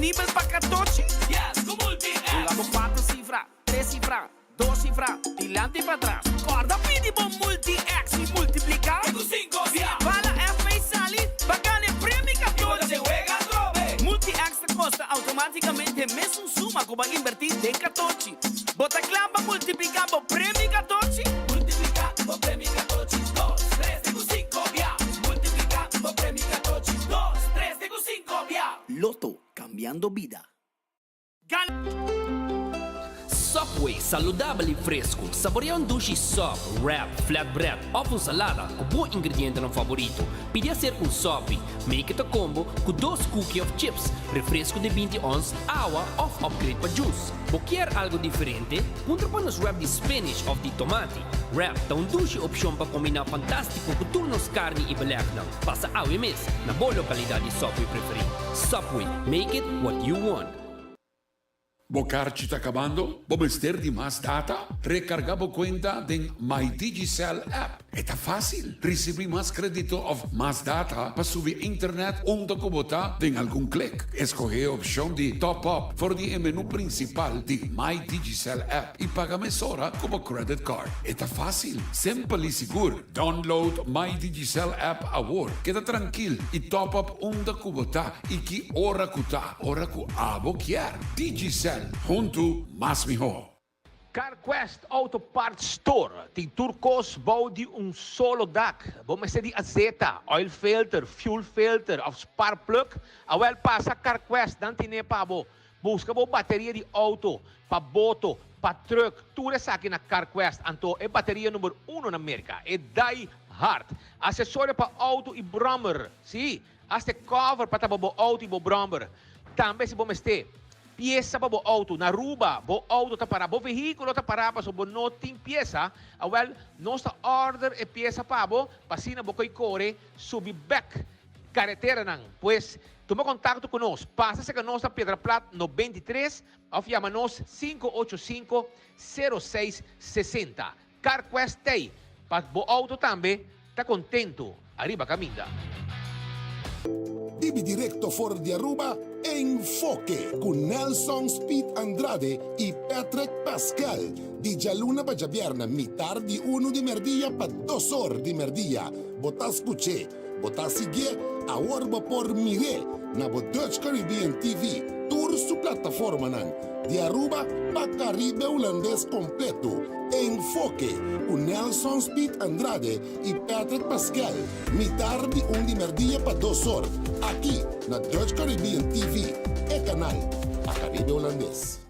disponibel pa Catochi? Yes, ku Multi-X! Hunga bo kuater sifra, tres sifra, dos sifra, dilanti i patras. Kòrda pidi bo Multi-X i multipliká. Te ku sinku bia! Bala FP sali pa gana e premio Catochi! Multi-X ta kosta outomátikamente mesun suma ku bo a inbertí den Catochi. Bo ta kla pa multipliká bo premio Catochi? Multipliká bo premio Catochi dos, tres te ku sinku bia! Multipliká bo premio Catochi dos, tres te ku sinku bia! Lotto, cambiando bida. Subway, saludabel y fresco. Saborea un dushi sub, wrap, flatbread of un salada cu bo ingredientenan favorito. Pidi acerca un sopi. Make it a combo cu dos cookie of chips, refresco di binti ons, awa of upgrade pa juice. Bo kier algo diferente? Puntra pa nos wrap di spinach of di tomati. Wrap ta un dushi opcion pa combina fantastico cu tur nos carni y belegnan. Pasa awe mes na bo localidad di Subway preferi. Subway, make it what you want. Bo karchi ta kabando? Bo mester di mas data? Rekargá bo kuenta den My Digicel app. E ta fásil! Risibí mas krédito òf mas data pa subi internet unda ku bo ta den algun klik. Eskohé e opshon di Top Up for di e menú prinsipal di My Digicel app i paga mesora ku bo credit card. E ta fásil, simpel i sigur. Download My Digicel app awor. Keda trankil i top up unda ku bo ta i ki ora ku ta. Ora ku abo kier. Digicel, huntu mas mihó. CarQuest Auto Parts Store tin tur kos bou di un solo dak. Bo mester di azeta, oil filter, fuel filter of spark plug? Awel pasa CarQuest, nan tine pa bo. Buska bo bateria di auto, pa boto, pa truck, tur esaki na CarQuest. Anto e bateria number uno na Merca, e Die Hard. Asesorio pa auto y brommer, si. Hasta e cover pa tapa bo auto y bo bromber. Tambe si bo mester pieza pa bo auto na Aruba, bo auto ta para, bo vehiculo ta para pasobra bo no tin pieza, awel nos ta order e pieza pa bo pa asina bo koy core subi bek careteranan. Pues tuma contacto cu nos, pasa cerca nos na Piedra Plat 93 of yama nos 585 0660. CarQuest t'ei pa bo auto tambe ta contento ariba caminda. Bibi directo for di Aruba, Enfoke cu Nelson Speed Andrade y Patrick Pascal di djaluna pa djabièrnè mitar di unu di merdia pa dos or di merdia. Bo ta scuch'é, bo ta siguié, awor bo por mir'é na bo Dutch Caribbean TV, tur su plataformanan, di Aruba pa Caribe Hulandes completo. Enfoke cu Nelson Speed Andrade y Patrick Pascal, mitar di un di merdia pa dos or, aki na Dutch Caribbean TV, e canal pa Caribe Hulandes.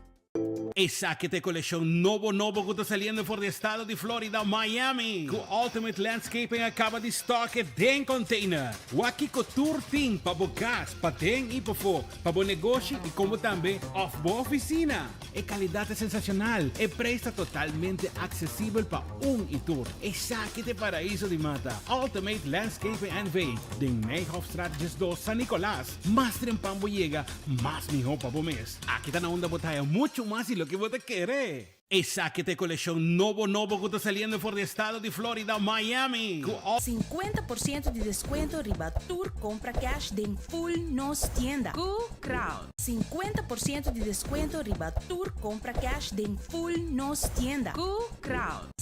Esaki ta e kolekshon nobo nobo ku ta saliendo for di estado di Florida, Miami, ku Ultimate Landscaping a kaba di stock e den container. Wak kiko tur tin pa bo kas, paden i pafó, pa bo negoshi i komo tambe òf bo ofisina. E kalidat ta sensashonal, e preis ta totalmente aksesibel pa un i tur. Esaki ta e paraiso di mata, Ultimate Landscaping NV, den Nijhofstraat 12, San Nicolas. Mas trempan bo yega, mas mihó pa bo mes. Aki ta na unda bo ta haya mucho mas di loke bo ta kere. Esaki ta e kolekshon nobo nobo ku ta saliendo for di estado di Florida, Miami, ku. 50% di deskuento riba tur kompra cash den full nos tienda. Ku Crown. 50% di deskuento riba tur kompra cash den full nos tienda. Ku Crown.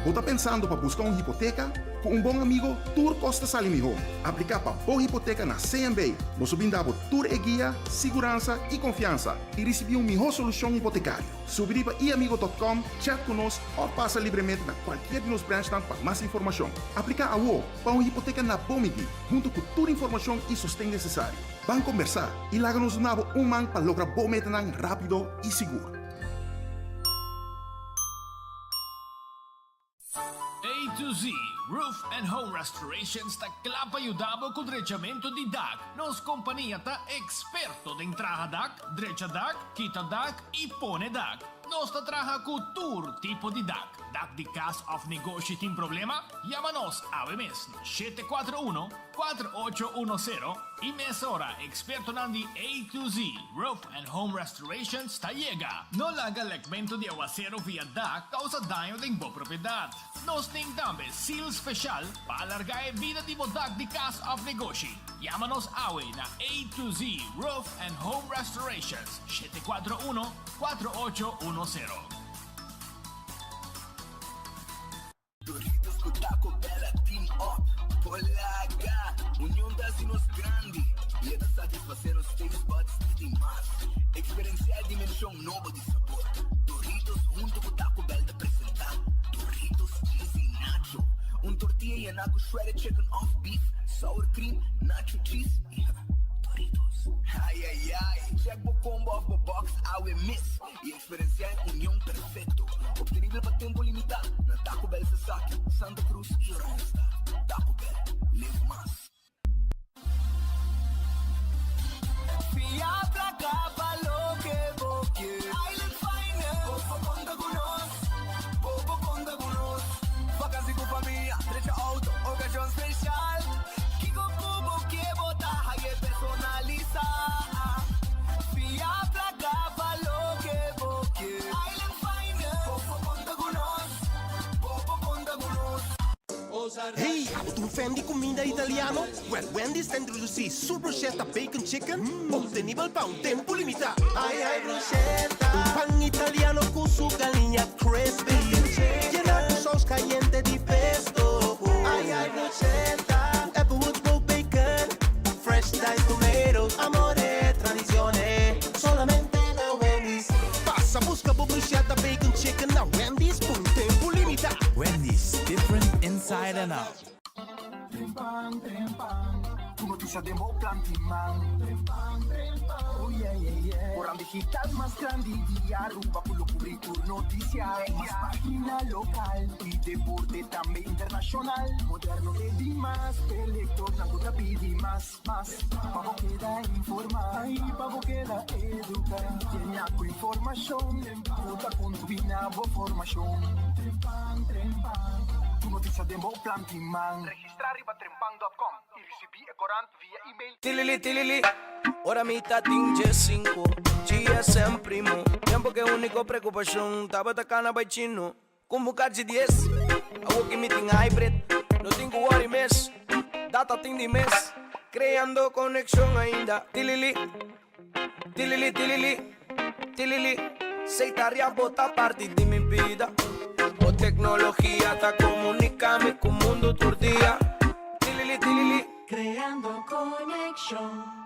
Bo ta pensando pa buska un hipoteka? Ku un bon amigo tur kos ta sali mihó. Apliká pa bo hipoteka na CMB. Nos lo bin da bo tur e guia, siguransa i konfiansa i risibí un mihó solushon hipotekario. Subi riba iamigo.com, chat ku nos òf pasa libremente na kualkier di nos branchnan pa mas informashon. Apliká awo pa un hipoteka na bo midí, huntu ku tur informashon i sosten nesesario. Ban kombersá i laga nos duna bo un man pa logra bo metanan rápido i sigur. A to Z Roof and Home Restorations ta kla pa yuda bo ku drechamentu di dak. Nos kompania ta eksperto den traha dak, drecha dak, kita dak i pone dak. Nos ta traha ku tur tipo di dak. Dak di kas òf negoshi tin problema? Yama nos awe mes na 741 4810 i mesora ekspertonan di A to Z Roof and Home Restorations ta yega. No laga lekmentu di awaseru via dak kousa daño den bo propiedat. Nos tin tambe seal special pa alarga e bida di bo dak di kas òf negoshi. Yama nos awe na A to Z Roof and Home Restorations, 741 4810. Doritos ku Taco Bell a team up. Polaga! Union ta hasi nos grandi i e ta satisfasé nos taste buds di di mas. Eksperensiá e dimenshon nobo di sabor. Doritos huntu ku Taco Bell ta presentá Doritos Cheesy Nacho, un tortilla yená ku shredded chicken òf beef, sour cream, nacho cheese i Doritos. Ai ai ai! Check bo combo òf bo box awe mes i eksperensiá e union perfekto. Obtenibel pa tempu limitá na Taco Bell Sasaki, Santa Cruz i Oranjestad. Taco Bell, live mas. Fia placa pa loke bo kier. Island Finance. Bo por conta cu nos. Bo por conta cu nos. Vakantie cu famia, drecha auto, ocasion special. Kico cu bo kier bo ta haye personalisa. Fia placa pa loke bo kier. Island Finance. Bo por conta cu nos. Bo por conta cu nos. Hey, abo ta un fan di cuminda italiano? Well, Wendy's ta introduci su bruschetta bacon chicken, obtenibel pa un tempo limita. Ay, ay, bruschetta! Pan italiano cu su galiña crispy, yena cu saus cayente di pesto. Ay, ay, bruschetta! Applewood smoked bacon, fresh diced tomatoes, amore, tradicione, solamente na Wendy's. Pasa busca bo bruschetta bacon chicken na Wendy's pa un tempo limita. Wendy's, different inside and out. Trempan, trempan, tur noticia den bo plant'i man. Trempan, trempan, oh yeah, yeah, yeah. Corant digital mas grandi di Aruba, cu lo cubri tur noticia. Mas pagina local y deporte tambe internacional. Moderno te dimas, e lectornan cu ta pidi mas, mas. Pa bo keda informa y pa bo keda educa. Yena cu informacion cu ta combina bo formacion. Trempan, trempan, tur noticia den bo plant'i man. Registra riba trempan.com y ricibi e corant via email. Tilili, tilili, ora mi tatin 15, GSM primo. Tempo cu unico preocupacion tabata cana bay chino. Como cachi 10, awo cu mi tin hybrid, no tin cu worry mes, data tin di mes. Creando conexion ainda, tilili, tilili, tilili, tilili. Seitaria bo ta parti di mi bida. O tecnologia ta comunica mi cu mundo tur dia. Tilili, tilili. Creando conexion.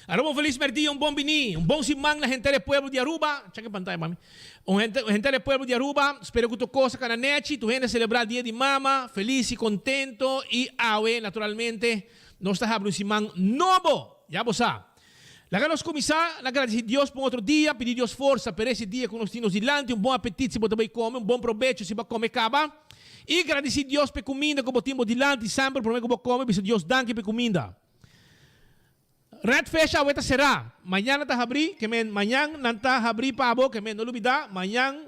Aruba un felis merdia, un bon bini, un bon siman na henter e pueblo di Aruba. Check e pantaya pa mi. Un henter, henter e pueblo di Aruba, spero cu tur cos a cana nechi, tur hende a celebra dia di mama, felis y contento y awe naturalmente nos ta habri un siman nobo, ya bo sa. Laga nos cuminsa na gradeci Dios pa un otro dia, pidi Dios forsa pa resi dia cu nos tin nos dilanti, un bon apetit si bo ta bay come, un bon probecho si bo a come caba y gradeci Dios pa e cuminda cu bo tin bo dilanti semper prome cu bo come bisa Dios danki pa e cuminda. Red Fish awe ta será, mañana ta habrí, ke men mañan nan ta habrí pa bo, ke men no lubidá, mañan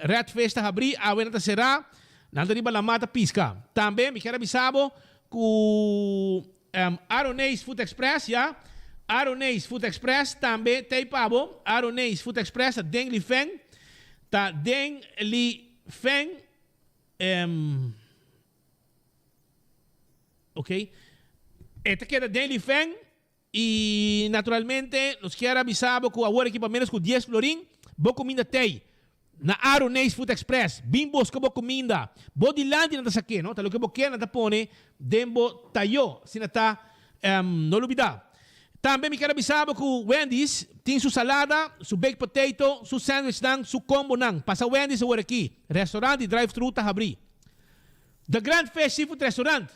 Red Fish ta habrí, awe nan ta será, nan ta riba lamá ta piska. Tambe mi kier a bisa bo ku Aroneis Food Express, ya, Aroneis Food Express tambe t'ei pa bo, Aroneis Food Express ta den Lifeng, ta den Lifeng, Ok. E ta keda den Lifeng y naturalmente nos kier a bisa bo cu awor aki pa menos cu dies florin bo cuminda tey na Aroneis Food Express. Bin busca bo cuminda. Bo dilanti nan ta sake no. Ta loke bo kier nan ta pone den bo tayo. Asina ta no lubida. Tambe mi kier a bisa bo cu Wendy's tin su salada, su baked potato, su sandwichnan, su combonan. Pasa Wendy's awor aki. Restaurant y drive thru ta habri. The Grand Fish Seafood Restaurant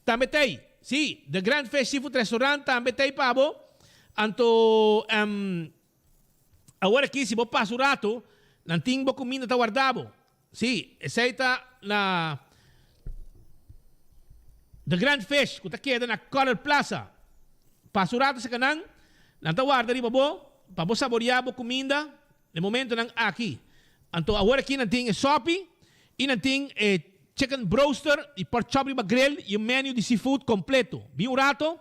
tambe ta ei. Sí, The Grand Fish Seafood Restaurant tambe ta ei pa bo. Anto, awor aki si bo pasa un rato, nan tin bo kuminda ta warda bo. Sí, esei ta na The Grand Fish ku ta keda na Coral Plaza. Pasa un rato serka nan, nan ta warda riba bo pa bo saboreá bo kuminda. Na e momentonan aki. Anto awor aki nan tin e sopi y nan tin e chicken broaster y pork chop riba grill y un menu di seafood completo. Bin un rato,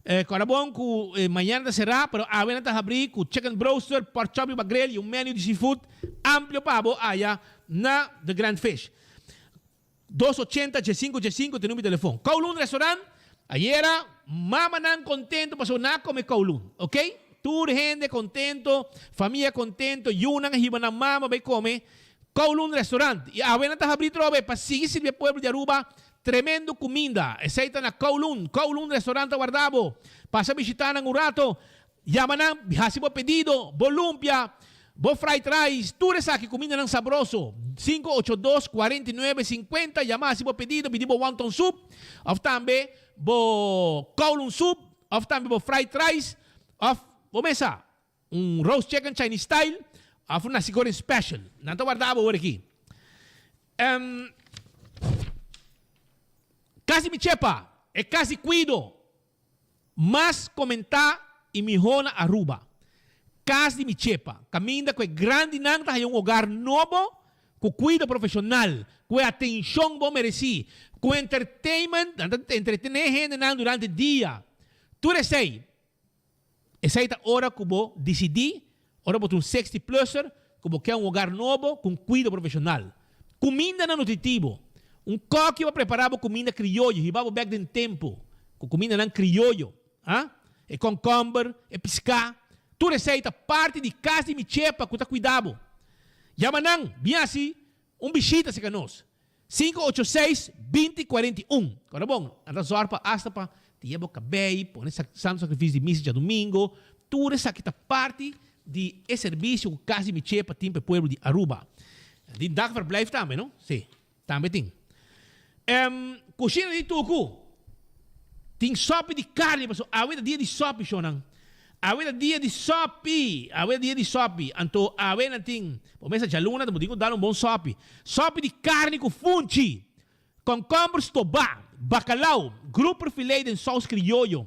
kòrda bon ku mañana ta será pero awe nan ta habrí ku chicken broaster, pork chop riba grill y un menu di seafood amplio pa bo aya na The Grand Fish. Dos ochenta djesinku djesinku ta e number di telefon. Kowloon Restaurant, ayera mamanan contento pasobra nan a come Kowloon, ok? Tur hende contento, famia contento, yunan a hiba nan mama bay come Kowloon Restaurant. Y awe nan ta habri trobe pa sigui sirbi e pueblo di Aruba tremendo cuminda. Esey ta na Kowloon. Kowloon Restaurant ta warda bo. Pasa bishita nan un rato. Yama nan, hasi bo pedido, bo lumpia, bo fried rice, tur esaki kumindanan sabroso. 582 49 50, yama hasi bo pedido, pidi bo wonton soup, of tambe bo kowloon soup, of tambe bo fried rice, of bo mesa un roast chicken Chinese style, of un nasi goreng special. Nan ta warda bo awor aki. Kasi mi chepa, e kasi kuido. Mas komentá i mihó na Aruba. Kas di mi chepa, kaminda ku e grandinan ta haña un hogar nobo ku kuido profeshonal, ku e atenshon bo meresí, ku entertainment, nan ta entretené hendenan durante dia. Tur esei, esei ta ora ku bo disidí, ora bo ta un sexty pluser, ku bo ke un hogar nobo ku un kuido profeshonal. Kumindanan nutritivo. Un kòki pa prepará bo kuminda krioyo, hiba bo bèk den tempu ku kumindanan krioyo. A E kònkòmber, e piská, tur esei ta parti di kas di mi chepa ku ta kuida bo. Yama nan, bin hasi un bishita serka nos. 586 20 41. Kòrda bon, nan ta zòrg pa asta pa tiña bo kabei, pone santo sakrifisio di misa djadumingo, tur esaki ta parti di e servisio ku kas di mi chepa tin pa e pueblo di Aruba. Tin dagverblijf tambe, no? Sí, tambe tin. Em, kushina di tuku. Tin sopi di karni, pasobra awe ta dia di sopi, shownan. Awe ta dia di sopi, awe ta dia di sopi. Anto awe nan tin, bo mesa djaluna, bo tin ku dal un bon sopi. Sopi di karni ku funchi, kònkòmber stobá, bakalau, grouper filet den sous krioyo,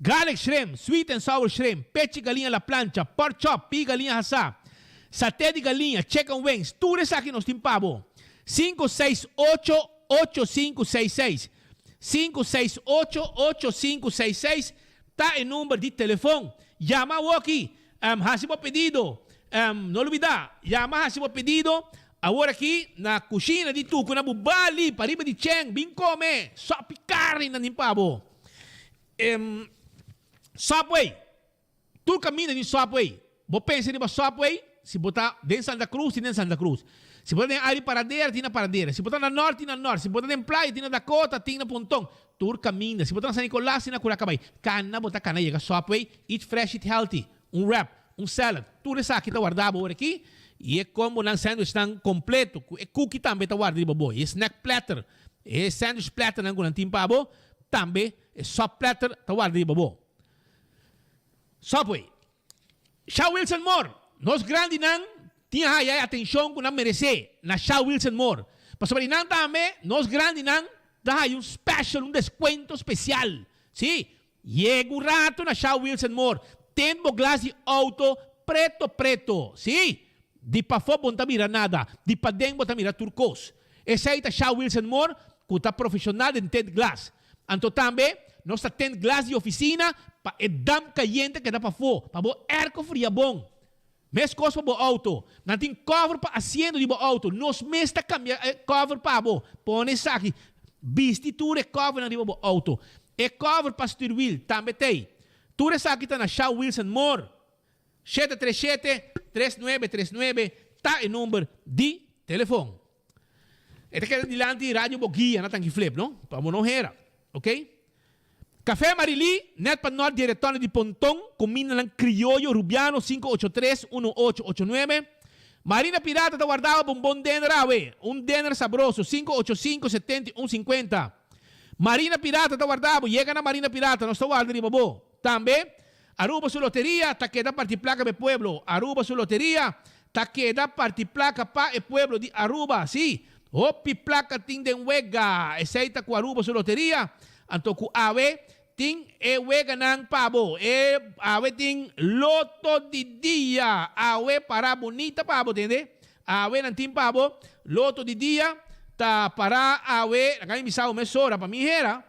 garlic shrimp, sweet and sour shrimp, pechi galiña a la plancha, pork chop, pii galiña hasá, saté di galiña, chicken wings, tur esaki nos tin pa bo. Sinku seis ocho, ocho sinku seis seis. Sinku seis ocho, ocho sinku seis seis ta e number di telefon. Yama awoki, hasi bo pedido. No lubida, yama hasi bo pedido aworaki na kushina di Tuku na Bubali, pariba di Cheng. Bin kome sopi karni nan tin pa bo. Subway. Tur kaminda tin Subway. Bo pensa riba Subway si bo ta den Santa Cruz tin den Santa Cruz. Si bo ta den área di Paradera, tin na Paradera. Si bo ta na nort, tin na nort. Si bo ta den playa, tin na Dakota, tin na Ponton. Tur kaminda. Si bo ta na San Nicolas, tin na Curacabay. Kana bo ta kana yega Subway, eat fresh, eat healthy. Un wrap, un salad, tur esaki ta warda bo ora aki. I e combonan, sandwichnan completo cu e cookie tambe ta warda riba bo. E snack platter, e sandwich platternan cu nan tin pa bo, tambe e sub platter ta warda riba bo. Subway. Sha Wilson Moore, Nos grandinan tin a haya e atencion cu nan merece na Sha Wilson Moore. Pasobra di nan tambe nos grandinan ta haya un special, un descuento special. Si, Yega un rato na Sha Wilson Moore, ten bo glas di auto preto preto. Sí, di pafó bo no ta mira nada, di paden bo ta mira tur kos. Esei ta Sha Wilson Moore ku ta profeshonal den tint glas. Anto tambe nos ta tint glas di ofisina pa e damp kayente keda pafó, pa bo airco fria bon. Meskos pa bo auto. Nan tin cover pa asiento di bo auto. Nos mes ta cambia e cover pa bo. Pone esaki. Bisti tur e covernan riba bo auto. E cover pa stuurwiel tambe t'ey. Tur esaki ta na Shaw Wilson Moore. 737 3939 ta e number di telefon. E ta keda dilanti Radio Boguia na Tanki Flip, no? Pa bo no hera. Ok? Café Marilí, net pa nort di e retorno di Ponton, cumindanan crioyo Rubiano 583 1889. Marina Pirata ta wardaba pa un bon dinner awe, un dinner sabroso 585 71 50. Marina Pirata ta wardabo, yega na Marina Pirata, nos ta warda riba bo. Tambe, Aruba su loteria ta keda parti placa pa e pueblo. Aruba su loteria ta keda parti placa pa e pueblo di Aruba. Sí, hopi placa tin den wega. Esey ta cu Aruba su loteria. Anto cu awe tin e weganan pa bo. E awe tin loto di dia. Awe para bunita pa bo, tende. Awe nan tin pa bo loto di dia. Ta para awe, laga mi bisa bo mesora pa mi hera.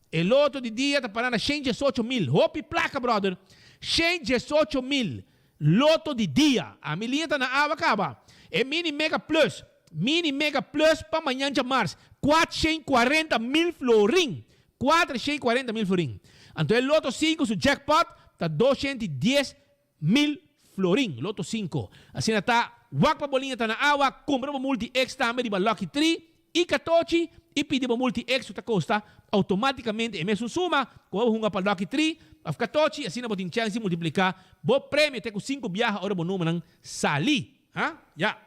E loto di dia ta para na 118 mil. Hopi placa, brother. 118 mil. Loto di dia. Ami liña ta na awa caba. E Mini Mega Plus. Mini Mega Plus pa mañan djamars. 440 mil florin. 440 mil florin. Anto e Loto 5 su jackpot ta 210 mil florin. Loto 5. Asina ta, wak pa bo liña ta na awa, cumpra bo Multi X tambe riba Lucky 3 y 14 y pidi bo Multi X ta costa automaticamente e mesun suma cu bo hunga pa Lucky 3 of 14, asina bo tin chance di multiplica bo premio te cu 5 biaha ora bo numbernan sali. Ha? Ya.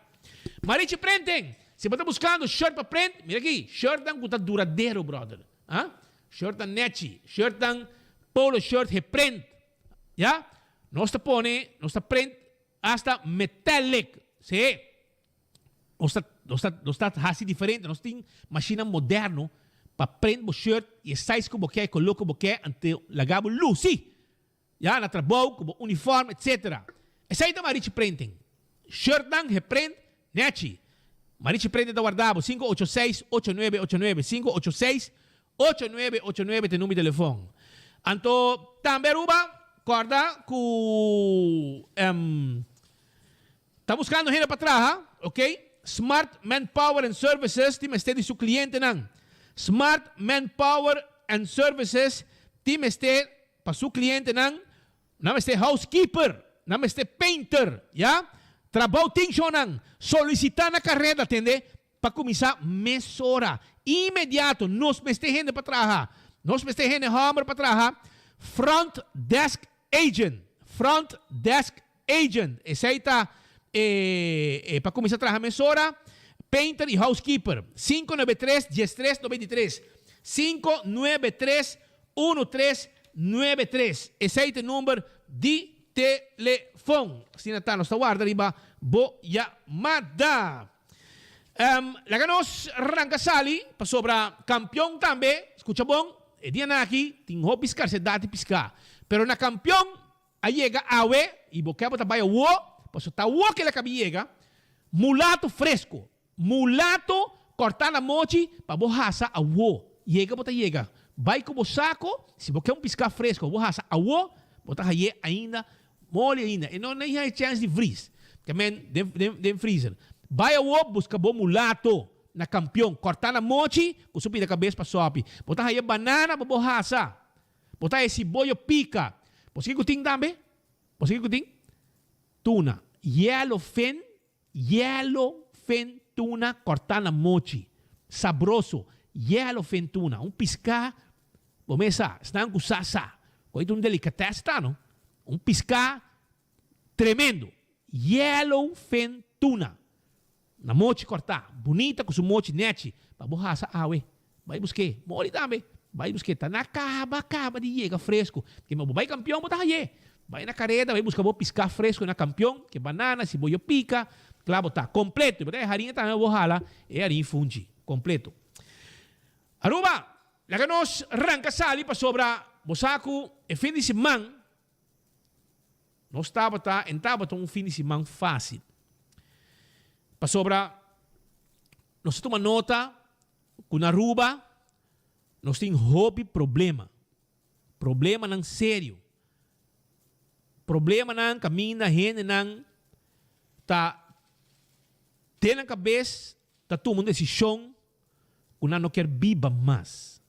Marichi Printing, si bo ta buscando shirt pa print, mira aki, shirtnan cu ta duradero, brother. Ha? Shirtnan nechi, shirtnan polo shirt geprint. Ya? Nos ta pone, nos ta print hasta metallic. Si. Nos ta haci diferente. Nos tin machine moderno pa print bo shirt y e size cu bo kier, color cu bo kier, anto laga bo luci. Ya, na trabou, cu bo uniform, etc. Esey ta Marichi Printing. Shirtnan geprint nechi. Marichi Printing ta warda bo 586 8989 586 8989 ta e number di telefon. Anto tambe Aruba, corda cu ta buscando hende pa traha, ok? Smart Manpower and Services tin mester di su clientenan. Smart Manpower and Services tin mester pa su clientenan, nan mester housekeeper, nan mester painter, ya? Trabou tin shownan, solicita na careda, tende? Pa cuminsa mesora, inmediato, nos mester hende pa traha. Nos mester hende homber pa traha. Front desk agent, front desk agent. Esey ta pa cuminsa traha mesora. Painter y housekeeper. 593 1393. 593 1393. Esey ta e number di telefon. Asina ta, nos ta warda riba bo yamada. Laga nos ranca sali pasobra Campeon tambe, scucha bon, e dianan aki tin hopi scarsedad di pisca. Pero na Campeon a yega awe y bo ke bo ta bay awo, pasobra ta awo ke la cabi yega, mulato fresco. Mulato corta na mochi pa bo hasa awo. Yega bo ta yega. Bay cu bo saco, si bo ke un pisca fresco bo hasa awo, bo ta haye ainda moli ainda. E no nei hay chance di vries. Ke men den freezer. Bay awo busca bo mulato na Campeon. Corta na mochi cu su pida cabes pa sopi. Bo ta haye banana pa bo hasa. Bo ta haye siboyo pica. Bo sa kico tin tambe? Bo sa kico tin? Tuna. Yellow fin. Yellow fin. tuna kòrtá na mochi. Sabroso. Yellowfin tuna. Un piská, bo mes sa, esnan ku sa sa. Ku ta un delikatès ta no. Un piská tremendo. Yellowfin tuna. Na mochi kòrtá. Bunita ku su mochi nèchi. Pa bo hasa awe. Bai busk'é. Mori tambe. Bai busk'é. Ta na kaba kaba di yega fresku. Kema bo bai kampion bo ta hay'é. Bai na kareda bai buska bo piská fresku na kampion. Ke banana, siboyo pika. Kla bo ta. Kompleto. I bo ta e hariña tambe bo hala e hariña funchi. Kompleto. Aruba, laga nos ranka sali pasobra bo sa ku e fin di siman nos tabata en tabata un fin di siman fásil. Pasobra nos a tuma nota ku na Aruba nos tin hopi problema, problemanan serio, problemanan kaminda hendenan ta den nan kabes ta tuma un desishon ku nan no kier biba mas.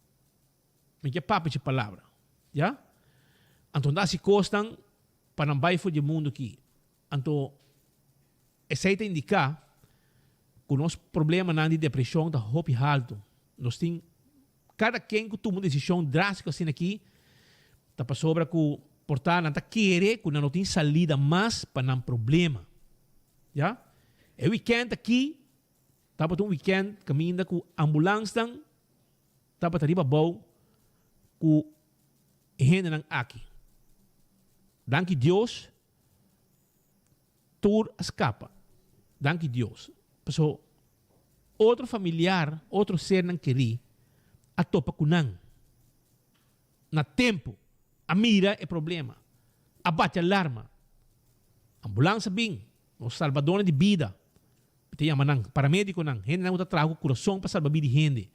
Mi ke papia dje palabra, ya? Anto nan ta hasi kosnan pa nan bai for dje mundu aki. Anto esei ta indiká ku nos problemanan di depreshon ta hopi haltu. Nos tin kada ken ku tuma un desishon drástiko asina aki ta pasobra ku por ta nan ta kere ku nan no tin salida mas pa nan problema. Ya? E wikènt aki tabata un wikènt kaminda ku ambulansnan tabata riba bou ku e hendenan aki. Danki Dios Tur a scapa. Danki Dios. Paso otro familiar, otro sernan kerí a topa cu nan na tempo, a mira e problema, a bati alarma. Ambulans a bin, nos salbadornan di bida, mi ta yama nan paramediconan, hendenan cu ta traha cu curason pa salba bida di hende.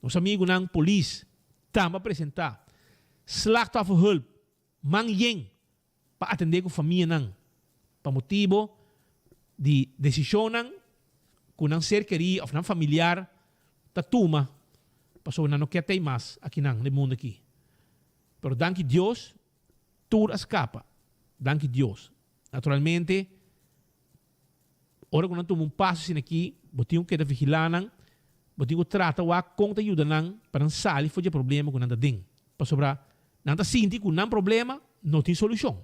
Nos amigunan polis tambe a presenta. Slachtofferhulp, man yen pa atendé ku famianan pa motibu di desishonnan ku nan ser kerí òf nan familiar ta tuma pasobra nan no kier tei mas akinan den mundu aki. Pero danki Dios tur a skapa. Danki Dios. Naturalmente ora ku nan tuma un paso asina aki bo tin ku keda vigilá nan, bo tin ku trata wak kon ta yuda nan pa nan sali for di e problema ku nan ta den. Pasobra Nan ta sinti ku nan problema no tin solushon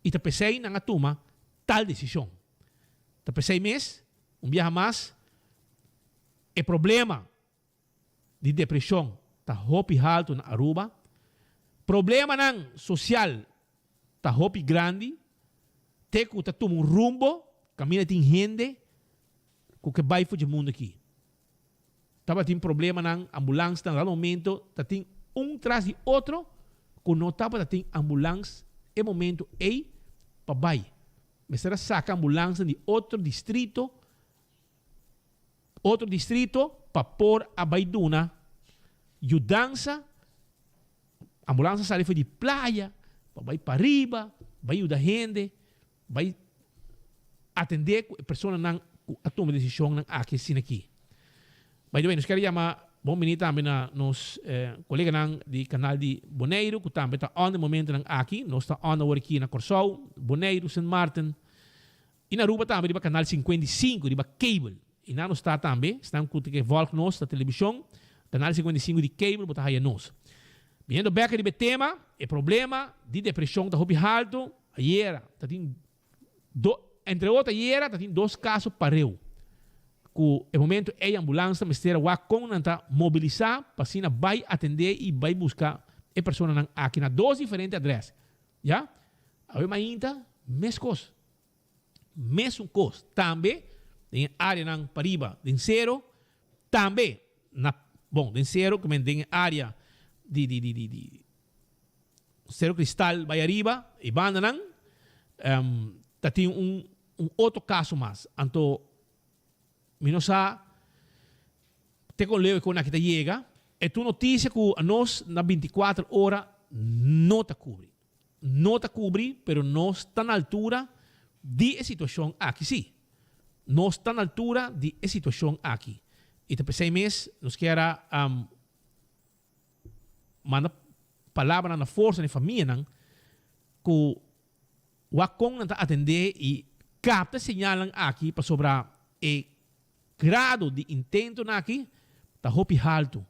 i ta p'esei nan a tuma tal desishon. Ta p'esei mes, un biaha mas, e problema di depreshon ta hopi haltu na Aruba, problemanan sosial ta hopi grandi te ku ta tuma un rumbo kaminda tin hende ku ke bai for dje mundu aki. Tabatin problemanan, ambulansnan dado momento ta tin un tras di otro ku no tabata tin ambulans e momento ei pa bai. Mester a saka ambulansnan di otro distrito otro distrito pa por a bai duna yudansa. Ambulans a sali for di playa pa bai pariba, bai yuda hende. Bai atendé ku e personanan ku a tuma e desishonnan aki asina aki. By the way, nos kier yama bon bini tambe na nos koleganan di kanal di Boneiru ku tambe ta on e momentonan aki. Nos ta on awor aki na Kòrsou, Boneiru, Sint Maarten i na Aruba tambe riba kanal 55 riba cable. I nan nos ta tambe, esnan ku ta ke vòlg nos na televishon, kanal 55 di cable bo ta haya nos. Biniendo bèk riba e tema, e problema di depreshon ta hopi haltu. Ayera ta tin do, entre otro ayera ta tin dos kaso pareu ku e momento ei ambulans ta mester a wak kon nan ta mobilisá pa asina bai atendé i bai buska e personanan aki na dos diferente adrès. Ya? Awe mainta meskos. Mesun kos tambe den e áreanan pariba den sero, tambe na, bon, den sero ku men den e área di di di di di Sero Cristal bai ariba e bandanan ta tin un un otro kaso mas. Anto mi no sa te kon leu e kon aki ta yega. E ta un notisia ku anos na 24 ora no ta kubri. No ta kubri pero nos ta na altura di e situashon aki si. Nos ta na altura di e situashon aki. I ta p'esei mes nos kier a manda palabranan na forsa na e famianan ku wak kon nan ta atendé i kapta e señalnan aki pasobra e. grado di intentonan aki ta hopi haltu.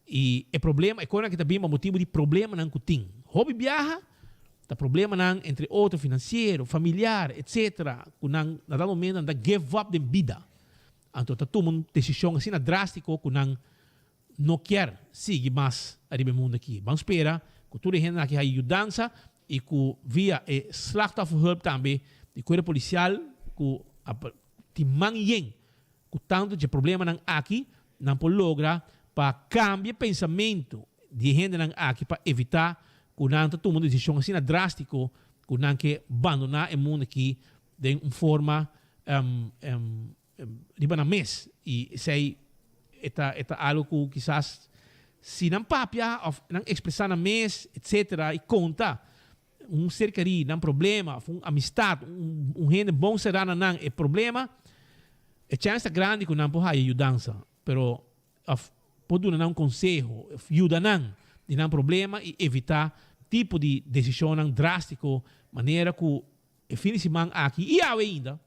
I e problema, e konan aki ta bin pa motibu di problemanan ku tin. Hopi biaha ta problemanan entre otro finansiero, familiar, etcetera, ku nan na dado momento nan ta give up den bida. Anto ta tuma un desishon asina drástiko ku nan no kier sigui mas ariba e mundu aki. Ban spera ku tur e hendenan aki haya yudansa i ku via e slachtofferhulp tambe di kuerpo polisial ku a tin man yen ku tantu dje problemanan aki nan por logra pa kambia pensamentu di e hendenan aki pa evitá ku nan ta tuma un desishon asina drástiko ku nan ke bandoná e mundu aki den un forma riba nan mes y esey e ta e ta algo cu kisas si nan papia of nan expresa nan mes etcetera y conta un ser keri nan problema of un amistad un un hende bon cera na nan e problema e chance ta grandi cu nan por haya yudansa pero of por duna nan un conseho of yuda nan di nan problema y evita tipo di decisionnan drastico manera cu e fin di siman aki y awe ainda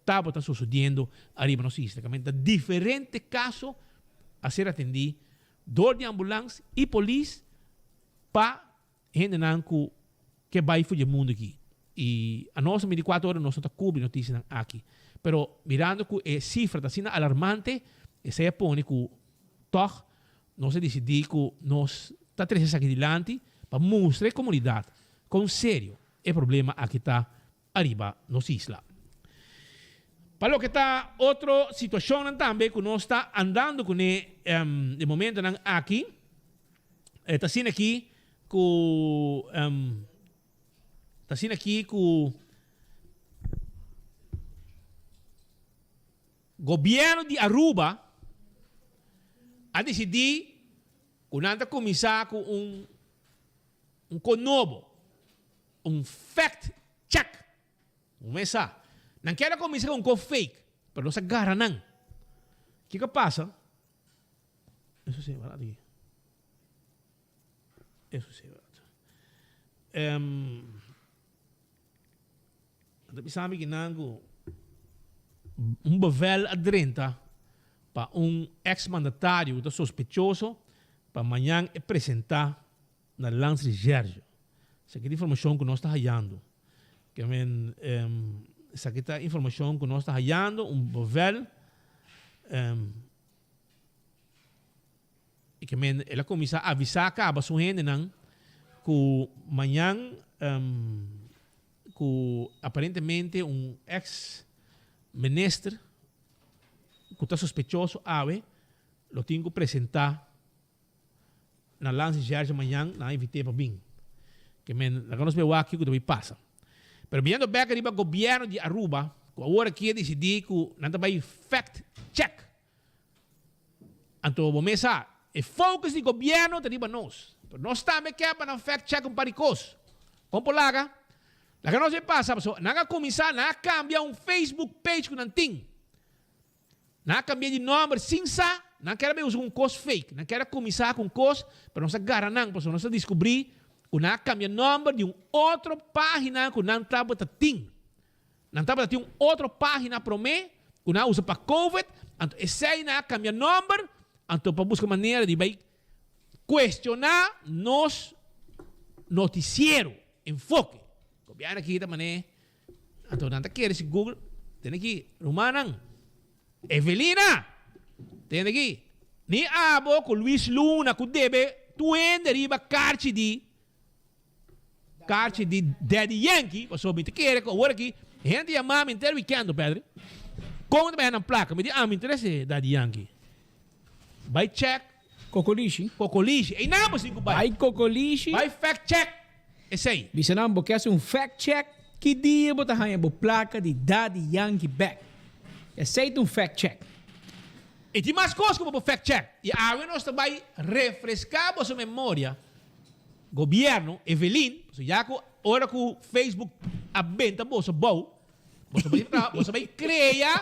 Tabata sosodiendo ariba nos isla. Caminda diferente caso a ser atendi door di ambulans y polis pa hendenan cu ke bay for dje mundo aki. Y anos 24 ora nos no ta cubri noticianan aki. Pero mirando cu e cifra ta asina alarmante, esey a pone cu toch nos a dicidi cu nos ta trece esaki dilanti pa mustra e comunidad con serio e problema aki ta ariba nos isla. Pa loke ta otro situacionnan tambe cu nos ta andando cune den momentonan aki, e ta asina aki cu ta asina aki cu Gobierno di Aruba a dicidi cu nan ta cuminsa cu un un con nobo. Un fact check. Un mes sa. Nan kier a cuminsa cu un co fake, pero nos a gara nan. Kico a pasa? Eso si, wak aki. Eso si, wak. Um, ta bisa mi kinan cu un bevel a drenta pa un ex mandatario cu ta sospechoso pa mañan e presenta na Landsrecherche. Esaki ta informacion cu nos ta hayando. Ke men, esaki ta informacion cu nos ta hayando, un bevel, y ke men, el a cuminsa avisa caba su hendenan cu mañan, cu aparentemente un ex minister cu ta sospechoso awe lo tin cu presenta Na Lansi Jerje mañan nan a invit'é pa bin. Ke men laga nos bay wak kiko ta bay pasa. Pero biniendo bek riba gobierno di Aruba ku awor aki a disidí ku nan ta bay fact check. Anto bo mes sa, e focus di gobierno ta riba nos. Pero nos tambe ke pa nan fact check un par di kos. Kon por laga? Laga nos bay pasa pasobra nan a kuminsá, nan a kambia un Facebook page ku nan tin. Nan a kambia di nòmber sin sa, nan kier a bai usa un kos fake. Nan kier a kuminsá ku un kos, pero nos a gara nan pasobra nos a diskubrí ku nan a kambia nòmber di un otro página ku nan tabata tin. Nan tabata tin un otro página promé ku nan a usa pa covid, anto esei nan a kambia nòmber, anto pa buska manera di bai kuestioná nos notisiero, enfoke. Gobièrnu aki ta manera. Anto nan ta kere si Google, tene ki, rumannan, Evelina, tene ki, ni abo ku Luis Luna ku debe tur hende riba karchi di, karchi di Daddy Yankee, pasobra mi ta kere ku awor aki hende yama mi henter weekend, Pedri, kon ta bay nan plaka? Mi di, ah, mi interese Daddy Yankee. Bay check. Kokolishi. Kokolishi. Einan bo sin ku bay. Bay kokolishi. Bay fact check. Esei. Bisa nan bo ke hasi un fact check ki dia bo ta haña bo plaka di Daddy Yankee bek. Esei ta un fact check. I tin mas kos ku bo por fact check. I awe nos ta bai refreská boso memoria, Gobierno, Evelyn, pasobra ya ku ora ku Facebook a benta boso bou, boso bai traha, boso bai krea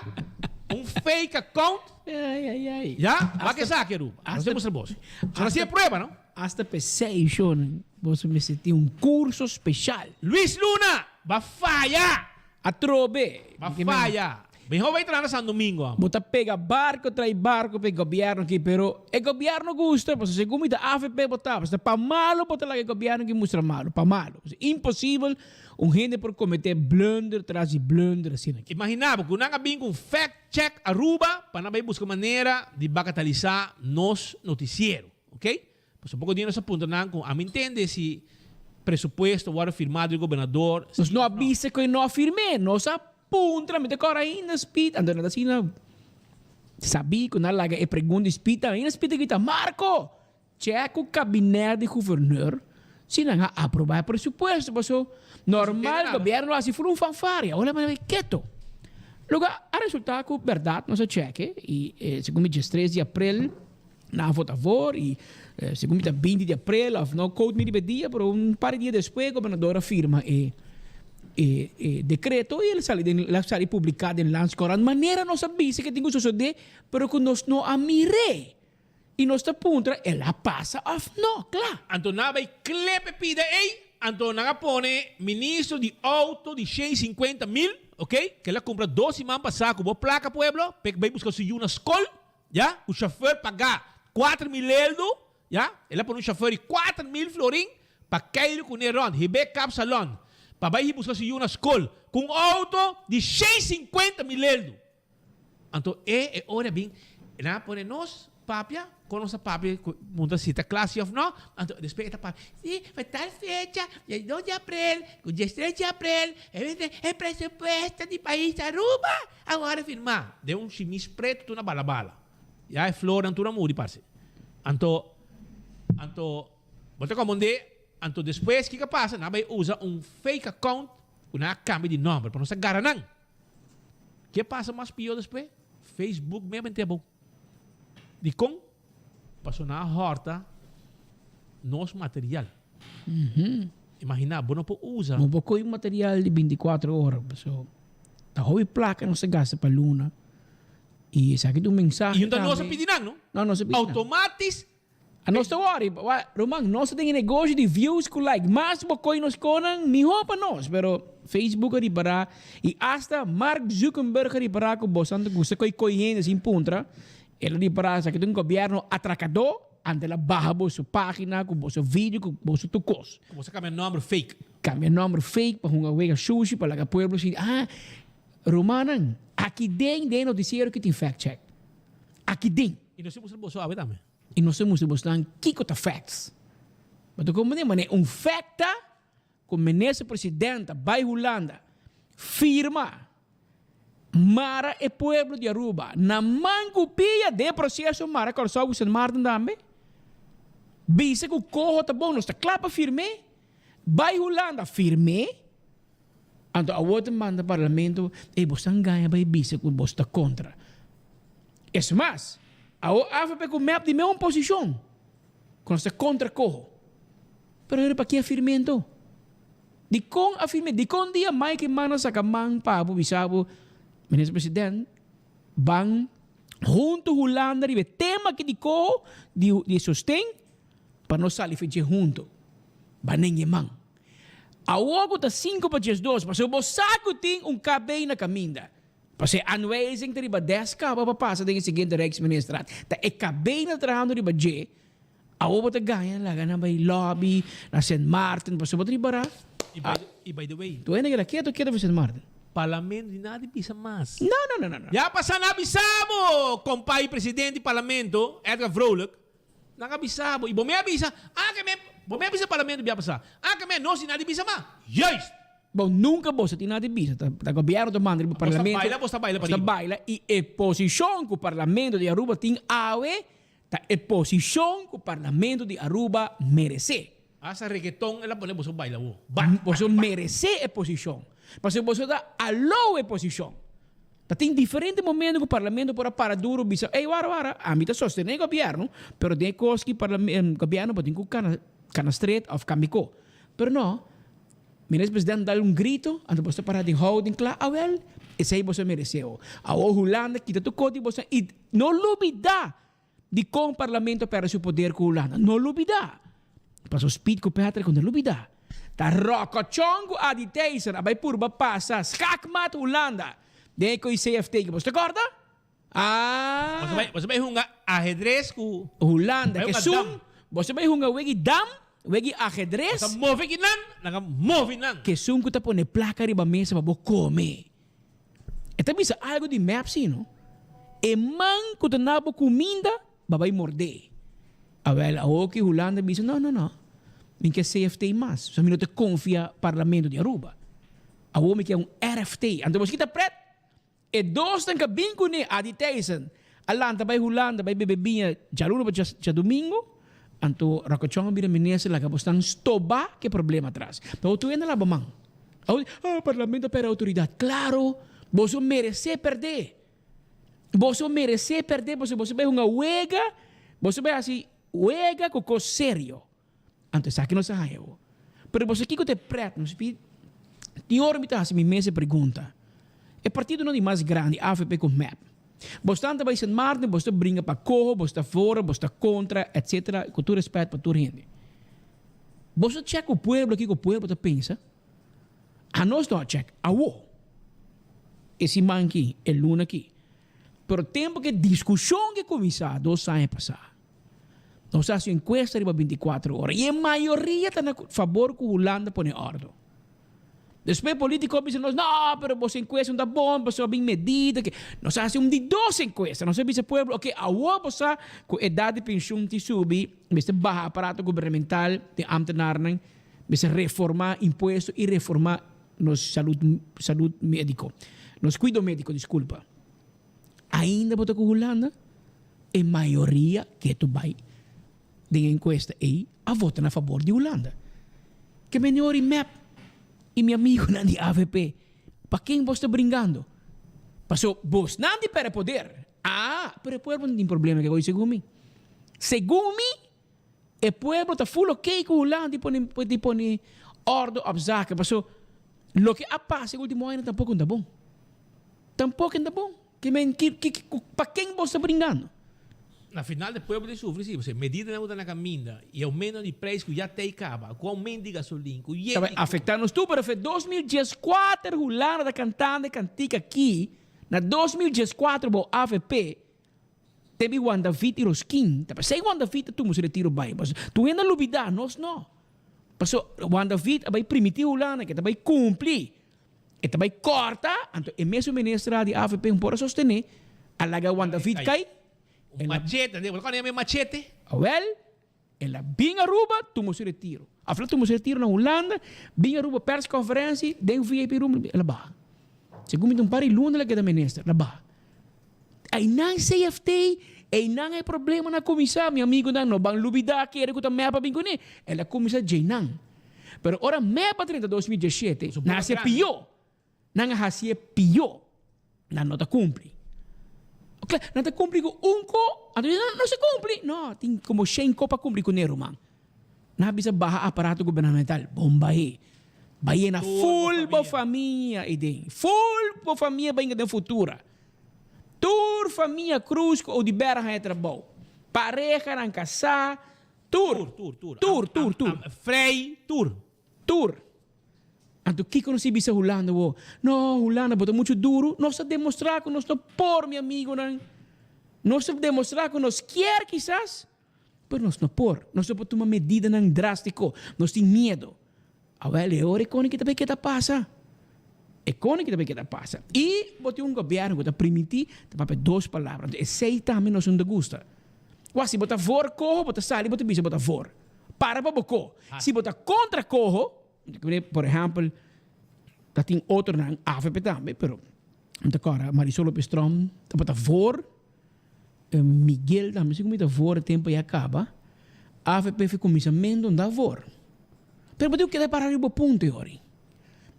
un fake account. Ai, ai, ai. Ya? Wak esaki, Aruba. Nos ta mustra boso. So nos tin e prueba, no? Hasta p'esei shon boso mester tin un curso special. Luis Luna, ba faya! Atrobe! Ba faya! Mihó bai traha na San Domingo amo. Bo ta pega barco trai barco pa e gobierno aki pero e gobierno gusta pasobra segun mi ta avp bo ta pasobra pa malo bo ta laga e gobierno aki mustra malo pa malo pasobra imposibel un hende por comete blunder tras di blunder asina aki. Imagina bo cu nan a bin cu un fact check Aruba pa nan bai busca manera di bakatalisa nos noticiero ok pasobra poco dia nos a puntra nan cu ami ntende si presupuesto worde firma dor gobernador Nos no a bisa cu e no a firme nos a Puntra, mi ta kòrda ainda Speed, anto nan ta asina sabí ku nan laga e pregunta di Speed tambe. Ainda Speed a grita, Marco, chèk ku kabinèt di guvernor si nan a aprobá e presupuesto, paso normal gobièrnu lo hasi ful un fanfaria. Awor nan a bai keto. Loke a resultá ku bèrdat nos a chèk'e i segun mi diestres di aprel nan a vota for i segun mi ta binti di aprel òf no quote mi riba e dia pero un par di dia despues gobernador a firma e e e decreto i el sali den el a sali publiká den Landscourant manera nos a bisa ke tin ku sosodé pero ku nos no a mir'é i nos ta puntra el a pasa òf no kla. Anto nan a bai klep e pida ei, anto nan a pone ministro di auto di 150 mil, ok, ke el a kumpra dos siman pasá ku bo plaka pueblo, p'e bai buska su yu na skol. Ya, ku chauffeur pagá 4000 eldo, ya, el a pone un chauffeur di 4000 florin pa keiru kuné rònt, hib'é kapsalòn, pa bai buska su yu na skol, ku un outo di 150 mil eldo. Anto e e ora bin, nan a pone nos papia, kon nos a papia ku munta si ta kla si òf no, anto despues e ta papia, si, pa tal fecha, dia dos di aprel, ku diestres di aprel, e presupuesto di pais Aruba. Awor e firmá den un shimis pretu tur na bala bala. Ya e flornan tur a muri parse. Anto, anto, bo ta komprendé? Anto despues kiko a pasa? Nan a bai usa un fake account ku nan a kambia di nòmber pa nos a gara nan. Ke pasa mas pió despues? Facebook mes a bent'é abou. Dikon? Pasobra nan a hòrta nos material. Imaginá, bo no por usa. Bo por kohe material di bintikuater ora, pasobra ta hopi plaka nos ta gasta pa luna. I esaki ta un mensahe tambe. I no ta nos a pidi nan, no? No, nos a pidi nan. Automatis. A nos ta wòri. Wak, ruman, nos ta den e negoshi di views ku like. Mas bo kohe nos konan, mihó pa nos. Pero Facebook a ripará i asta Mark Zuckerberg a ripará ku boso ta gusta kohe kohe hende sin puntra. El a ripará esaki ta un gobièrnu atrakadó. Ante el a baha boso pagina ku boso video ku boso tur kos. Ku boso kambia nòmber fake. Kambia nòmber fake pa hunga wega shushi pa laga pueblo sinti ah rumannan aki den den e notisiero ki tin fact check. Aki den. I nos ta mustra boso awe tambe. I nos ta mustra bosnan kiko ta facts. Bo ta komprende manera un fact ta ku minister president ta bai Hulanda firma Mara e pueblo di Aruba na man cu pia den e proceso mara Corsou cu Sint Maarten tambe. Bisa cu coho ta bon, nos ta cla pa firme. Bay Hulanda firme. Anto awor ta manda parlamento, ey bo stan gaña bay bisa cu bo sta contra. Es mas, awor avp cu mep di meun posicion cu nos ta contra coho. Pero ahora pa ke firme anto? Dikon a firme? Dikon dia Mike Eman a saka man pa bo bisa bo, Minister President, ban hunto Hulanda riba e tema aki di koho di di sosten pa nos sali for dje hunto. Ban nen e man. Awor ku ta sinku pa 12, pasobra bo sa ku tin un KB na kaminda. Pasobra e aanwijzing ta riba desk kaba pa pasa den e siguiente Rijksministerraad. Ta e KB na trahando riba dje. Awo bo ta gaña laga nan bai lobby na Sint Maarten pasobra bo ta riba ra. Y by the way. Tu hende keda keto keto for Sint Maarten. Parlamento di nada di bisa mas. No no no no no. Ya pasa nan a bisa bo compay presidente di parlamento Edgar Vrolijk nan a bisa bo y bo me a bisa ah ke me bo me a bisa parlamento bia pasa ah ke me nos di nada di bisa mas juist. Bo nunca boso tin nada di bisa ta ta gobierno ta manda riba parlamento. Bos ta baila bos ta baila pariba. Bos ta baila y e posicion cu parlamento di Aruba tin awe Ta e posicion cu Parlamento di Aruba merece. Hasta reggaeton el a pone boso baila wo. Boso merece e posicion. Pasobra boso ta alou e posicion. Ta tin diferente momento cu Parlamento por a para duro bisa, ey wara wara, ami ta sostene gobierno, pero den e cos ki gobierno bo tin cu cana cana stret of cambia co. Pero no, Minister President dal un grito, anto boso ta para den houding cla, awel, esey boso merece ho. Awor Hulanda kita tur cos di boso y No lubida dikon parlamento a perde su poder ku Hulanda. No lubida. Paso Speed ku Patrick no lubida. Ta rokochon ku Adi Thijssen a bai purba pasa skakmat Hulanda. Den e koi CFT ku boso ta kòrda? Ah! Boso bai, boso bai hunga ahedres ku. Hulanda Bai ke hunga sun, dam. boso bai hunga wegi dam, wegi ahedres. Boso a move ki nan, nan a move nan. Ke sun ku ta pone plaka riba mesa pa bo kome. E ta bisa algu di mep si no. E man ku ta na bo kuminda, bo a bai mordé. Awel, awoki Hulanda bisa no, no, no. Mi ke CFT mas, pasobra mi no ta konfia parlamento di Aruba. Awor mi ke un RFT. Anto boso kita pret? E dosnan ka bin kuné, Adi Thijssen, a lanta bai Hulanda bai bebe biña djaluna pa djadumingu, anto Rakochon a bira minister laga bosnan stobá ke problema atras. Pero tur hende a laba man. Awor di, ah, parlamento a pèrdè outoridat. Klaro, boso meresé pèrdè. Boso meresé pèrdè pasobra boso bai hunga wega, boso bai hasi wega ku kos serio. Anto esaki nos a haña bo. Pero boso kiko ta e pret? Nos pi tin ora mi ta hasi mi mes e pregunta. E partidonan di mas grandi, avp ku mep. Bosnan ta bai Sint Maarten, bos ta bringa pa koho, bos ta for, bos ta kontra, etsetera, ku tur respet pa tur hende. Bos a chèk ku pueblo kiko pueblo ta pensa? Anos no a chèk awo, e siman aki, e luna aki. Pero tempu ku e diskushon ke kuminsá dos aña pasá, Nos a hasi un enkuesta riba bintikuater ora i e mayoria ta na fabor ku Hulanda pone òrdu. Despues politiko a bisa nos, no, pero boso enkuesta no ta bon pasobra bin medida ke. Nos a hasi un di dos enkuesta. Nos a bisa pueblo, oke, awor bo sa ku edat di penshun tin subi, mester baha aparato gubernamental den ambtenarnan, mester reforma impuesto i reforma nos salud salud mediko, nos kuido mediko, diskulpa. Ainda bo ta ku Hulanda? E mayoria ketu bai den e enkuesta ei a vota na fabor di Hulanda. Ke mene ora i mep i mi amigunan di avp, pa ken bos ta bringando? Paso bosnan di perde poder. Ah, pero e pueblo no tin problema ke koi segun mi. Segun mi e pueblo ta full ok ku Hulanda di pone di pone ordo op zaken paso loke a pasa e ultimo añanan tampoco no ta bon. Tampoco no ta bon. Ki men ki ki pa ken bo sta bringando? Na final de pueblo ta sufri si, pasobra medidanan ku ta na kaminda i oumento di preis ku ya tei kaba, ku oumento di gasolin, ku yen Ta bai di. afekta nos tur, pero fe 2014 Hulanda ta kantando e kantika aki, na 2014 bo avp te bi Juan David i Roskin, ta pesey Juan David ta tuma su retiro bai, pasobra tur hende a lubida, nos no, pasobra Juan David a bai primiti Hulanda ke ta bai kumpli. E ta bai kòrta, anto e mesun ministra di avp un por a sostené, a laga Juan David kai. Un machete, bo ta kòrda yama e machete? Awèl, el a bin Aruba, tuma su retiro. After el a tuma su retiro na Hulanda, bin Aruba persconferentie, den VIP room, el a baha. Segun mi ta un par di luna el a keda minister, el a baha. Einan CFT, einan e problemanan a kuminsá. Mi amigunan, no ban lubidá kere ku ta mep a bin kuné. El a kuminsá djeinan. Pero ora mep a drenta 2017, nan a hasié pió. Nan a hasié pió. Nan no ta kumpli. Kla, nan ta kumpli ku un ko, anto nan no sa kumpli. No, tin komo shen ko pa kumpli kuné, ruman. Nan a bisa baha aparato gubernamental. Bon bai. Bai yena full bo famia ei den. Full bo famia bai den futura. Tur famia Cruz ku Oduber a haña trabou. Parehanan kasá. Tur. Tur, tur, tur. Tur, tur, tur. Frei, tur. Tur. Anto kiko nos a bisa Hulanda wo? No, Hulanda bo ta muchu duru. Nos a demostrá ku nos no por, mi amigonan. Nos a demostrá ku nos kier kisas. Pero nos no por. Nos no por tuma medidanan drástiko. Nos tin miedo. Awel, e ora e koni ki ta bay keda pasa. E koni ki ta bay keda pasa. I bo tin un gobièrnu ku ta primintí ta papia dos palabra. Anto esei tambe nos no ta gusta. Wak, si bo ta voor koho, bo ta sali bo ta bisa bo ta voor. Para pa bo koho. Si bo ta kontra koho, por ehèmpel, ta tin otronan, avp tambe, pero mi ta kòrda Marisol Lopez Tromp tabata voor. Miguel tambe si kumita voor e tempo ya kaba. Avp fi kuminsamentu nda voor. Pero bo tin ku keda para riba bo punto e ori.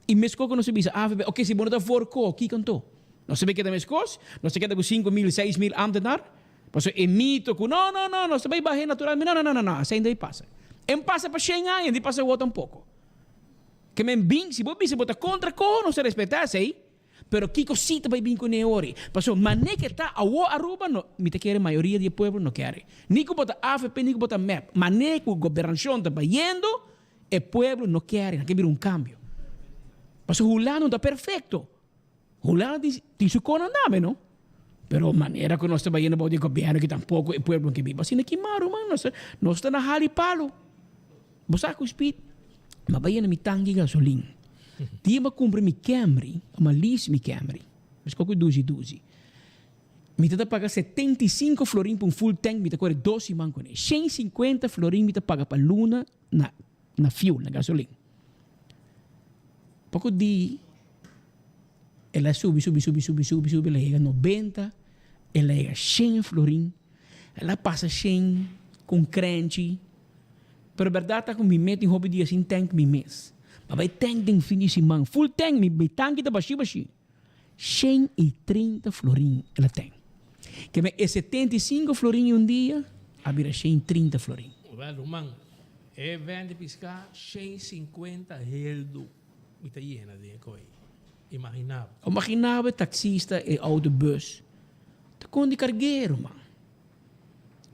I meskos ku nos a bisa avp, oke si bo no ta voor ko, kiko anto? Nos ta bai keda meskos? Nos ta keda ku 5000, 6000 ambtenar? Pasobra e mito ku no, no, no, nos ta bai bahe naturalmente, no, no, no, no, no, asei no ta pasa. E pasa pa shen aña, no pasa awor tampoko. Ke men bin, si bo bisa bo ta kontra ko, nos ta respeta esei. Pero kiko si ta bai bin kuné ori? Pasobra mané ke ta awor Aruba no, mi ta kere mayoria di e pueblo no kere. Ni ku bo ta avp ni ku bo ta mep. Mané ku gobernashon ta bayendo, e pueblo no kere, nan ke bira un kambio. Pasobra Hulanda no ta perfekto. Hulanda tin tin su konan tambe no. Pero manera ku nos ta bayendo bou di gobièrnu ki tampoko e pueblo ke biba asina ki maru man nos ta nos ta na hali palo. Bo sa ku Speed mi a bai yena mi tanki gasolin. Dia mi a kumpra mi Camry, mi a lease mi Camry. Mi skohe duzi duzi. Mi ta ta paga 75 florin pa un full tank mi ta kore dos siman kuné. 150 florin mi ta paga pa luna na na fuel, na gasolin. Poko di el a subi, subi, subi, subi, subi, subi, el a yega 90, el a yega 100 florin, el a pasa 100 con crenchi. Pero berdad ta cu mi mes tin hopi dia sin tank mi mes. Ma bay tank den fin di siman, full tank, mi mi tanki ta bashi bashi. 130 florin el a tank. Ke me e 75 florin un dia a bira 130 florin. Wel ruman, e vende piská 150 heldu mi ta yena den e koi. Imagina bo. Imagina bo e taxista, e autobus ta kon di karg'é ruman.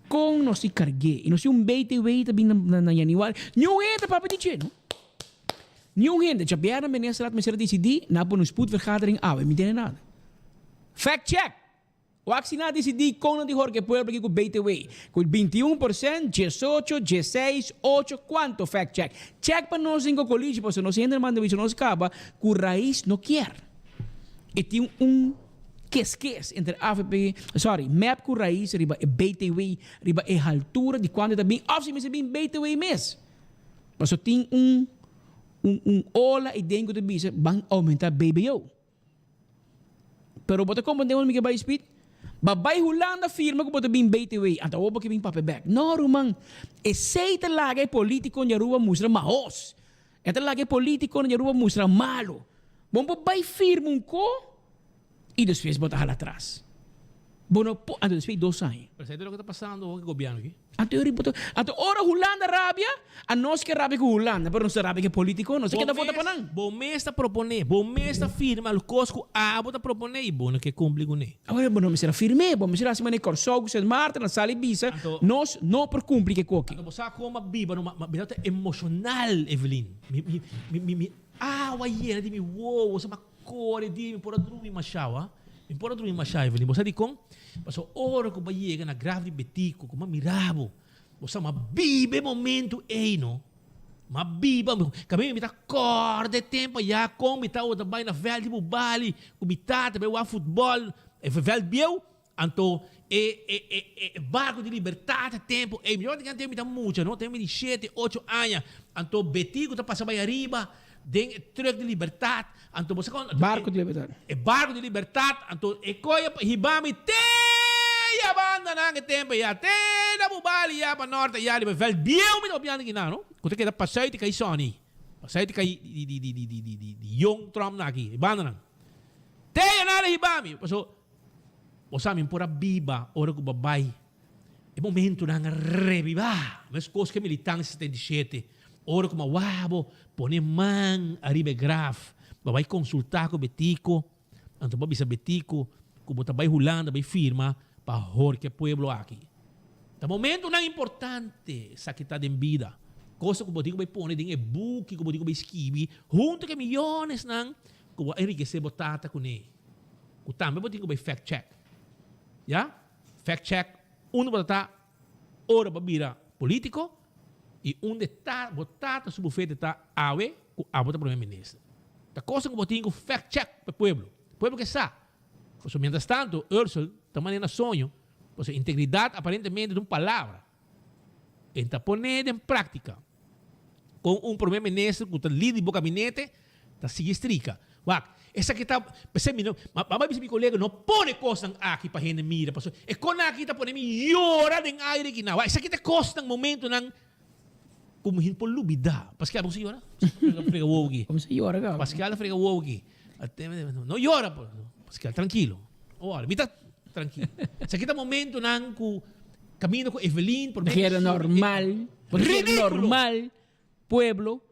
Kon nos di karg'é? I nos tin un BTW ta bin na na januari. Niun hende ta papia di dje no. Niun hende. Djabièrnè minister laat mester a disidí na pone un spoedvergadering awe. Mi tende nada. Fact check! Wak si nan a disidí kon nan di horka e pueblo aki ku BTW. Ku 21%, 18, 16, 8, kuantu? Fact check. Check pa nos den Cocolishi pasobra nos hende manda bisa nos kaba ku Raiz no kier. E tin un keskes entre avp, sorry, mep ku Raiz riba e BTW, riba e haltura di kuantu e ta bin òf si mester bin BTW mes. Pasobra tin un un un ola ei den ku ta bisa ban oumenta BBO. Pero bo ta comprende unda mi ke bai Speed? Ba bai Hulanda firma ku bo ta bin BTW, anto awor bo ke bin papia bek. No ruman, esei ta laga e politiconan di Aruba mustra mahos. E ta laga e politiconan di Aruba mustra malo. Bo no por bai firma un ko i despues bo ta hala atras. Bo no por, anto despues di dos aña. Pero esei ta loke ta pasando awor ku e gobièrnu aki. Anto e riba anto ora Hulanda rabia, anos ke rabia ku Hulanda, pero nos ta rabia ku e politico, nos ta keda vota pa nan. Bo mes ta propone, bo mes ta firma al kos ku abo ta propone i bo no ke kumpli kuné. Awor bo no mester a firm'é, bo mester a hasi manera Kòrsou ku Sint Maarten a sali bisa, nos no por kumpli ku e koki. Anto bo sa kon bo a biba no, ma mi tabata emoshonal Evelyn, mi mi mi mi mi awa yena di mi wowo, sa Kore di mi por a drumi mashá wa. Mi por a drumi mashá Evelyn. Bo sa dikon? Pasobra ora ku bo a yega na graf di Betico ku mi a mira bo, bo sa mi a biba e momento ei no. Mi a biba, kaminda mi ta kòrda e tempu ayá kon mi tabata bai na vèlt di Bubali ku mi tata bai wak futbòl, e vèlt bieu. Anto e e e e barco di libertad e tempo ey, mi tabata tin antes mi ta mucha no, tempo mi di shete, ocho aña, anto Betico ta pasa bay ariba den e truck di libertad, anto bo sa con. Barco di libertad. E barco di libertad, anto e coy a hiba mi te ya banda nan e tempo ya, te na Bubali ya pa norte ya riba veld bieu mi ta papiando aki no, cu ta keda pa zuid di Caisoni, pa zuid di Cai di di di di di di di Jong Tromp nan aki, e banda nan. Te ya nan a hiba mi, paso. Bo sa mi por a biba ora ku bo a bai e momentunan a rebibá meskos ku e militansia 77 ora ku bo a wak bo pone man ariba e graf bo a bai konsultá ku Betico anto bo a bisa Betico ku bo ta bai Hulanda bai firma pa horka e pueblo aki. Ta momentunan importante esaki ta den bida cosa ku bo tin ku bai pone den e buki ku bo tin ku bai skibi huntu ku e miyonesnan ku bo a enrikesé bo tata kuné. Ku tambe bo tin ku bai fact check. Ya? Fact check unda bo ta ta ora bo a bira politico y unda ta bo tata su bufete ta awe ku abo ta prome minister. Ta cosa ku bo tin ku fact check pa e pueblo. Pueblo ke sa. Pasobra mientras tanto Ursel ta manera na soño pasobra integridad aparentemente ta un palabra. E ta pone den practica. Con un prome minister cu ta lider di bo gabinete ta sigui strika. Wak, esaki ta, p'esei mi no, ma bai bisa mi colega no pone cosnan aki pa hende mira, pasobra e cosnan aki ta pone mi yora den aire aki nan. Wak, esaki ta cosnan, momentonan cu mi por lubida. Pascal, bo sa yora? Pascal a frega wowo aki. Bo sa yora caba. Pascal a frega wowo aki. No yora, Pascal, trankilo. Ora, mi ta trankilo. Esaki ta momentonan cu caminda cu Evelyn por Bo keda normal, bo keda normal, pueblo.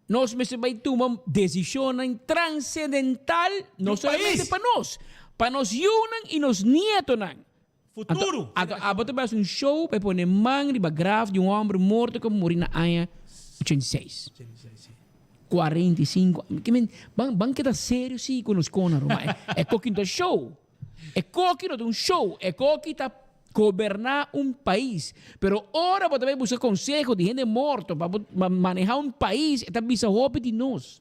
Nos mester bai tuma decisionnan transcendental, no solamente pa nos, pa nos yunan y nos nietonan. Futuro. Anto abo ta bai haci un show pa e pone man riba graf di un homber morto cu a muri na aña 86. 45 Ke men ban ban keda serio si ku nos kona ruman. E koki no ta show. E koki no ta un show. E koki ta goberná un pais. Pero ora bo ta bai buska konseho di hende morto pa bo manehá un pais e ta bisa hopi di nos.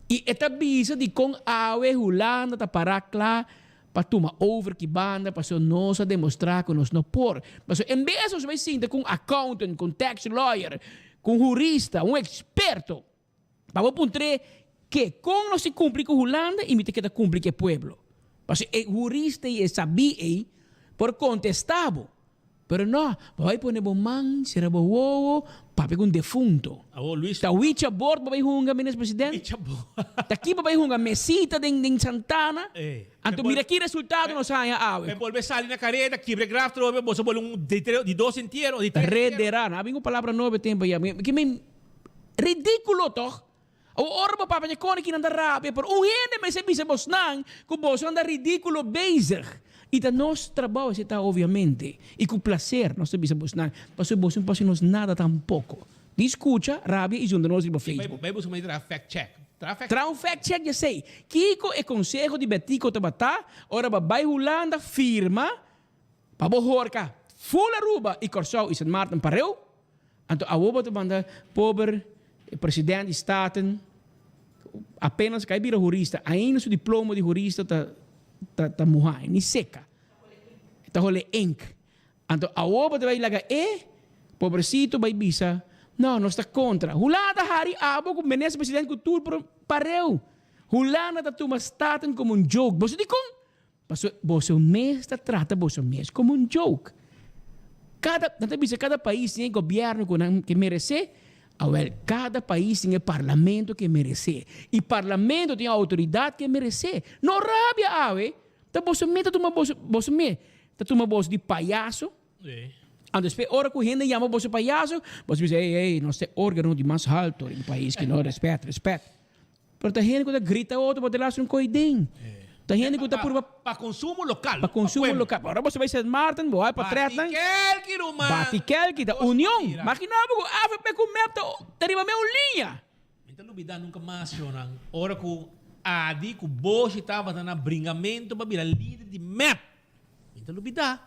I e ta bisa dikon awe Hulanda ta pará kla pa tuma over ki banda pasobra nos a demostrá ku nos no por. Pasobra en bes nos bai sinta ku un accountant, ku un tax lawyer, ku un hurista, un eksperto pa bo puntr'é ke kon nos tin kumpli ku Hulanda i mi ta keda kumpli ku e pueblo. Pasobra e hurista ei, e sabí ei por kontestá bo. Pero no, bo bai pone bo man, sera bo wowo, papia ku un defunto. Awor Luis. Ta Ouija board bo bai hunga, Minister President? Ouija board. Ta ki bo bai hunga? Mesita den den Santana? Eh. Anto mira ki resultado nos haña awe. Pe bolbe sali na kareda, kibra e graf trobe, boso bole un di tres, di dos entiero, di tres entiero. Redera, no a bin ku palabra nobo e tempo ya. Ki men ridículo toch? Awor ora bo papia dje koni kinan ta rabia, pero un hende mester bisa bosnan ku boso anda ridíkulo bezig. I ta nos trabou esei ta obviamente, i ku plaser nos ta bisa bosnan, pasobra boso no por hasi nos nada tampoko. Di skucha, rabia i zunda nos riba Facebook. Bai buska manera traha fact check. Traha fact Traha un fact check dje esei. Kiko e konseho di Betico tabata ora bo a bai Hulanda firma pa bo horka full Aruba i Kòrsou i Sint Maarten pareu? Anto awor bo ta manda pober president di Staten apenas kai bira hurista ainda su diploma di hurista ta ta ta muha e ni seka e ta hole ink anto awor bo ta bai laga e pobrecito bai bisa no nos ta kontra Hulanda ta hari abo ku minister president ku tur pareu Hulanda ta tuma Staten komo un joke boso dikon Pasobra boso mes ta trata boso mes komo un joke. Kada, nan ta bisa kada pais tin e gobièrnu ku nan ke meresé, awèl kada pais tin e parlamento ke meresé. I parlamento tin e outoridat ke meresé. No rabia awe, ta boso mes ta tuma boso, boso mes ta tuma boso di payaso. Anto despues ora ku hende yama boso payaso, boso bisa, ey, ey, nos ta e órgano di mas halto den pais, ki no rèspèt, rèspèt. Pero ta hende ku ta grita otro pa te un koi den. Ta hende ku ta purba. Pa konsumo lokal. Pa konsumo lokal. Ora boso bai Sint Maarten, bo bai pa Tretnan. Bati kelki ruman. Bati kelki ta union. Magina bo ku avp ku mep ta ta riba meun liña. Mi ta lubida nunka mas shownan ora ku Adi ku Boshi tabata na bringamentu pa bira lider di mep. Mi ta lubida.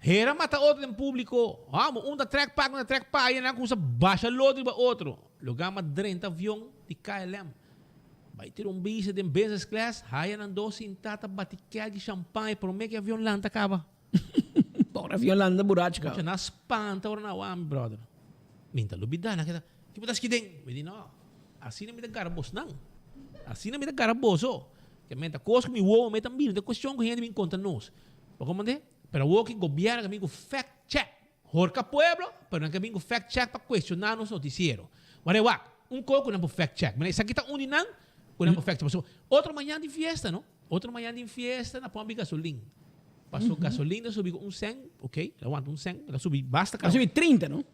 Hera mata otro den publico. Amo, un ta trek pa, un ta trek pa, y nan cuminsa basha lodo riba otro. Loga ma drenta avion di KLM. Bay tira un bisa den business class, haya nan dos sinta ta bati kelk di champagne prome ki avion lanta caba. Pobre avion lanta buracho caba. Mucha nan spanta ora nan wak mi brother. Mi ta lubida, nan keda, ki bo ta ski den? Mi di no, asina mi ta gara bosnan. Asina mi ta gara boso. Ke men ta kos ku mi wowo me ta mira, no ta kuestion ku hende bin konta nos. Bo komprende? Pero awor ki gobièrnu ka bin ku fact check. Horka pueblo, pero nan ka bin ku fact check pa kuestioná nos notisiero. Wak wak, un kos ku nan por fact check. Mira, esaki ta un di nan ku nan por fact check. Pasobra otro mañan tin fiesta, no? Otro mañan tin fiesta na pòmpi gasolin. Pasobra gasolin ta subi ku un sèn, ok, el a wanta un sèn, el a subi basta kaba. El a subi trinta, no?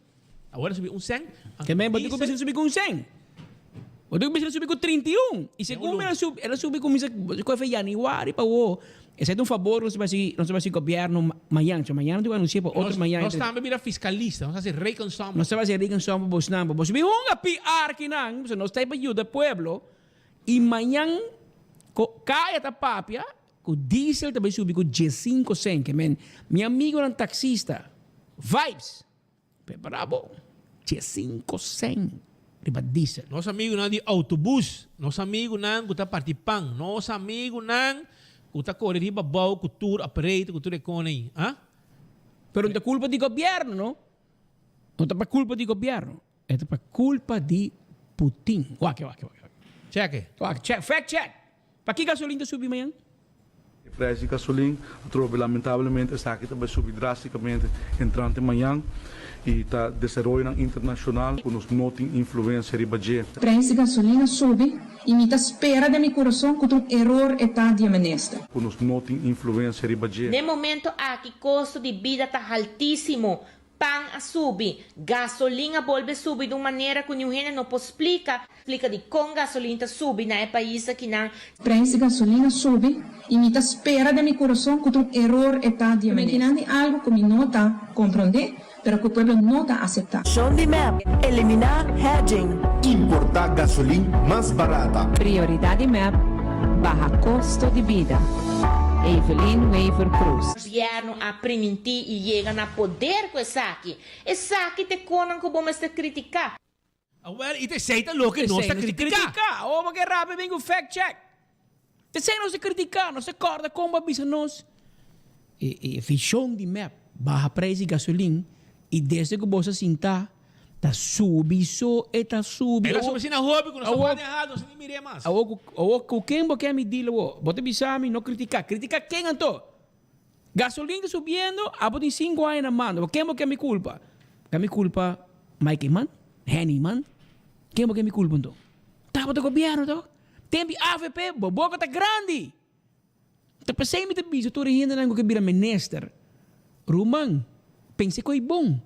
Awor a subi un sèn. Ke men bo tin ku bisa el subi ku un sèn. Bo tin ku bisa el subi ku 31. I segun el a subi, el a subi kuminsa ku efe yanüari pa awor. Esei ta un fabor ku nos ta hasi, nos ta hasi gobièrnu mañan. So mañan nos tin ku anunsiá pa otro mañan. Nos tambe bira fiskalista, nos ta hasi rekensom. Nos ta hasi rekensom pa bosnan. Pa bo subi hunga PR kinan, pasobra nos ta ei pa yuda pueblo. I mañan ku kaya ta papia ku diesel ta bai subi ku diesinko sèn. Ke men mi amigonan taksista, vibes! Prepara bo, 15 cent riba diesel. Nos amigunan di autobus, nos amigunan ku ta parti pan, nos amigunan ku ta kore riba bou ku tur operator, ku tur e kone ei, ah? Pero no ta kulpa di gobièrnu, no. No ta pa kulpa di gobièrnu, e ta pa kulpa di Putin. Wak, wak, wak. Check e. Wak, check, fact check. Paki gasolin ta subi mañan? E prijs di gasolin atrobe lamentablemente esaki ta bai subi drasticamente entrante mañan y ta desaroyonan internacional cu nos no tin influencia riba dje. Prijs di gasolin a subi y mi ta spera den mi curason cu ta un eror e ta di e minister. Cu nos no tin influencia riba dje. N'e momento aki costo di bida ta haltisimo, Pan a subi, gasolin a bolbe subi di un manera ku niun hende no por splika. Splika di kon gasolin ta subi na e pais akinan. Prijs di gasolin a subi y mi ta spera den mi curason cu ta un eror e ta di e minister. Kinan di algo cu mi no ta compronde, pero cu pueblo no ta acepta. Shon di mep, elimina hedging. Importa gasolin mas barata. Prioridad di mep, baha costo di bida. Evelyn Wever Croes. Gobierno a priminti y yega na poder cu esaki. Esaki t'e conan cu bo mester critica. Awel, y t'esey ta loke nos ta critica. Awor bo ke rabia bin cu fact check. T'esey nos ta critica, nos ta corda con bo a bisa nos. E vision di mep, baha prijs di gasolin y desde cu bo sa sinta ta subi so e ta subi. El a subi asina hopi cu nos ta wak den hal, nos ni mir'e mas. Awor awor cu ken bo ke mi deal awor? Bo ta bisa mi no critica. Critica ken anto? Gasolin ta subiendo, abo tin cinco aña na mando. Bo ken bo ke mi culpa? Ke mi culpa Mike Eman? Henny Eman? Ken bo ke mi culpa anto? Tabata gobierno toch? Tempi avp bo boca ta grandi. Ta pesey mi ta bisa tur e hendenan ku ke bira minister, ruman, pensa ku ei bon.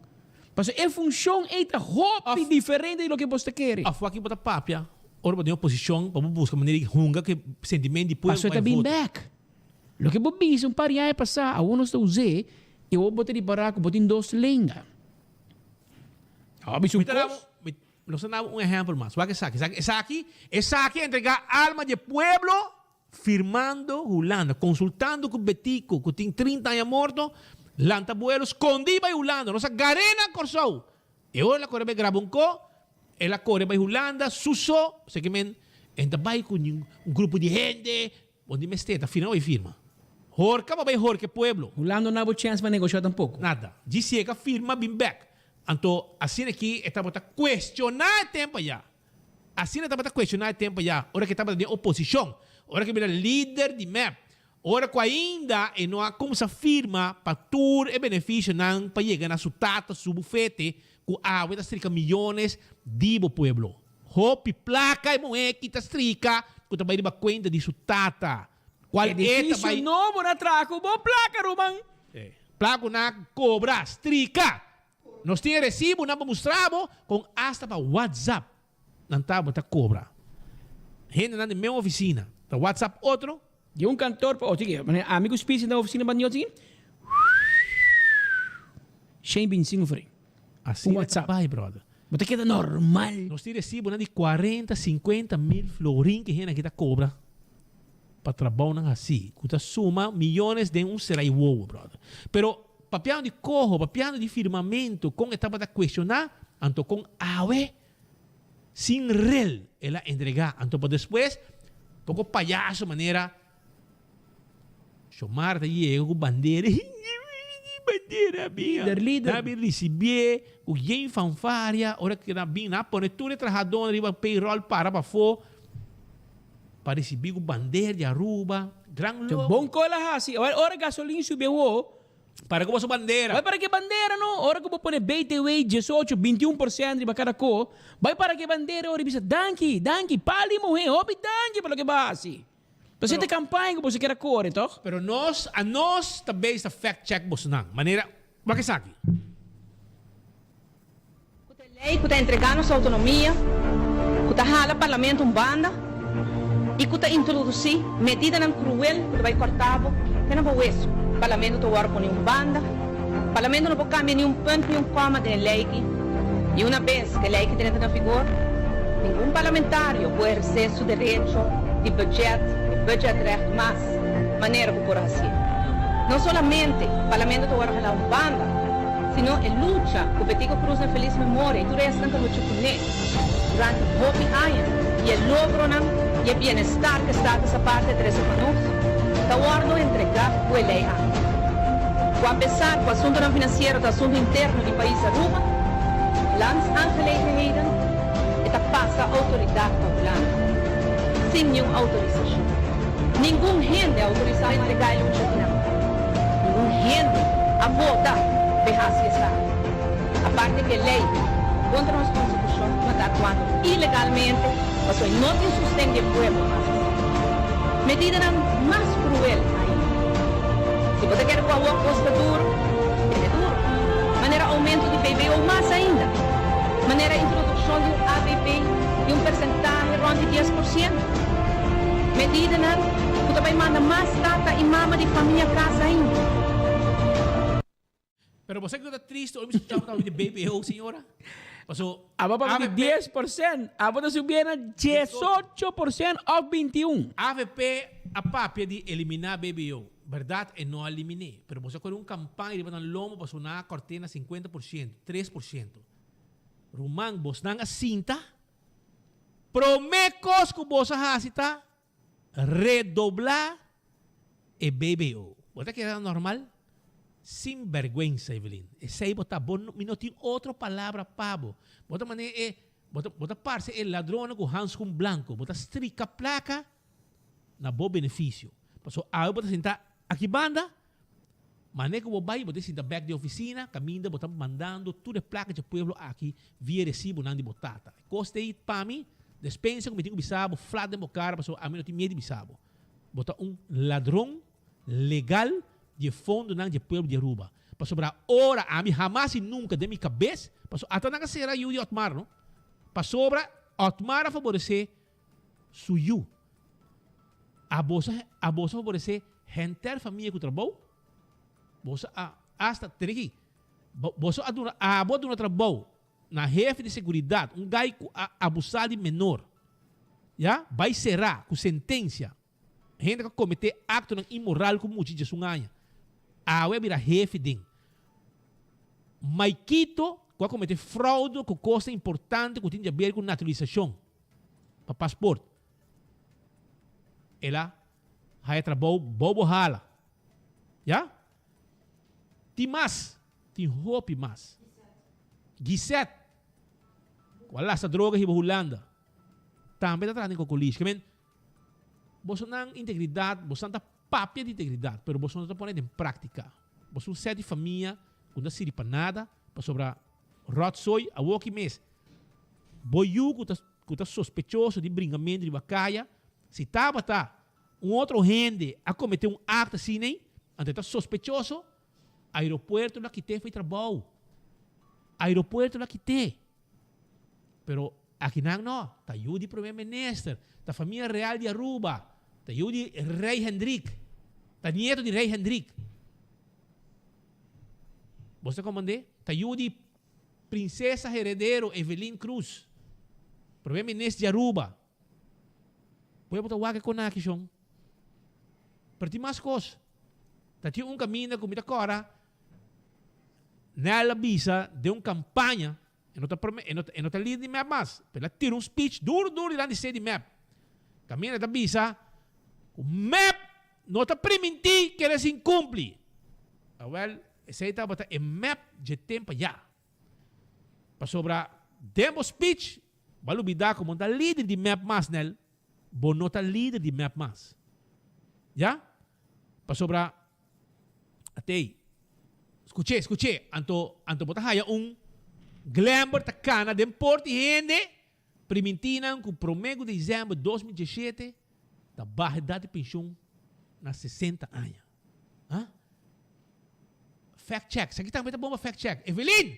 Pasobra e funcion ei ta hopi diferente di loke bos ta kere. Of wak bo ta papia ora bo den oposicion pa bo busca manera di hunga ku e sentimento di pueblo Pasobra e ta bin bek. Loke bo bisa un par di aña pasá, awor nos ta us'é i awor bo ta ripará ku bo tin dos lenga. Awor bisa un kos. Nos ta daba un ehèmpel mas. Wak esaki. Esaki, esaki a entregá alma di e pueblo firmando Hulanda, konsultando ku Betico ku tin 30 aña morto, lanta buelo skondí bai Hulanda. Nos a gar'é na Kòrsou. E ora el a kore bai graba un ko, el a kore bai Hulanda su so, esaki men e ta bai ku un grupo di hende. Bo di mester ta firma bai firma. Horka bo bai horka e pueblo. Hulanda no na bo chèns pa negoshá tampoko. Nada. Djis si e ka firma bin bèk. Anto asina aki e tabata kuestioná e tempu ayá. Asina e tabata kuestioná e tempu ayá ora ku e tabata den oposishon, ora ku e bira lider di mep, ora ku ainda e no a kumsa firma pa tur e benefisionan pa yega na su tata su bufete ku awe ta strika miyones di bo pueblo. Hopi plaka e muhé ki ta strika ku ta bai riba kuenta di su tata, kual e ta Edifisio bai. nobo na traha ku bo plaka, ruman. E plaka ku nan a kobra, strika. Nos tin e resibo nan pa mustra bo kon asta pa WhatsApp nan tabata kobra. Hendenan den mes ofisina ta WhatsApp otro. Di un kantor pa otro. Ami ku Spisi na ofisina ban di otro. Shen bintisinko fren. Asina ta bai brother. Bo ta keda normal. Nos tin resibonan di cuarenta, cincuenta mil florin ke hende aki ta cobra pa trabounan haci, cu ta suma miyones den un serai wowo brother. Pero papiando di coho, papiando di firmamento, con e tabata cuestiona, anto con awe sin rel el a entrega, anto pa despues poco payaso manera Shomar ta yega ku bandera, bandera bin. Lider, lider. Nan a bin risibié ku yen fanfaria. Ora ku nan bin, nan a pone tur e trahadónan riba payroll para pafó pa risibí ku bandera di Aruba. Gran Te logro. bon ku el a hasi. Ora, ora gasolin subi awó. Para ku boso bandera. Bai para ke bandera no. Ora ku bo pone BTW 18, 21% riba kada ko, bai para ke bandera ora i bisa danki, danki, pali muhé, hopi danki pa loke bo a hasi. Pasobra ta campaña cu boso kier a core, toch? Pero nos, anos ta bezig ta fact check bosonan. Manera, wak esaki. Cu ta e ley cu ta entrega nos autonomia, cu ta hala Parlamento un banda y cu ta introduci medidanan cruel cu ta bay corta bo te na bo hueso. Parlamento ta worde poni un banda. Parlamento no por cambia ni un punt ni un coma den e ley aki. Y una bes cu e ley aki ta entra na vigor, ningun parlamentario por eherce su derecho di budget, e budgetrecht, mas manera cu por hacié. No solamente Parlamento ta worde hala un banda, sino e lucha cu Betico Croes na feliz memoria y tur esnan cu a lucha cuné durante hopi aña y e logronan y e bienestar cu Status Aparte a trece pa nos, ta worde entrega cu e ley aki. Cu a pesar cu asuntonan financiero ta asunto interno di pais Aruba, Landsaangelegenheden, e ta pasa autoridad pa Hulanda, sin niun autorisacion. Ningun hende a autorisa pa entrega e lucha akinan. Ningun hende a vota p'e haci esaki. Aparte cu e ley contra nos constitucion no ta actuando ilegalmente pasobra e no tin sosten di e pueblo pa haci esaki. Medidanan mas cruel ainda. Si bo ta kere cu awor cos ta duro, kende duro. Manera aumento di BBO mas ainda. Manera introduccion di un ABB di un percentahe rond di 10%. Medidanan cu ta bay manda mas tata y mama di famia cas ainda. Pero bo sa kico ta triste ora mi scucha bo ta papia di BBO, señora? Paso Abo pa avp 10%, abo ta subi na 18% of 21. Avp a papia di elimina BBO. Berdad e no a elimine, pero boso a kore un campaña riba nan lomo paso nan a corte na 50%, 3%. Ruman bosnan a sinta? Prome cos cu boso a haci ta Redobla e BBO. Bo ta keda normal? Sin berguensa, Evelyn. Esei bo ta. Bo no, mi no tin otro palabra pa bo. Bo ta manera e, bo ta, bo ta parse e ladronnan ku hanskun blanko. Bo ta strika plaka na bo benefisio. Pasobra awe bo ta sinta aki banda, Mane ku bo bai, bo ta sinta bèk den ofisina, kaminda bo ta mandando tur e plaka dje pueblo aki via e resibonan di bo tata. E kos ta ei pa mi, despensa ku mi tin ku bisa bo flat den bo kara pasobra ami no tin miedu di bisa bo. Bo ta un ladron legal di e fondonan dje pueblo di Aruba. Pasobra ora ami hamas i nunka den mi kabes, pasobra ata nan a sera yu di Otmar no, pasobra Otmar a faboresé su yu. A boso a boso favoresé henter famia ku trabou? Boso a asta tene aki boso a duna abo a duna trabou na hefe di seguridat un gai ku a abusá di menor ya bai será ku sentensia hende ku a kometé aktonan inmoral ku mucha djesun aña awe a bira hefe den Maikito ku a kometé fraude ku kosnan importante ku tin di aber ku naturalisashon. pa paspoort. El a haya trabou bou bo hala. Ya? Tin mas. Tin hopi mas. Gisette, ku a lasta droga hiba Hulanda, tambe ta traha den Cocolish. Ke men, bosonan integridat, bosonan ta papia di integridat, pero boso no ta pone den práktika. Boso un set di famia ku no ta sirbi pa nada, pasobra ròtzooi awoki mes. Bo yu ku ta ku ta sospechoso di bringamentu riba kaya, si tabata un otro hende a kometé un akto asina ei, anto e ta sospechoso, aeropuerto lo a kit'é for e trabou. Aeropuerto lo a kit'é. Pero akinan no, ta yu di prome minister, ta famia real di Aruba, ta yu di Rei Hendrik, ta nieto di Rei Hendrik. Bo sa komand'é? Ta yu di Princesa heredero Evelyn Cruz, Prome Minister di Aruba. Pueblo ta wak e con aki shon. Pero tin mas cos. Ta tin un caminda cu mi ta cora Nel a bisa den un campaña, e no ta prome, e no e no ta lider di mep mas, pero el a tira un speech duro duro dilanti sede di mep. Caminda ta bisa cu mep No ta primintí kere sin kumpli. Awèl, esei tabata e mep dje tempu ayá. Pasobra den bo speech bo a lubidá ku bo no ta lider di mep mas, Nel. Bo no ta lider di mep mas. Ya? Pasobra, atei, skuch'é, skuch'é, anto, anto bo ta haya un Glenbert ta kana den port di hende Primintí nan ku promé ku desèmber 2017 ta baha edat di penshon na 60 aña. Ha? Fact check. Esaki tambe ta bon pa fact check. Evelyn,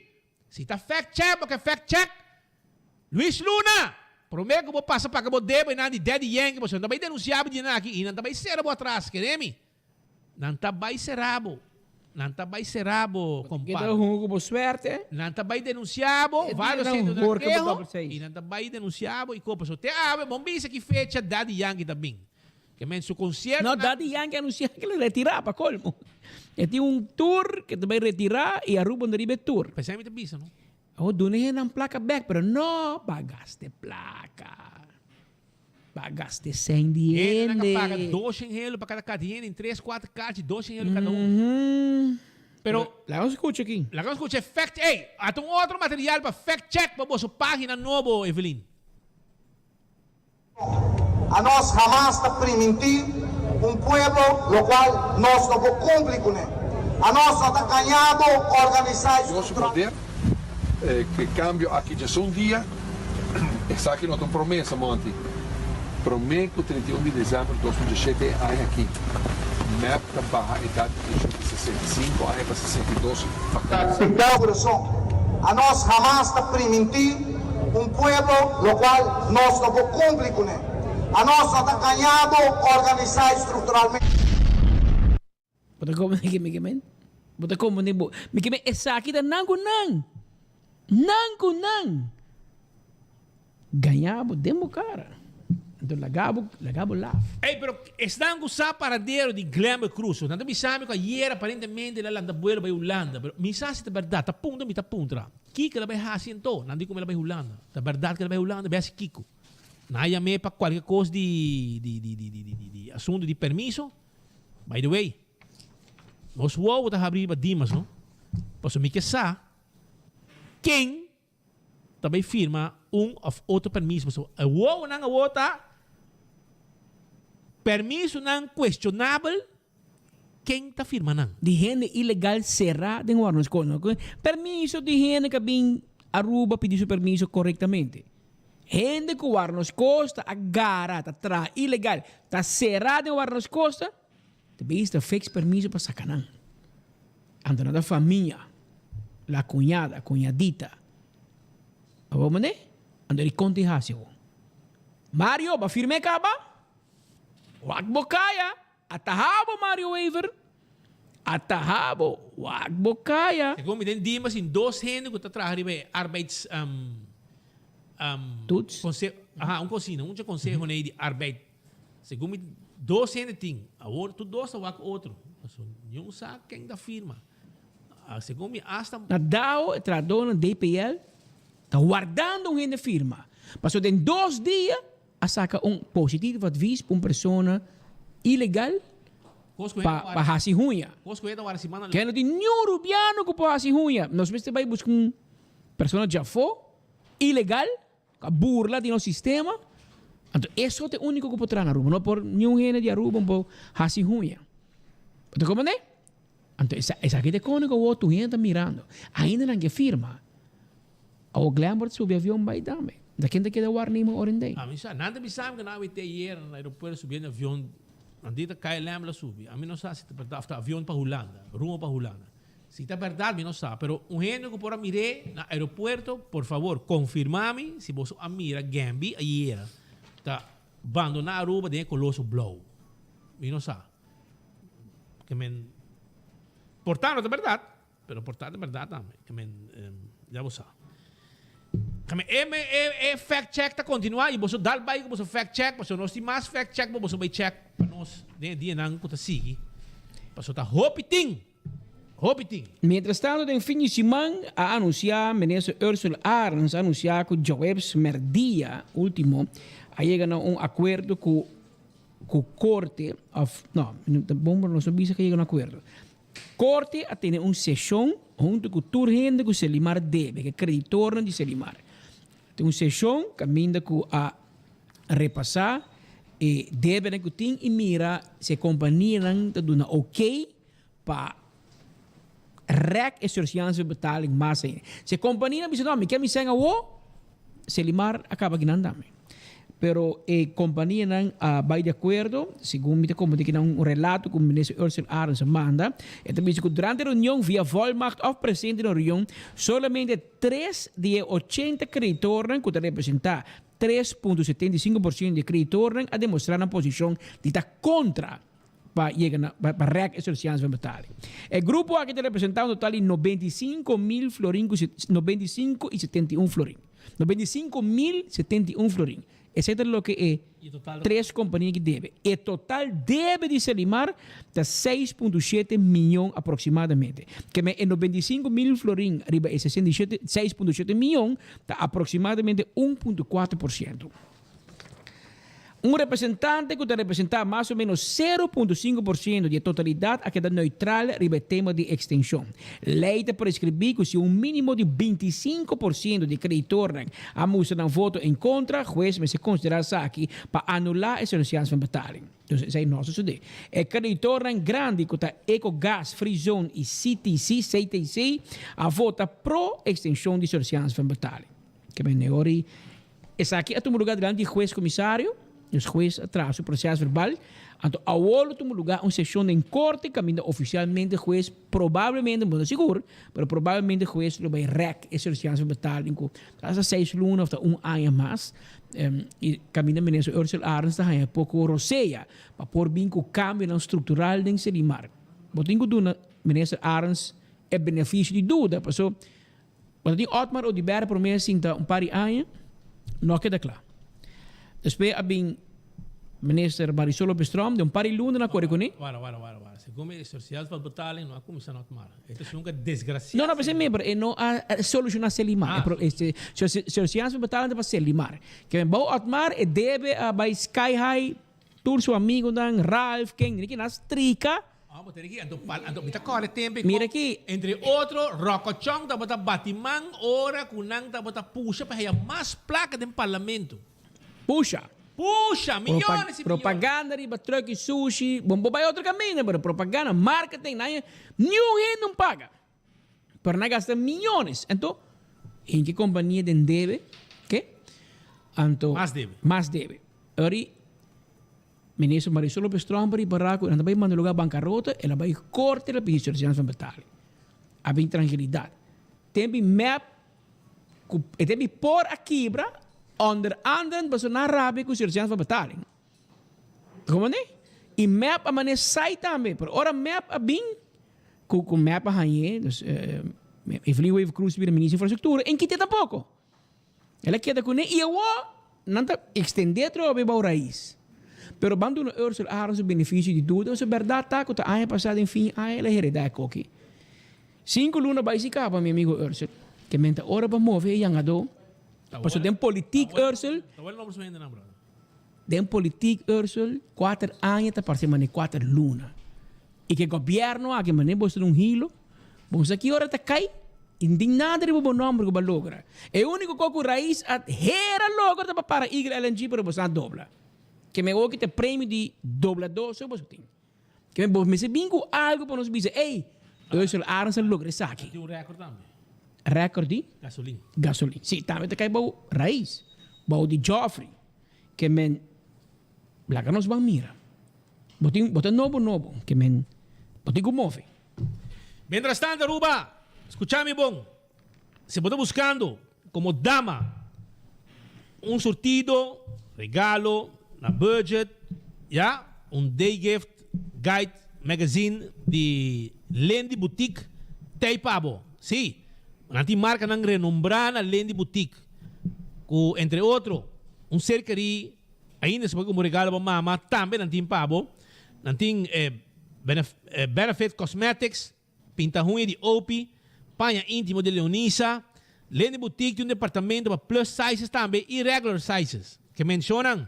si ta fact check bo ke fact check Luis Luna! Promé ku bo pasa paga bo debe nan di Daddy Yankee pasobra nan ta bai denunsiá bo di nan aki i nan ta bai sera bo atras, kere mi? Nan ta bai sera bo. Nan ta bai sera bo, Ke ta hunga ku bo suerte. Nan ta bai denunsia bo, E varios dia nan centro horka bo keho, double seis. i nan ta bai denunsia bo i kopa. So te awe, bon bisa ki fecha Daddy Yankee ta bin. Ke men su concierto No, nan. Daddy Yankee a anuncia ke lo retira pa colmo. E tin un tour ke ta bai retira i Aruba no riba e tour. Pesei mi ta bisa no. Awor duna e nan placa bek, pero no pa gasta e placa. Pa gasta sèn di Hende nan hende. a paga doshen helo pa kada kachi. Hende in tres, kuater kachi, doshen helo kada un. Pero. Laga nos skucha aki. Laga nos skucha e fact. Ey, ata un otro material pa fact check pa boso pagina nobo, Evelyn. Anos hamas ta primintí un pueblo locual nos no por cumpli cune. Anos no ta gañado organisá y Dios su poder, e cambio aki djesun dia, esaki no ta un promesa, Monty. Prome cu 31 di december 2017 e aña aki, mep ta baha edad di pensioen di 65 aña pa 62 pa cada. Pica curason. Anos hamas ta primintí un pueblo locual nos no por cumpli cune. Anos no ta gañado organisá y structuralmente. Bo ta komprendé ke mi ke men? Bo ta komprendé bo? Mi ke men esaki ta nan ku nan. Nan ku nan gaña bo den bo kara. Anto laga bo, laga bo laf. Ey, pero esnan ku sa paradero di Glenbert Croes, nan ta bisa mi ku ayer aparentemente el a lanta buelo bai Hulanda, pero mi sa si ta bèrdat, ta puntra mi ta puntra, kiko el a bai hasi anto? Nan di ku el a bai Hulanda. Ta bèrdat ku el a bai Hulanda? Bai hasi kiko? Nan a yam'é pa kualke kos di di di di di di di asuntu di permiso. By the way, nos wowo ta habri riba Dimas, no? Pasobra mi ke sa ken ta bay firma un of otro permiso pasobra e wowonan awor ta permisonan cuestionabel ken ta firma nan? Di hende ilegal sera den warnos con no permiso di hende ka bin Aruba pidi su permiso corectamente hende cu warnos costa a gara ta traha ilegal ta sera den warnos costa ta bay ta fix permiso pa saca nan. Anto nan ta famia, la cuñada, cuñadita. Abo mane? Anto di con tin haci awo? Mario, ba firme caba? Wak bo caya! A taha bo Mario Wever! A taha bo! Wak bo caya! Segun mi den Dimas tin dos hende cu ta traha riba e arbeids Toets? Aha, un cosina, un conseho nei di arbeid. Segun mi dos hende tin. Awor tur dos ta wak otro. Pasobra niun sa ken ta firma. Segun mi hasta. Na dao e trahadornan DPL ta wardando un hende firma. Pasobra den dos dia a saka un positief advies pa un persona ilegal pa pa hasi huña. Ke no tin niun rubiano ku por hasi huña. Nos mester bai buska un persona djafó ilegal. A burla di nos sistema, anto eso ta e unico cu por traha na Aruba. No por niun hende di Aruba por haci huña. Bo ta comprende? Anto esaki ta e cone cu awor tur hende ta mirando. Ainda nan ke firma. Awor Glenbert subi avion bay tambe. Ta ken ta keda warnema ora en day? Ami sa, nan ta bisa mi cu nan a wete ayer na aeropuerto subiendo avion, nan di ta KLM la subi. Ami no sa si ta berdad of ta avion pa Hulanda, rumbo pa Hulanda. Si ta berdad mi no sa, pero un hende cu por a mir'é na aeropuerto, por favor confirma mi si boso a mira Gamby ayera ta bandona Aruba den e coloso blauw. Mi no sa. Ke men por ta no ta berdad, pero por ta ta berdad tambe. Ke men ya bo sa. Ke men e e e fact check ta continua y boso dal bay cu boso fact check pasobra nos tin mas fact check pa boso bay check pa nos den e dianan cu ta sigui. Pasobra ta hopi tin. Hopi tin. Mientrastanto den fin di siman a anunsia Minister Ursula Arends a anunsia ku djaweps merdia ultimo a yega na un akuerdo ku ku korte of no ta bon pero nos no bisa ku a yega na un akuerdo. Korte a tene un seshon hunto ku tur hende ku Selimar debe, ku e kreditornan di Selimar. Tin un seshon kaminda ku a repasá e debenan ku tin i mira si e kompanianan ta duna oké pa rèk e surseansbetaling mas ainda. Si e kompanianan bisa no, mi ke mi sèn awo, Selimar a kaba kinan tambe. Pero e kompanianan a bai di akuerdo, segun mi ta komprendé kinan un relato ku Minister Ursula Arends a manda, e ta bisa ku durante e reunion via volmacht òf presente na reunion, solamente tres di e ochenta kreditornan ku ta representá 3.75% di e kreditornan a demostrá nan posishon di ta kontra pa yega na pa rèk e surseans van betaling. E grupo aki ta representá un total di 95 mil florin ku 95 i 71 florin. 95 mil 71 florin. Esei ta loke e tres kompania ki debe. E total debe di Selimar ta 6.7 miyon aproksimadamente. Ke men e 95 mil florin riba e 67 6.7 miyon ta aproksimadamente 1.4%. Un representante ku ta representá mas o ménos 0.5% di e totalidat a keda neutral riba e tema di ekstenshon. Lei ta preskribí ku si un mínimo di 25% di e kreditornan a mustra nan voto en kontra, hues mester konsiderá esaki pa anulá e sentensias van betaling. Dus esei no a sosodé. E kreditornan grandi ku ta Ecogas, Free Zone i CTC, CTC, a vota pro ekstenshon di sentensias van betaling. Ke men neori Esaki a tuma lugar dilanti di hues komisario, dus hues a traha su proces verbal, anto awor lo tuma lugar un sesion den korte kaminda ofisialmente hues probablemente, bo no sigur, pero probablemente hues lo bai rek e surseance betaling ku ta hasta seis luna of ta un aña mas, i kaminda minister Ursula Arends ta haña poko rosea pa por bin ku kambionan struktural den Selimar. Bo tin ku duna minister Arends e benefisio di duda, paso. Bo ta tin Otmar Oduber prome sinta un par di aña, no a keda kla. Despues a bin Minister Marisol Lopez Tromp den un par di luna nan a kore kuné. Wara, wara, wara, wara. Segun mi e sociaalsvatbetaling no a kuminsá na Otmar. E ta esun ku a desgrasia. No, no, p'esei mi, pero e no a solushoná Selimar. Ah. E sociaalsvatbetaling ta pa Selimar. Ke men bou Otmar e debe a bai sky high tur su amigonan, Ralph, ken, ni ken a strika. Ah, bo tene ki, anto pal, anto mi ta kòrda e tempu Mira ki. Entre otro, Rokochong tabata bati man ora ku nan tabata pusha pa haya mas plaka den parlamento. Pusha. Pusha! Millones y millones. Propaganda riba truck y sushi. Bon, bo bai otro caminda, pero propaganda, marketing, nan niun hende no paga. Pero nan gasta millones. Anto, hinki compania den debe, ke? Anto. Mas debe. Mas debe. Ori, Minister Marisol Lopez Tromp riba raku, nan ta bai manda lugar bancarota, el a bai corte, el a pidi Sergeant van betaling. A bin tranquilidad. Tempi mep Ku e debi por a kibra onder anderen pasobra nan rabia ku Sir Jans pa betaling. Komo ne? I mep a mane sai tambe, pero ora mep a bin ku ku mep a hañ'é, dus Evelyn Wever Croes bira minister di infrastruktura, en kite tampoko. El a keda kuné i awor nan ta ekstendé atrobe bou rais. Pero ban duna Ursula Arends su benefisio di duda, pasobra bèrdat ta ku ta aña pasá den fin aña el a heredá e koki. Sinku luna bai si kaba mi amigo Ursel. Ke men ta ora pa move e yangadó. Paso den politik Ursel. Den politik Ursel kuater aña ta parse mane kuater luna. I ke gobièrnu aki mane bo sta un hilo. Bo sa ki ora ta kai i no tin nada riba bo nòmber ku bo a logra. E úniko kos ku Raiz a hera logra ta pa para Eagle LNG pero bo sa dobla. Ke men oki ta premio di dobladó so bo tin. Ke bo mester bin ku algu pa nos bisa, ey, Ursel Arends a logra esaki. Tin un record tambe. Record di? Gasolin. Gasolin. Si, tambe ta kai bou Raiz, bou di Geoffrey. Ke men, laga nos ban mira. Bo tin, bo ta nobo nobo, ke men, bo tin ku move. Mientras tanto Aruba, skucha mi bon, si bo ta buskando komo dama un surtido, regalo, na budget, ya, un day gift guide magazine di Lendy Boutique t'ei pa bo. Sí, nan tin markanan renombrá na Lendy Boutique ku entre otro un ser kerí ainda si bo ke komo regalo pa mama tambe nan tin pa bo. Nan tin Benefit Cosmetics. Pinta huña di Opie, paña íntimo di Leonisa, Lendy Boutique tin un departamento pa plus sizes tambe y regular sizes. Ke menshonan?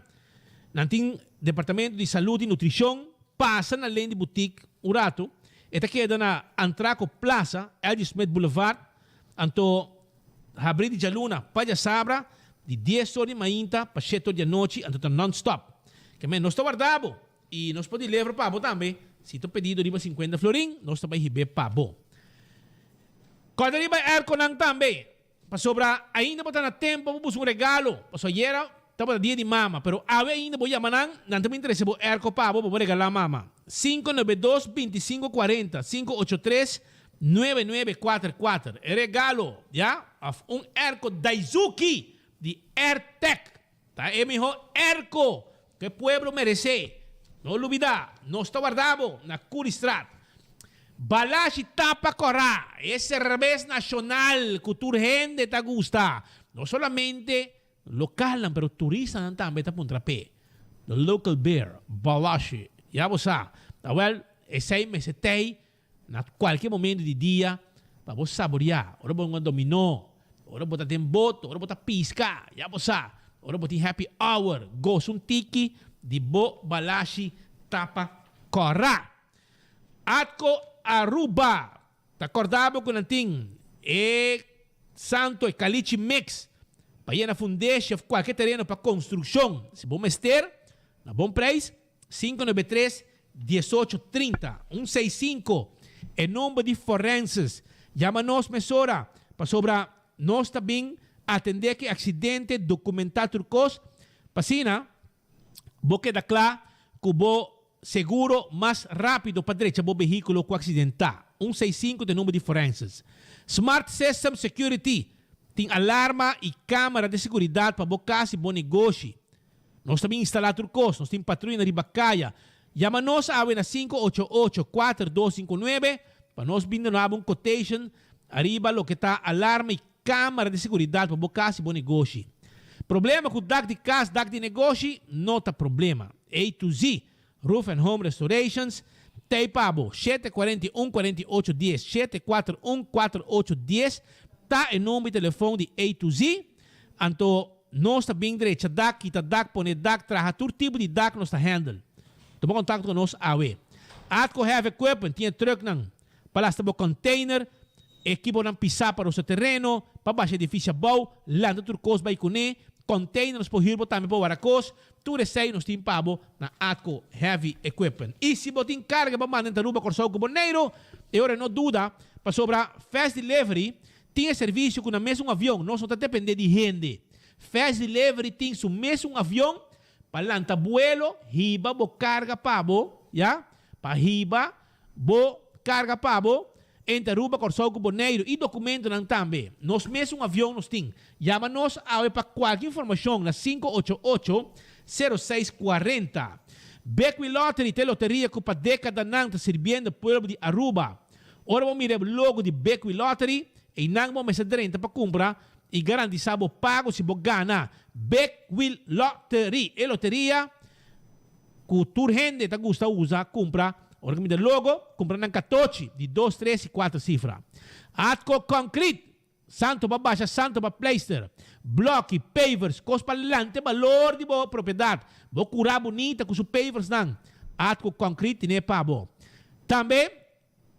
Nan tin departamento di salud y nutricion. Pasa na Lendy Boutique un rato. E ta keda na Antraco Plaza, LG Smith Boulevard. Anto habri di djaluna pa djasabra di dies or di mainta pa shete or di anochi, anto ta non-stop. Ke men nos ta warda bo. I nos por deliver pa bo tambe. Si ta un pedido riba sinkuenta florin, nos ta bai hib'é pa bo. Kòrda riba e airconan tambe, pasobra ainda bo ta na tempu pa bo buska un regalo. Pasobra ayera tabata dia di mama, pero awe ainda bo yama nan, nan ta bin trese bo airco pa bo pa bo regalá mama. Sinku nuebe dos, bintisinku kuarenta, sinku ocho tres, nuebe nuebe kuater kuater. E regalo, ya, òf un airco Daizuki di Airtec. Ta e miho erko ku e pueblo meresé. No lubidá, nos ta warda bo na Curiestraat. Balashi tapa kòrá, e serbes nashonal ku tur hende ta gusta. No solamente lokalnan pero turistanan tambe ta puntra p'e. The local beer, Balashi. Ya bo sa. Awèl, esei mester t'ei Na kualke momento di dia pa bo saboreá, ora bo hunga dominó, ora bo ta den boto, ora bo ta piska, ya bo sa, ora bo tin happy hour, gosa un tiki di bo balashi tapa kòrá. Atco Aruba ta kòrda bo ku nan tin e santo, e kalichi mix pa yena fundeshi òf kualke tereno pa konstrukshon. Si bo mester, na bon preis. Sinku nuebe tres, diesocho trinta, un seis sinku, e number di forenses. Yama nos mesora, pasobra nos ta bin atendé ku e aksidente, dokumentá tur kos, pa asina bo keda kla ku bo seguro mas rápido pa drecha bo vehíkulo ku aksidentá. Un seis sinku ta e number di forenses. Smart System Security tin alarma i kámara di seguridat pa bo kas i bo negoshi. Nos ta bin instalá tur kos, nos tin patruya riba kaya. Yama nos awe na sinku ocho ocho, kuater dos sinku nuebe pa nos bin duna bo un quotation ariba loke ta alarma i. camera di seguridad pa bo cas y bo negoshi. Problema cu dak di cas, dak di negoshi no ta problema. A to Z Roof and Home Restorations t'ey pa bo. 741 48 dies, 741 48 dies ta e number di telefon di A to Z. Anto nos ta bin drecha dak, kita dak, pone dak, traha tur tipo di dak nos ta handle. Tuma contacto cu nos awe. Atco Heavy Equipment tin e trucknan pa lasta bo container, ekiponan pisa pa rosa tereno, pa basha edificio abou, lanta tur cos bay cune, container nos por huur bo tambe pa wara cos, tur esey nos tin pa bo na Atco Heavy Equipment. Y si bo tin carga pa manda entre Aruba, Corsou cu Boneiru, e ora no duda, pasobra Fast Delivery tin e servicio cu na mesun avion, nos no ta depende di hende. Fast Delivery tin su mesun avion pa lanta buelo, hiba bo carga pa bo, ya, pa hiba Bo karga pa bo entre Aruba, Kòrsou ku Boneiru i dokumentonan tambe. Nos mes un avion nos tin. Yama nos awe pa kualke informashon na 588 06 40. Bekwin Lottery ta e loteria ku pa dekadanan ta sirbiendo pueblo di Aruba. Ora bo mira e logo di Bekwin Lottery, einan bo mester drenta pa kumpra i garantisa bo pago si bo gana. Bekwin Lottery, e loteria Ku tur hende ta gusta usa kumpra ora ku mi ta logo kumpra nan katochi di dos, tres i kuater sifra. Atco Concrete, Santo pa basha, santo pa pleister, bloki, pavers, kos pa lanta e balor di bo propiedat, bo kura bunita ku su paversnan. Atco Concrete tine pa bo. Tambe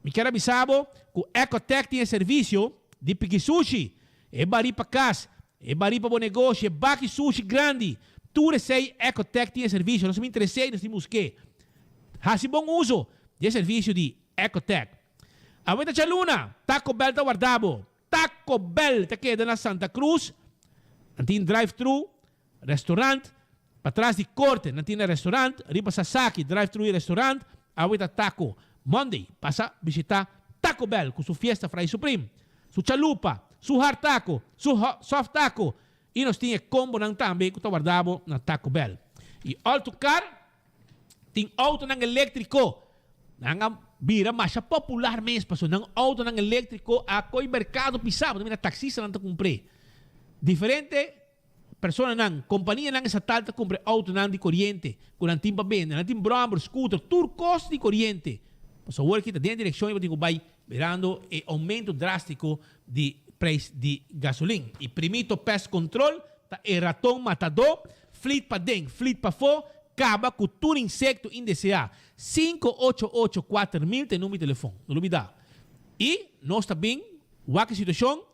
Mi kier a bisa bo ku Ecotec tin e servisio di piki sushi, e barí pa kas, e barí pa bo negoshi, e baki sushi grandi. Tur esei Ecotec tin e servisio. Nos ta interes'é i nos tin busk'é. Hasi bon uso di e servisio di Ecotec. Awe ta djaluna, Taco Bell ta warda bo. Taco Bell ta keda na Santa Cruz. Nan tin drive-thru Restaurant, Patras di korte nan tin e restaurant, riba Sasaki drive thru e restaurant, awe ta Taco Monday. Pasa bishita Taco Bell ku su fiesta fry supreme, su chalupa, su hard taco, su soft taco i nos tin e combonan tambe ku ta warda bo na Taco Bell. I All to Car tin autonan eléktriko. Nan a bira masha popular mes pasobra nan autonan eléktriko a koi merkado pisá. Bo ta mira taksistanan ta kumpr'é. Diferente Personanan, kompanianan estatal ta kumpra e outonan di koriente ku nan tin pa bende. Nan tin brommer, scooter, tur kos di koriente. Pasobra awor aki ta den e direkshon i bo tin ku bai mirando e oumento drástiko di preis di gasolin. I Primito Pest Control ta e raton matadó, flit paden, flit pafó, kaba ku tur insekto indeseá. 588 4000 ta e number di telefon. No lubidá. I nos ta bin wak e situashon.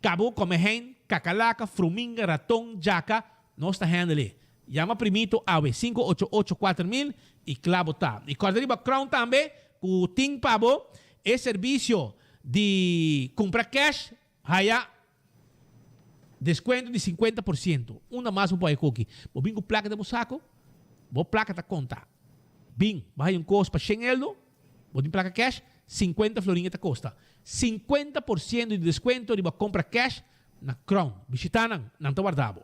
Cabo come hein, kakalaka, fruminga, raton, djaka, nos ta handle e. Yama Primito awe, 588 4000 y kla bo ta. Y corda riba Crown tambe cu tin pa bo e servicio di cumpra cash haya descuento di 50%. Unda mas bo por haya koki? Bo bin cu placa den bo saco? Bo placa ta conta. Bin, bo haya un cos pa shen eldo, Bo tin plaka cash? 50 florin e ta kosta. 50% di deskuento riba kompra cash na Crown. Bishita nan, nan ta warda bo.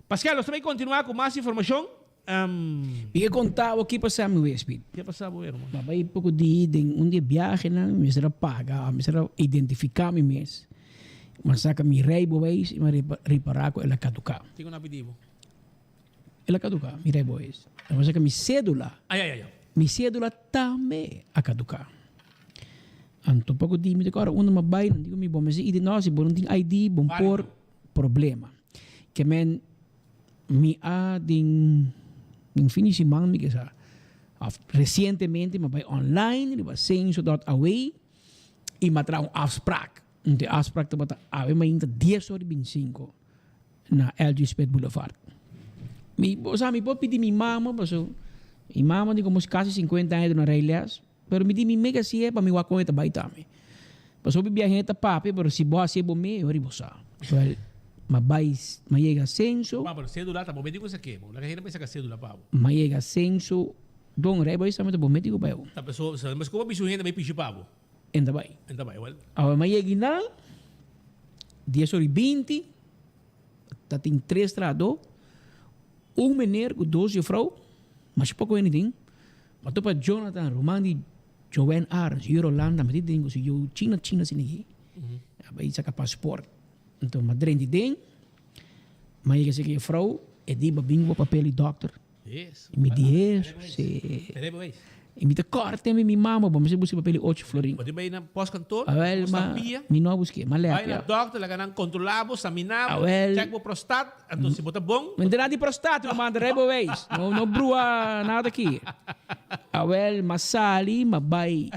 Pascal, nos ta bay kontinua ku mas informashon. Mi ke konta bo ki pasa mi wes, Piet. Ke pasa bo, herman? Mi a bay poko di den un di e biahenan, mi mester a paga, mi mester a identifiká mi mes. Mi a saka mi rijbewijs i mi a ripará ku el a kaduká. Kiko nan a pidi bo? El a caduca, mi rijbewijs. Ta pasa cu mi cedula, Ay, ay, ay. mi cedula tambe a caduca. Anto poco di mi ta ora unda mi a bay, nan di cu mi bo mester ID. No, si bo no tin ID, bo por problema. Ke men mi a den den fin di siman mi kesa of recientemente mi a bay online riba censo dot aw y mi a traha un afspraak. Anto e afspraak tabata awe mainta dies ora y binticinco. na LG Smith Boulevard. Mi, o sea, mi por pidi mi mama, paso mi mama di como casi 50 aña duna rijles, pero mi di mi mega siye pa mi wak con e ta bay tambe. Paso hopi biaha hende ta papia, pero si bo hacié bo mee, ora bo sa. Wel, ma bay, ma yega censo. Pa, pero cedula ta bo meti cu esaki, bo laga hende pensa ca cedula pa bo. Ma yega censo, don rijbewijs tambe ta bo meti cu bay bo. Ta paso, mas como bisu hende bay pishi pa bo. En ta bai. En ta bai, wel. Awe ma yega nan, dies ora i binti, ta tin tres trahadó, un meneer ku dos jufrou, masha poko hende tin, ma topa Jonathan, ruman di Joanne Arends, Yurolanda, mi tin ku su yu china china asina aki, a bai saka paspoort. Anto m'a drenti den, m'a yega serka e frou, e di, Bo bin ku bo papel di dòkter? I mi di, Hesus, si. I mi ta kòrda tempu mi mama, bo mester buska papel di ocho florin. Bo tin bai na postkantoor, Awel, bo ma stampia, mi no a busk'é, m'a bai lèpia. na dòkter, laga nan kontrolá bo, saminá bo, Awel. chèk bo prostat, anto si bo ta bon. Mi no ta nada di prostat, mi manda rijbewijs. No, no brua nada aki. Awel, m'a sali, m'a bai,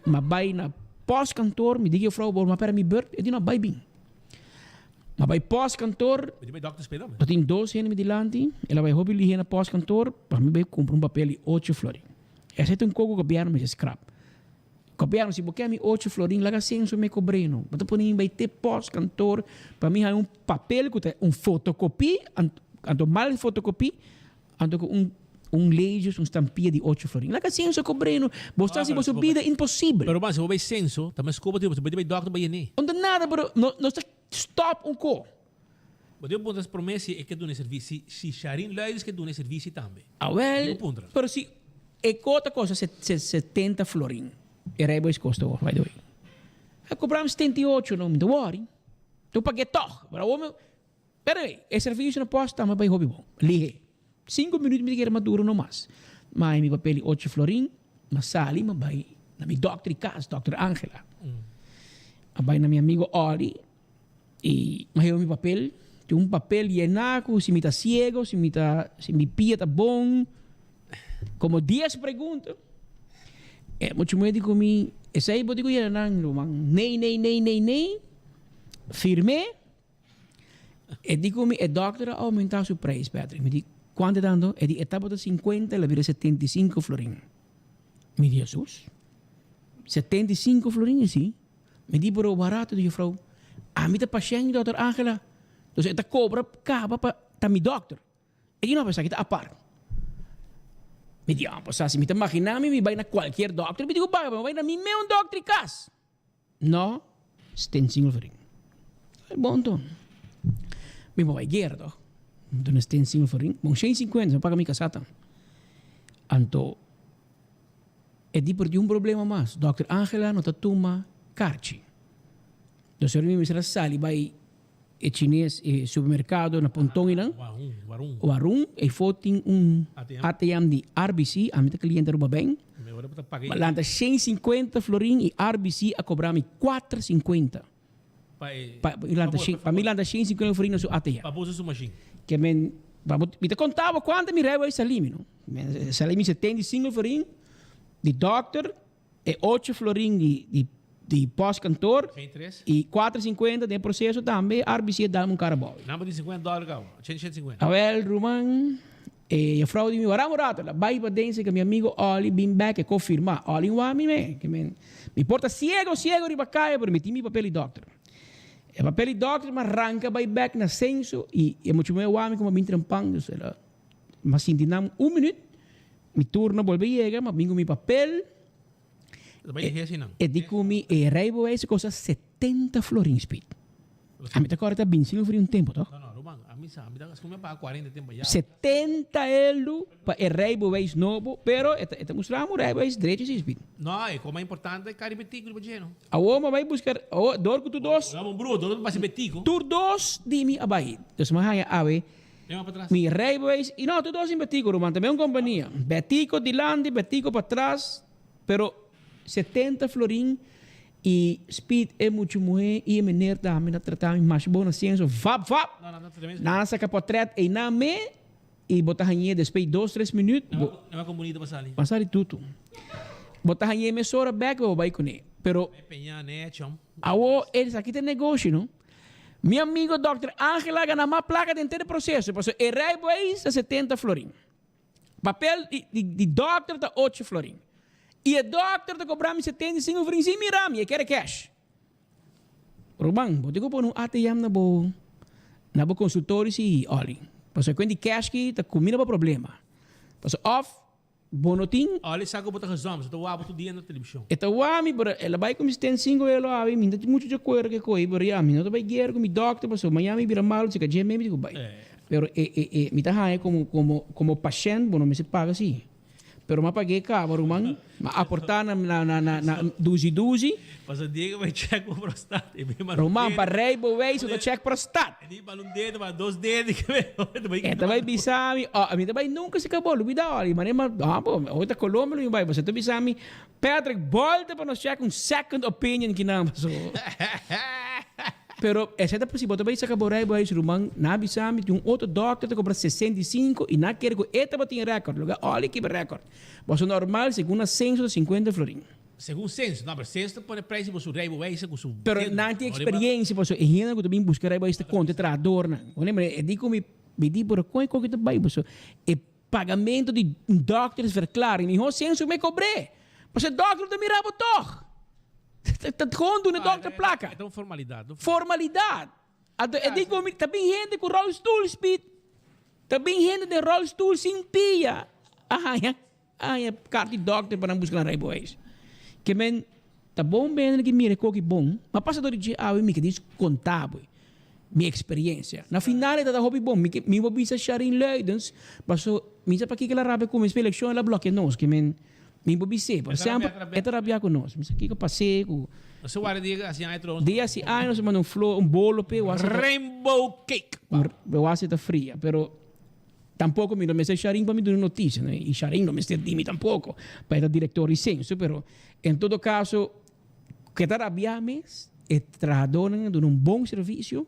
m'a bai na postkantoor, mi di ku e frou, bo m'a pèrdè mi bùrt, e di no, bai bin. M'a bai postkantoor, Bo tin bai dòkter spera, bo tin dos hende mi dilanti, el a bai hopi lihé na postkantoor pa mi bai kumpra un papel di ocho florin. Esei ta un koko gobièrnu mester skrap. Gobièrnu, si bo ke mi ocho florin, laga senso mi kobr'é no. Bo ta pone mi bai te postkantoor pa mi haña un papel ku ta un fotokopí, anto mal fotokopí, anto ku un un leyes, un stampia di ocho florin. Laga senso kobr'é no. Bo sta hasi boso bida imposibel. Pero man, si bo bai senso, ta mes koba tin, bo ta bai dòkter bai yen'é. No ta nada, pero no nos ta stòp un ko. Bo debe puntra promé si e ke duna e servisi, si Sharin Luides ke duna e servisi tambe. Awel, Debe puntra. pero si e ko ta kosta 70 florin, e rijbewijs kosta hoor, by the way. A kobra mi 78 no, mi ta wòri. Tur pag'é tòg. Pero awor mi, by the way, e servisio na pòst tambe bai hopi bon, lihé. Sinku minüt mi ta kere mas dura no mas. Ma mi papel di ocho florin, m'a sali, m'a bai na mi dòkter di kas, dòkter Angela. A bai na mi amigo Olly. I mi a heba mi papel, tin un papel yená ku si mi ta siego, si mi ta, si mi pia ta bon, komo dies pregunta. E muchu muhé di ku mi, esei bo tin ku yena nan, ruman. Nee, nee, nee, nee, nee. Firm'é. E di ku mi, e dòkter a oumentá su preis, Patrick. Mi di, kuantu e ta anto? E di, e tabata sinkuenta, el a bira 75 florin. Mi di, Hesus, 75 florin? E si. Mi di pero barato di juffrouw. Ami ta pashent di dokter Angela. Dus e ta cobra caba pa ta mi dokter. E di no esaki ta apart. Mi di ah pues si mi ta magina mi mi bay na cualkier dokter mi di cu paga mi bay na mi meun dokter di cas. No, stencil florin. Bon toh. Mi por bay guera toch. Mi duna stencil florin. Bon 150 mi paga mi casa tan. Anto. E di por tin un problema mas, Dòkter Angela no ta tuma karchi. Nos ora mi mester a sali bai e chines, e supermerkado na Ponton einan. Warun, eifo tin un ATM di RBC, ami ta kliente Aruba Bank. Mi a lanta 150 florin i RBC a kobra mi 450. Pa mi lanta 150 florin na su ATM. Ke men, mi ta konta bo kuantu mi rijbewijs sali mi no. Sali mi 75 florin di dokter, e 8 florin di di di postkantoor i 4,50 den proseso tambe RBC a dal mi un kara bou. Nan bo tin 50 dòler kaba, 150. Awel ruman, e juffrouw di mi wara un rato, el a bai paden seka mi amigo Olly bin bek e konfirma. Olly wak mi me, ke men mi por ta siego siego riba kaya pero mi tin mi papel di dokter. E papel di dokter mi a ranka bai bek na senso i e mucha muher wak mi kuma bin trempan, dus el a Mi a sinti nan un minuut, mi turno bolbe yega, mi a bin ku mi papel. E di ku mi e rijbewijs a kosta 70 florin, Speed. Ami ta kòrda ta binti florin un tempu, tòg? 70 eldu pa e rijbewijs nobo, pero e ta mustra mi un rijbewijs drechi si, Speed. Awor mi a bai buska, awor dor ku tur dos, tur dos di mi a bai. Dus mi a haña awe. Mi rijbewijs y no, tur dos sin Betico ruman, ta un compania. Betico dilanti, Betico patras, pero 70 florin y Speed e mucho muhe y e meneer tambe na trata mi masha bon na censo, vap vap! Nan a saca potret eynan me y bo ta hañe despues dos tres minuut, bo a sali tutu. Bo ta hañe mesora bek bo bay cune, pero awo esaki ta e negoshi no. Mi amigo Dòkter Angel a gana mas plaka den tur e proseso, pasobra e rijbewijs ta 70 florin. Papel di, di, di dòkter ta 8 florin. I e dòkter ta kobra mi 75 florin sin mira mi, e kere cash. Ruman, bo tin ku pone un ATM na bo, na bo konsultorio si, Olly. Pasobra e kuent di cash ki ta kuminda pa problema. Pasobra òf Bo no tin. Olha sa ku bo ta gezond, bo ta wak bo tur dia na televishon. E ta wak mi, pero el a bai ku mi 75 elo awe, mi no ta muchu di akuerdo ku e koe, pero ya, mi no ta bai guera ku mi dòkter pasobra mañana mi bira malu, si ka dje mi mi tin ku bai. Pero e, e, e, mi ta haña komo, komo, komo pashènt bo no mester paga si. Pero m'a pag'é kaba, ruman. M'a aportá na na na na na duzi duzi. Paso Diego bai check bo prostat. E bin manda un Ruman, dedo. pa rijbewijs bo ta check prostat. E bin manda un dedo, manda dos dedo. E ta bai bisa mi, oh, mi ta bai nunca si kabo, lubida ora. Mane ma, ah, bo, hoy ta Colombia lo mi bai. Paso e ta bisa mi, Patrick, bolta pa nos check un second opinion kinan. Paso. Pero esei ta posibel, bo ta bai saca bo rijbewijs ruman, nan a bisa mi tin un otro dokter ta cobra 65 y nan a kere cu e tabatin record, loke Ollie kibra record. Boso normal segun na censo ta 50 florin. Segun censo, no, pero censo ta pone prijs di boso rijbewijs cu su Pero dedo. nan tin No riba. experiencia pasobra e hendenan cu ta bin busca rijbewijs ta conta e trahadornan. Bo mira, e di cu mi, mi di pero con e koki ta bai boso e pagamento di un doktersverklaring, miho censo me cobre. Pasobra e dokter no ta mira bo toch. Ta gewoon duna e dokter placa. E ta un formalidad. Formalidad. Anto e di cu mi, ta bin hende cu rolstoel, Speed. Ta bin hende den rolstoel sin pia a haña, a haña kaart di dokter pa nan busca nan rijbewijs. Ke men ta bon bende ki mira e koki bon, ma pasa dor di dje awe mi ke dis conta bo mi experiencia. Na final e ta ta hopi bon. Mi ke, mi bo bisa Sharin Luidens, paso mi sa pakiko el a rabia cu mi, espe eleccion el a blokea nos, ke men Mi por bis'é, por semper e ta rabia ku nos. Mi sa kiko pas'é ku. Nos a warda dia hasi aña tro. Dia hasi aña nos a manda un flor, un bolo p'e wasi ta. Rainbow cake. P'e wasi ta fria, pero tampoco mi no mester Sharin pa mi duna noticia, no? I Sharin no mester di mi tampoco, pa e ta director di censo, pero en todo caso Ke ta rabia mes, e trahadónan a duna un bon servisio,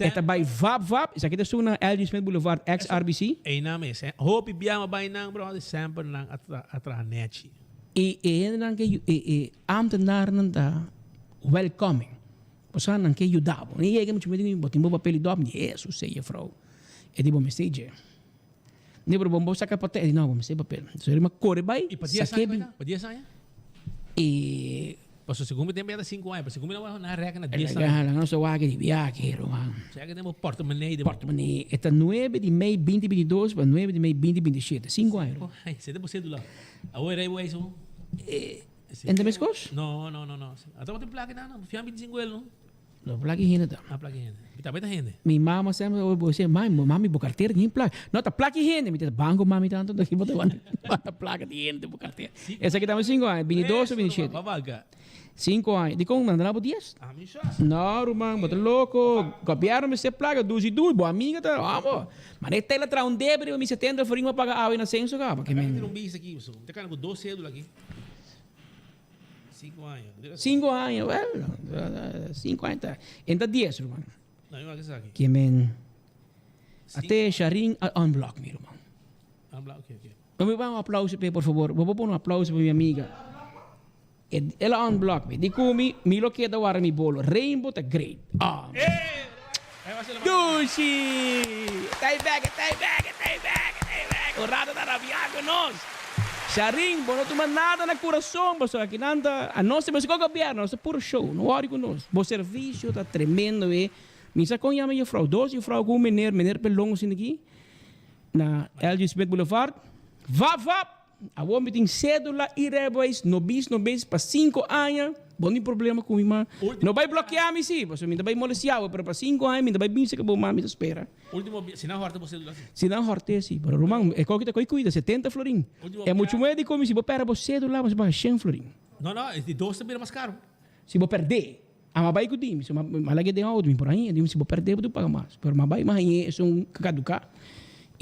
e ta bai vap vap, esaki ta esun na LG Smith Boulevard ex RBC. Einan mes, eh. Hopi bia a bai nan, brother, semper nan a traha nechi. I e hendenan ke e e ambtenarnan ta welcoming, pasobra nan ke yuda bo. Nan yega muchu mester bo tin bo papel di dòp, Jesus, sey juffrouw, e di bo mester dje. Ne pero bon bo saca papel, di no bo mester papel. So rima core bay, Y pa dies saque aña bin. pa dies aña? Y Paso segun mi tempo ya ta cinco aña, pero segun mi na na reken na dies Laga aña. laga nos a wak di viaje ruman. Sea que tengo portemonee de Portemonee. E ta nuebe di mei binti binti dos pa nuebe di mei binti binti shete. Cinco aña ruman. Ay, sete bo cedula. Awor rei bo eso. En ta meskos? No, no, no, no. Ata bo tin placa nan, fian 25 el no. No plaka hende ta. Ah, plaka hende. Mi tambe ta hende. Mi mama semper ora bo sey, mami, mami bo cartera tin plaka. No, ta plaka hende. Mi ta banco mami tanto, ta bo ta wanta plaka di hende bo cartera. Esaki ta mi cinco aña, bini dos o bini shete. Cinco aña. Dikon nan ta dabo dies? No, ruman, bo ta loko. Gobierno mester plaka, dus i dus. Bo amiga ta, amo. Ma e tela traha un debe riba mi setenta florin pa paga awe na censo kaba. Mi tin un bista aki, mi ta kana ku dos cedula aki. Cinco aña. Cinco aña, well, cinco aña ta. En ta dies, ruman. No, yo que saki. Que men. Ate Sharin a unblock mi, ruman. Unblock, okay, okay. Vamos un aplauso pe, por favor. Vamos pon un aplauso pa mi amiga. El a unblock mi. Di kumi, mi lo keda wara mi bolo. Rainbow ta great. Ah. Eh! Dushi! Ta back, ta back, ta back, ta back. Un rato ta rabia cu nos. Sharin, bo no tuma nada na curason, pasobra aki nan ta, anos ta mester cu gobierno, nos ta puro show, no worry cu nos. Bo servicio ta tremendo e. Mi sa con yama juffrouw, dos juffrouw cu un meneer, meneer pelon asina aki, na LG Smith Boulevard. Vap, vap! Awor mi tin cédula y rijbewijs, no bis no bis, pa cinco aña, bo no tin problema cu mi ma. No bay blokea mi si, pasobra mi ta bay molestia bo, pero pa cinco aña mi ta bay bisa cu bo mami ta spera. Ultimo bia, si nan horte bo cédula si. Si nan horte si, pero ruman, e koki ta koy cuida, setenta florin. E mucho moe di cu mi, si bo perde bo cédula, bo ta paga shen florin. No, no, e di dos ta bira mas caro. Si bo perde, ama bay cu di mi, si ma lag'e den auto, mi por hañ'e, di mi si bo perde bo ta paga mas, pero ma bay ma hañ'e esun caduca,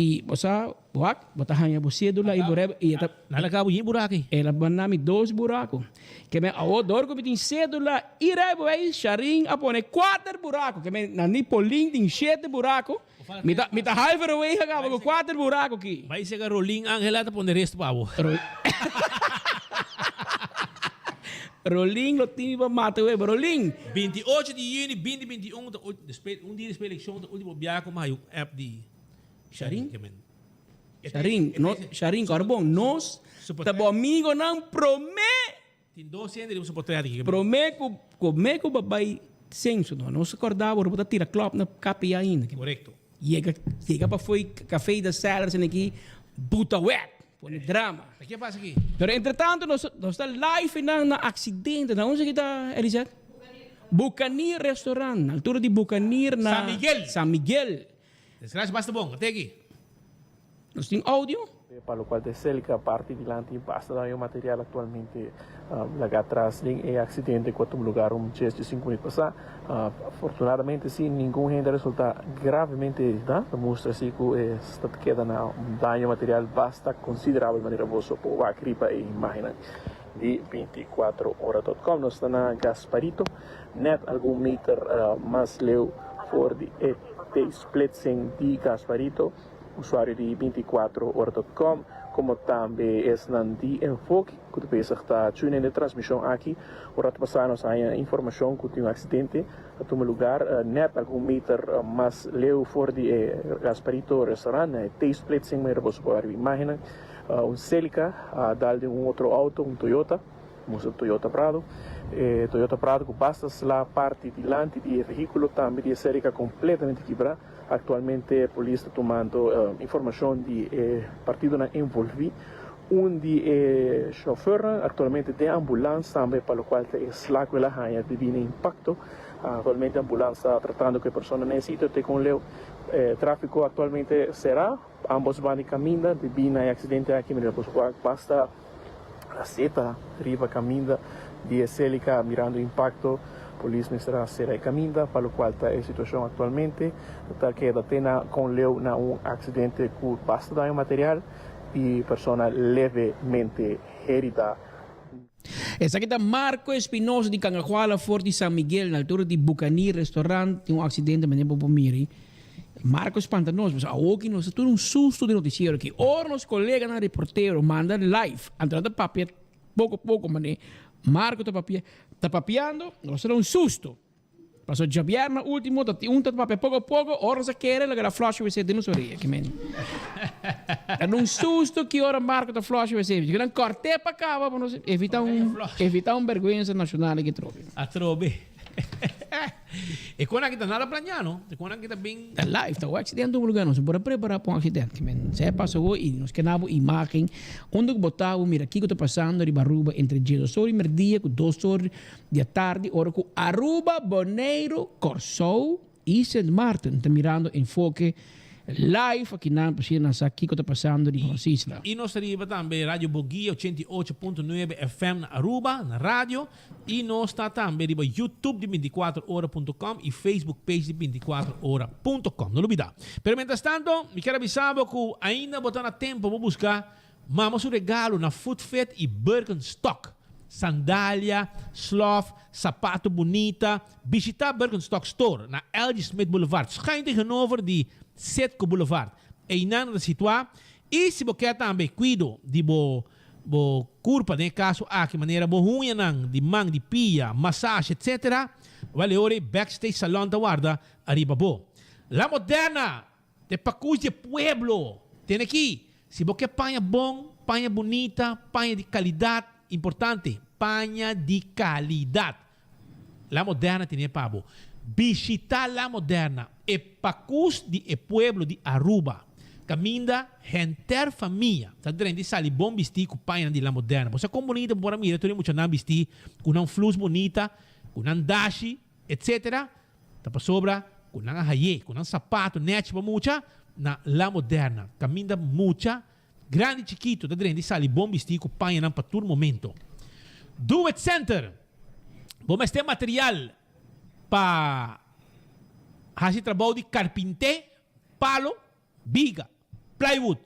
y bo sa, wak, bo ta haña bo cedula y bo reb, y e ta. Nan a cabo yin buraco ey. El a manda mi dos buraco, ke men awor dor cu mi tin cedula y rijbewijs, Sharin a pone cuater buraco, ke men nan di Polin tin shete buraco, mi ta, mi ta halverwege caba cu cuater buraco aki. Bay sega Rolin Angela ta pone resto pa bo. Rolin lo tin mi pa mata web. Rolin! 28 di juni 2021 ta un dia despues eleccion ta ultimo biaha cu mi haya un app di Sharin. Sharin, no, Sharin, kòrda bon, nos ta bo amigonan promé. Tin dos hende riba su portret aki. Promé ku promé ku bo bai censo no, nos kòrda bo, bo ta tira klòp na KPA ainda. Korekto. Yega yega pa fo'i Café de Cellers aki, buta wèk, pone drama. Ta ke pasa aki? Pero entretanto nos nos ta live einan na accidente, na unda esaki ta Eliseth? Bucanir Restaurant, na altura di Bucanir na San Miguel. San Miguel. Desgracia basta bon, ate aki. Nos tin audio? Pa locual ta e Celica parti dilanti basta daño material actualmente laga atras den e accidente cu a tuma lugar un djes di sinku minuut pasa. Afortunadamente si ningun hende a resulta gravemente herida. Ta mustra si cu e ta keda na un daño material basta considerabel manera boso por wak riba e imagennan di binticuatro ora dot com. Nos ta na Gasparito net algun meter mas leu for di e T-splitsing di Gasparito. Usuario di binticuatro ora dot com como tambe esnan di Enfoke cu ta bezig ta tune in e transmision aki. Un rato pasa nos a haña informacion cu tin un accidente a tuma lugar net algun meter mas leu for di e Gasparito restaurant na e T-splitsing manera boso por wak riba imagennan. Un Celica a dal den un otro auto, un Toyota. Mustra Toyota Prado. E Toyota Prado cu basta sla parti dilanti di e vehiculo tambe di e Celica completamente kibra. Actualmente polis ta tumando informacion di e partidonan envolvi. Un di e chauffeurnan actualmente den ambulans tambe pa locual ta e sla cu el a haya debi na impacto. Actualmente ambulans ta tratando cu e persona na e sitio te con leu. E trafico actualmente cera ambos banda di caminda debi na e accidente aki manera por wak basta Aseta riba caminda di e Celica mirando impacto polis mester a cera e caminda pa locual ta e situacion actualmente ta keda te na con leu na un accidente cu basta daño material y persona levemente herida. Esaki ta Marco Espinosa di Cangahuala for di San Miguel na altura di Bucani Restaurant tin un accidente manera bo por miri. Marco spanta nos, pasobra awoki nos ta tur un susto di noticiero aki. Ora nos coleganan reportero manda live, anto nan ta papia poco poco mane Marco ta papia, ta papiando, nos ta da un susto. Pasobra djabièrnè ultimo ta tin un ta papia poco poco, ora nos a kere loke el a flush wc den nos orea. Ki men. Ta da un susto ki ora Marco ta flush wc. Nan cort'é pa caba pa nos evita un evita un berguensa nacional aki atrobe. Atrobe. E kon aki ta nada planeá no. E kon aki ta bin. Ta live, ta un accidente un lugar, nos no por a prepara pa un accidente. Ke men sa e pasa awo y nos ke na bo imagen unda ku bo ta bo mira kiko ta pasando riba Aruba entre diesdos or di merdia ku dos or di atardi ora ku Aruba, Boneiru, Kòrsou y Sint Maarten ta mirando Enfoke live akinan pa asina nan sa kiko ta pasando riba nos isla. Y nos ta riba tambe Radio Boguia 88.9 FM na Aruba, na radio. Y nos ta tambe riba YouTube di binticuatro ora punto com y Facebook page di binticuatro ora punto com. No lubida. Pero mientras tanto, mi kier a bisa bo cu ainda bo ta na tempo bo busca mama su regalo na Footfit y Birkenstock. Sandalia, slof, sapato bunita. Bishita Birkenstock Store na LG Smith Boulevard, schuin tegenover di Citgo Boulevard. Eynan nan ta situa. Y si bo kier tambe cuido di bo Bo kurpa, den e kaso aki manera bo huñanan di man, di pia, masashi etc. Wèl e ora ei Backstage Salon ta warda ariba bo. La Moderna ta e pakus di e pueblo. Tene aki, si bo ke paña bon, paña bunita, paña di kalidat, importante, paña di kalidat. La Moderna tene pa bo. Bishita La Moderna, e pakus di e pueblo di Aruba. Kaminda henter famia ta drenta i sali bon bistí ku pañanan di La Moderna. Bo sa kon bunita bo por a mira tur e muchanan bistí ku nan flus bunita, ku nan dashi, etcetera. Ta pasobra ku nan a hay'é ku nan sapato nèchi pa mucha na La Moderna. Kaminda mucha Grandi chikitu ta drenta i sali bon bistí ku pañanan pa tur momento. Do It Center, Bo mester material pa hasi trabou di karpinté, palo, biga, plywood.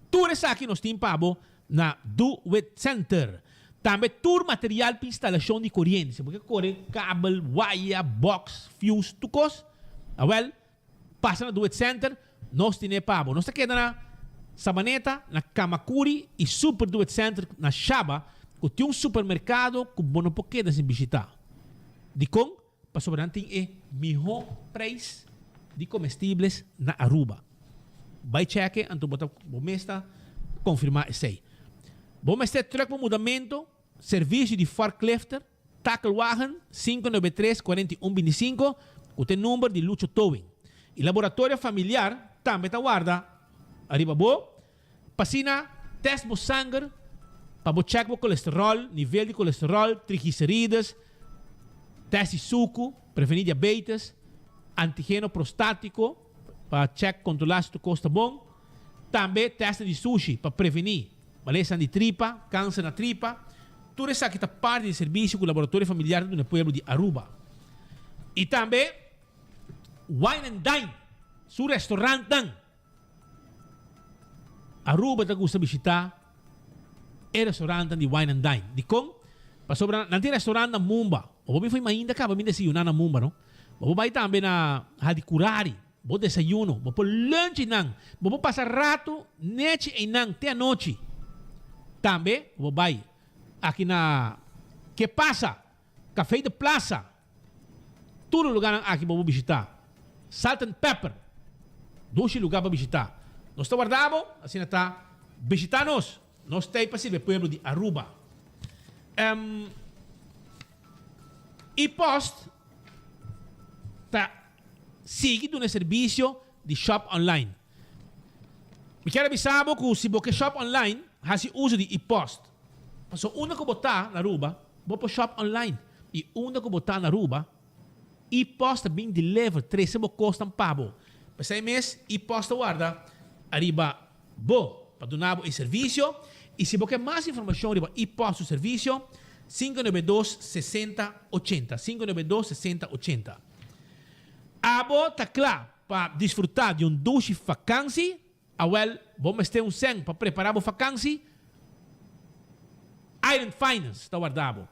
Tur esaki nos tin pa bo na Do It Center. Tambe tur material pa instalashon di koriente. Si bo ke kore kabel, waya, box, fuse, tur kos, awel Pasa na Do It Center, nos tine pa bo. Nos ta keda na Sabaneta, na Kamakuri y Super Do It Center na Shaba, cu tin un supermercado cu bo no por keda sin bishita. Dicon? Pasobra nan tin e miho prijs di comestibles na Aruba. Bay cheke anto bo ta bo mes ta confirma esey. Bo mester truck pa mudamento, servicio di forklifter, Takelwagen 593 41 25 ku ta e number di Lucho Towing. E laboratorio familiar tambe ta warda ariba bo pa asina test bo sanger pa bo check bo kolesterol, nivel di kolesterol, triglicerides, test di suku, preveni diabetes, antigeno prostatiko pa check kontrola si tur kos ta bon. Tambe tèstnan di sushi pa prevení malesanan di tripa, kanser na tripa. Tur esaki ta parti di e servisio ku Laboratorio Familiar ta duna e pueblo di Aruba. I tambe Wine and Dine, su restaurantnan. Aruba ta gusta bishita e restaurantnan di Wine and Dine. Dikon? Pasobra nan tin restaurant na Mumba. Bo por bin mainta kaba bin desayuná na Mumba, no? Bo por bai tambe na Hadicurari, bo desayuno, bo por lunch einan, bo por pasa ratu nechi einan te anochi. Tambe bo por bai aki na Ke Pasa, Café de Plaza. Tur e lugánan aki bo por bishitá. Salt and Pepper, dushi lugá pa bishitá. Nos ta warda bo, asina ta, bishitá nos. Nos ta ei pa sirbi e pueblo di Aruba. E-post ta sigui duna e servisio di shop online. Mi kier a bisa bo ku si bo ke shop online, hasi uso di e-post. Pasobra unda ku bo ta na Aruba, bo por shop online. I unda ku bo ta na Aruba, e-post ta bin deliver, trese bo kosnan pa bo. P'esei mes e-post ta warda ariba bo pa duna bo e servisio. I si bo ke mas informashon riba e-post su servisio, 592 60 80, 592 60 80. Abo ta kla pa disfrutá di un dushi fakansi? Awèl, bo mester un sèn pa prepará bo fakansi? Island Finance ta warda bo.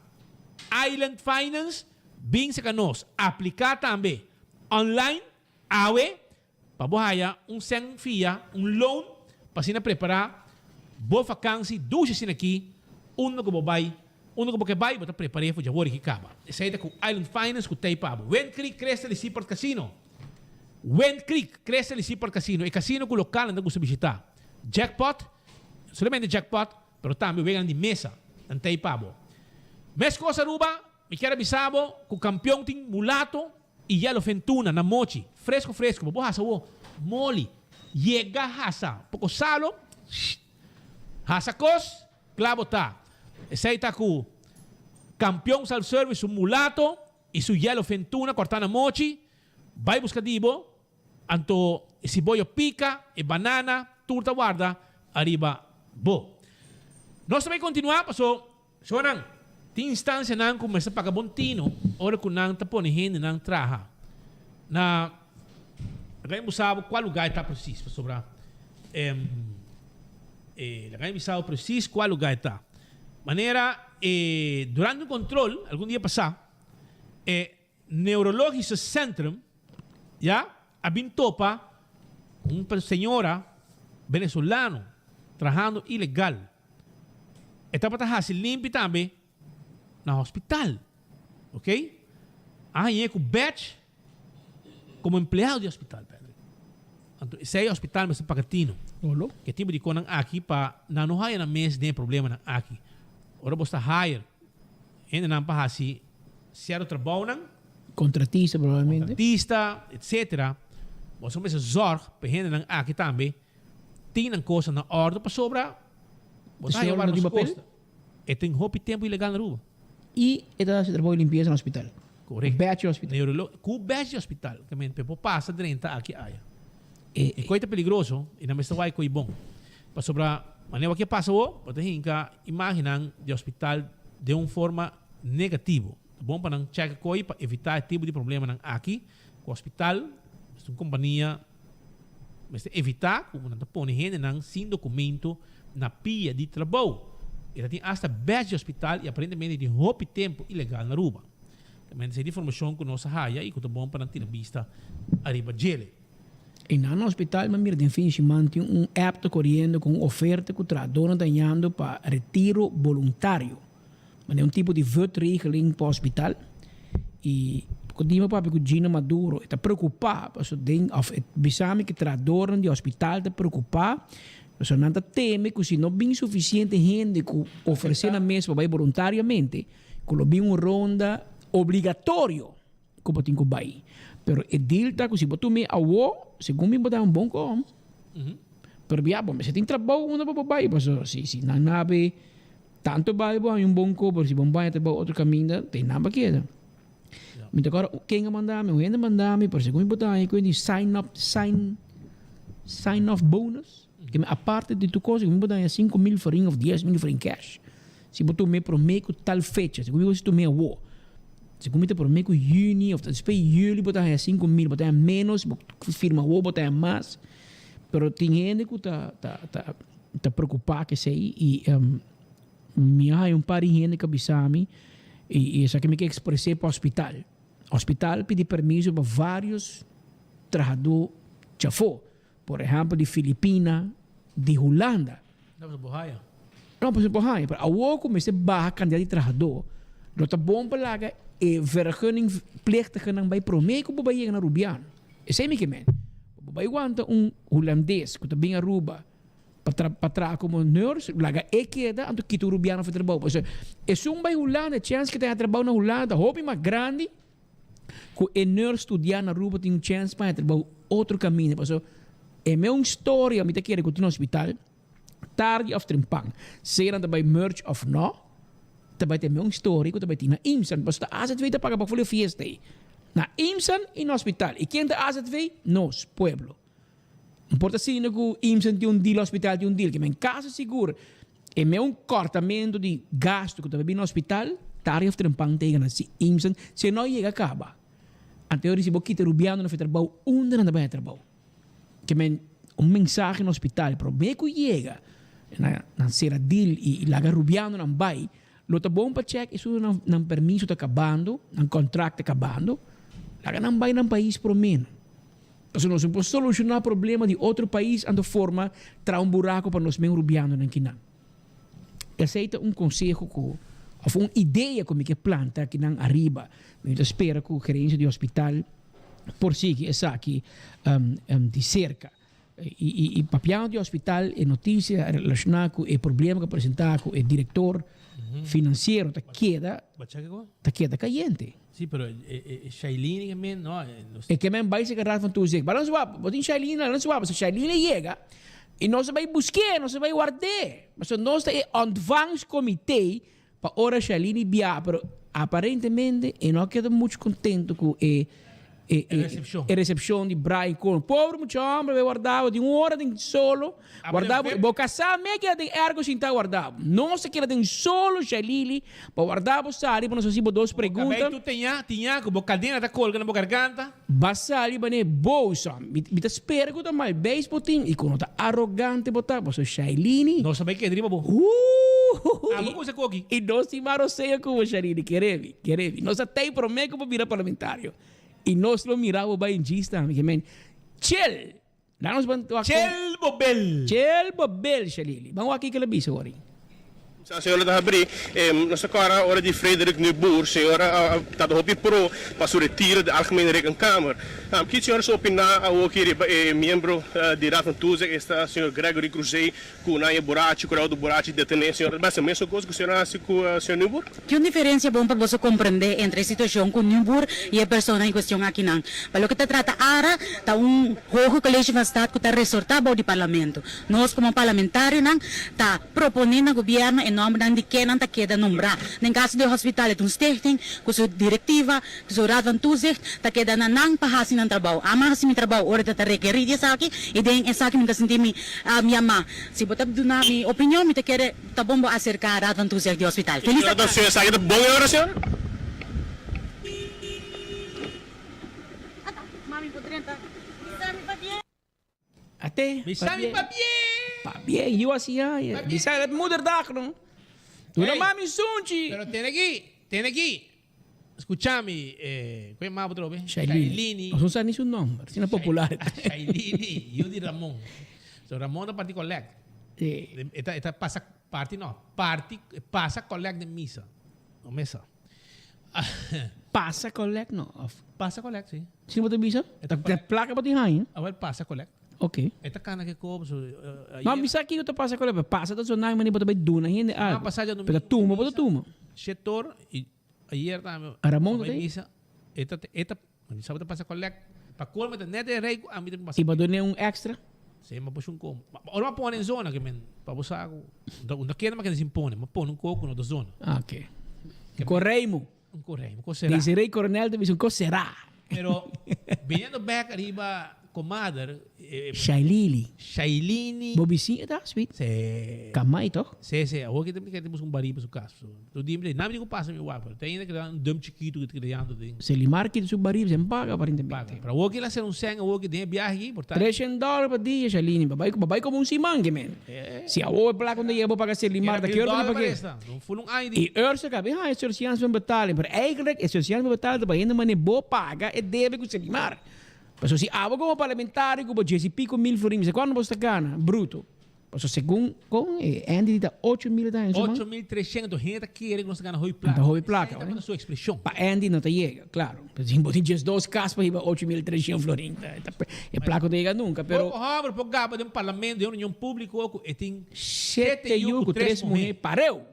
Island Finance bin serka nos. Apliká tambe online awe pa bo haya un sèn fia, un loan, pa asina prepará bo fakansi dushi asina aki unda ku bo bai. Unda ku bo ke bai, bo ta prepar'é for djawor i ki kaba. Esei ta ku Island Finance ku t'ei pa bo. Wind Creek Crystal i Seaport Casino Wind Creek Crystal i Seaport Casino, e casino ku lokalnan ta gusta bishitá. Jackpot, no solamente jackpot, pero tambe weganan di mesa nan t'ei pa bo. Meskos Aruba, mi kier a bisa bo ku kampion tin mulato i yellowfin tuna na mochi, fresco fresco, bo por hasa awo moli, yega hasa poko salo, shh, hasa kos. Kla bo ta. Esei ta ku Kampion Self Service su mulato i su yellowfin tuna kòrtá na mochi, bai buska di bo, anto e siboyo pika, e banana, tur ta warda ariba bo. Nos ta bai kontinuá paso, shownan, tin instansianan ku mester paga bon tino ora ku nan ta pone hendenan traha na, laga mi busa bo kua lugá e ta presis pasobra. E laga mi bisa bo precies cua lugar e ta. Manera e durante un control algun dia pasa e Neurologische Centrum ya a bin topa un señora venezolano trahando ilegal. E tabata haci limpi tambe na hospital. Ok? A hañ'é ku badge komo empleado di hospital, Patrick. Anto esei hospital mester paga tino. Olo. Ke tipo di konan aki pa nan no haya nan mes den e problemanan aki. Ora bo sta hire hendenan pa hasi sierto trabounan. Kontratista probablemente. Kontratista, etcetera. Bo mester zorg pa e hendenan aki tambe tin nan kosa na ordo pasobra bo ta haya warda su kosta. E tin hopi tempu ilegal na Aruba. Y e ta haci trabou di limpieza na hospital. Correcto. Badge di hospital. Neurolo cu badge di hospital. Ke men pe por pasa drenta aki aya. E coy ta peligroso y nan mester wak e coy bon. Pasobra manera wak a pasa awo, bo ta hinca imagennan di hospital den un forma negativo. Ta bon pa nan check e coy pa evita e tipo di problemanan aki cu hospital. Mester un compania. Mester evitá ku nan ta pone hendenan sin dokumento na pia di trabou. E ta tin asta badge di hospital i aparentemente tin hopi tempu ilegal na Aruba. Ta mester di informashon ku nos a haya i ku ta bon pa nan tira bista ariba djele. I nan na hospital mi a mira den fin di siman tin un app ta koriendo ku un oferta ku trahadornan ta hañando pa retiro boluntario. Manera un tipo di vutregeling pa hospital y cu dima papia cu Gina Maduro e ta preocupa paso den of e bisa mi cu trahadornan di hospital ta preocupa pasobra nan ta teme cu si no bin suficiente hende cu ofrece nan mes pa bay voluntariamente cu lo bin un ronda obligatorio cu bo tin cu bay pero e deal ta cu si bo tuma e awo segun mi bo ta un bon com pero bia bo mester tin trabou unda bo por bay pasobra si si nan nabe Tanto bai bo haña un bon koper, si bo baña ta bai otro kaminda, te nan pa keda. Mi ta kòrda ken a manda mi, un hende a manda mi, pero segun mi bo ta haña ku di sign up, sign. Sign-off bonus. Ke men aparte di tur kos, mi por daña 5000 florin of 10,000 florin cash. Si bo tum'é promé ku tal fecha, segun mi bo si tum'é awor. Segun mi ta promé ku yüni of despues di yüli bo ta haña 5000, bo ta haña ménos, si bo firma awor bo ta haña mas. Pero tin hende ku ta ta ta ta preokupá ku esei i mi a haña un par di hende ku a bisa mi i esaki mi ke ekspres'é pa hospital. Hospital pidi permiso pa vários trahadó djafó, por ehèmpel di Filipina, di Hulanda. No, pasobra bo haya. No, pasobra bo haya. Pero awor ku mester baha kantidat di trahadó, lo ta bon pa laga e vergunningplichtigenan bai promé ku bo bai yega na Rubiano. Esei mi ke men. Bo bai wanta un hulandes ku ta bin Aruba pa tra pa traha komo nurse, laga e keda, anto kita un Rubiano for trabou. Pasobra esun bai Hulanda, e chèns ke ta haña trabou na Hulanda ta hopi mas grandi Ku e nurse studiá na Aruba tin un chèns pa haña trabou otro kaminda pasobra e me un storia mi ta kere ku tin hospital tardi òf trempan sea nan ta bai merge òf nò ta bai ta e me un storia ku ta bai tin na IMSAN pasobra ta azv ta paga pa ful e fiesta ei na IMSAN i na hospital i ken ta azv? Nos pueblo. No por ta asina ku IMSAN tin un deal hospital tin un deal ke men kasi sigur e me un kòrtamentu di gastu ku ta bai bini hospital tardi òf trempan ta yega na si IMSAN si e no yega kaba. Anto e si bo kita rubiando na fe trabou unda nan ta bai a trabou? Ke men un mensahe na hospital promé ku yega na nan sera deal i laga rubiando nan bai lo ta bon pa chèk esun nan nan permiso ta kabando nan kontrakt ta kabando laga nan bai nan pais promé. Pasobra nos no por soluciona problema di otro pais anto forma traha un buraco pa nos men rubianonan kinan. Esey ta un conseho cu of un idea cu mi ke planta kinan ariba. Mi ta spera cu gerencia di hospital por sigui esaki di cerca. Y papiando di hospital e noticia relaciona cu e problema cu a presenta cu e director financiero ta keda ta keda cayente. Sí, pero e Shailene ke men, no. E ke men bai seka Raad van Toezicht. Ba nos wak, bo tin Shailene, laga nos wak, pasobra Shailene yega i nos a bai busk'é, nos a bai ward'é. Pasobra nos ta e ontvangstcomité pa ora Shailene bia, pero aparentemente e no a keda mucho contento ku e e e recepcion di Brian Cohen. Pobre mucha homber bai warda bo, tin un ora den solo. Warda bo, bo kasá me keda den ergo sintá warda bo. Nos a keda den solo Shailili pa warda bo sali pa nos hasi bo dos pregunta. Bo kabei tur teñá, tiñá ku bo kadena ta kolga na bo garganta. Ba sali ban'é bosa. Mi mi ta spera ku ta mal beis bo tin i ku no ta arogante bo ta, pasobra Shailini. Nos a bai keda riba bo. Huuhuhu. Abo kusa koki. I nos tin maroseo ku bo Shailini, kere mi, kere mi. Nos a tei promé ku bo bira parlamentario i nos lo mira bo bai djis tambe. Ke men, chill! Laat nos ban wak. Chel bobel. Chel bobel Shalili. Ban wak kiko el a bisa hoor. Sa señora ta habri. Nos ta kòrda ora di Frederik Nuboer. Señora ta ta hopi pro pa su retiro di Algemene Rekenkamer. Ki señora su opiná awoki riba e miembro di Raad van Toezicht, esta señor Gregory Cruzé, ku nan e burachi, ku raudo burachi detené? Señora ta basa mesun kos ku señora a hasi ku señor Nuboer? Ki un diferencia bon pa boso comprende entre e situacion cu Nieuwboer y e persona en cuestion akinan? Pa loke ta trata ARA, ta un Hoge College van Staat cu ta resorta bou di Parlamento. Nos como parlamentarionan ta propone na gobierno e nombernan di kennan ta keda nombra. Den caso di e hospital e ta un stichting cu su directiva, cu su Raad van Toezicht, ta keda na nan pa haci nan trabou. Ami a haci mi trabou ora ta ta rekeri di esaki y den esaki mi ta sinti mi yama. Si bo ta duna mi opinion mi ta kere. Ta bon bo acerca Raad van Toezicht di hospital. Feliz Señora ta señora esaki ta bon e ora señora? Ate, Bisa mi pabien. Pabien, yu asi ya. Bisa dat moederdag no. Duna mami sunchi. Pero tene aki, tene aki. Escucha mi, eh, cu e mapa otrobe? Shailini. Nos no sa ni su nomber, asina popular e ta. Shailini, yu di Ramon. So Ramon ta parti collect. Sí. E ta, e ta pasa, parti no, parti, pasa collect den misa. No mesa. Pasa collect no, of? Pasa collect, sí. Si bo ta bisa? E ta Ta placa bo tin haña? Awel, pasa collect. Ok. E ta cana ke koop, so, No, mi sa kico ta pasa collect, pero pasa ta zona mane bo ta bay duna hende algo. Pero ta tuma bo ta tuma. Shetor y Ayer tambe. Ramon ta tei? Misa, e ta, e ta, mi sa bo ta pasa collect. Pa colmo ta net e rey cu ami ta pasa. Y bo dune un extra? Si, mi a pushi un como. Ora mi a pone en zona ke men, pa bo sa cu, un ta kende mi a kende sin pone, mi a pone un coco cu no ta zona. Ah, ok. Un correimo. Un correimo, un cos sera. Desiree Coronel ta bisa un cos sera. Pero, biniendo bek ariba. komader. Shailili. Shailini. Bo bisiña ta, sweet? Sí. Kamai toch? Sí, sí. Awor ki ta busca un barí pa su kas. Tur dia mi ta nami di ku pasa mi wak, pero te ainda keda un dum chikitu ku ta keda yando den. Selimar kita su barí, sen paga aparentemente. Paga. Pero awor ki el a hacer un sèn awor ki den e biahe aki, por ta. Treshen dòler pa dia, Shailini. Bo bai, bo bai komo un siman ke men. Si awor e plaka no ta yega bo paga Selimar, ta ki ora bo ta pag'é? I Ursa ka bin haña surseance van betaling, pero eigenlijk e surseance van betaling ta pa hende manera bo paga e debe ku Selimar. Pasobra si abo komo parlamentario ku bo djes i piko mil florin, mester kuantu bo sta gana bruto? Pasobra segun kon e Andy di ta ocho mil ta haña su man. 8300 hende ta kere ku nos ta gana hopi plaka. Ta hopi plaka. Esei tabata su ekspreshon. Pa Andy no ta yega, klaro. Pasobra si bo tin djesdos kas pa hiba 8300 florin, e plaka no ta yega nunka, pero. Poko hòmber por gaba den parlamento, den reunion públiko ku e tin Shete yu ku tres muhé pareu.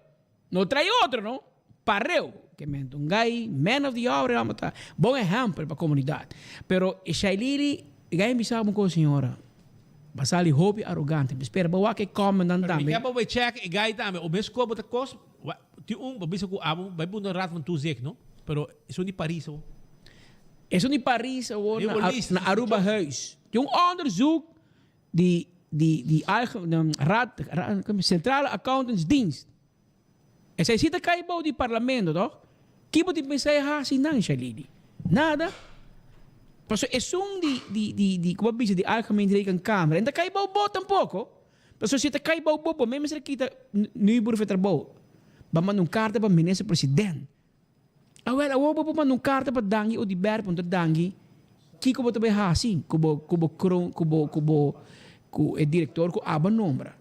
No trae otro no, pareu. Ke men ta un guy, man of the hour e homber ta. Bon ehempel pa comunidad. Pero e Shailili, e guy a bisa un cos señora, ba sali hopi arogante. Mi spera bo wak e comment nan Pero mi tambe. ke bo bay check e guy tambe, o mes ko bo ta cos, tin un bo bisa cu abo bay bunda Raad van Toezicht no, pero esun di Paris awor. Esun di Paris awor na Aruba Huis. Tin un onderzoek di di di alge raad Centrale Accountantsdienst. Esei si ta kai bou di parlamento toch? Ki bo tin pensa e hasi nan Shalini? Nada. Pasobra esun di di di di como a bisa di Algemeen Rekenkamer en ta kai bou bo tampoco. Pasobra si e ta kai bou bo bo mes mester a kita Nuyboer for trabou. Ba manda un carta pa minister president. Awel awor bo por manda un karta pa Dangui Oduber puntra Dangui kiko bo ta bay hasi ku bo ku bo kron ku bo ku bo ku e direktor ku abo a nombra.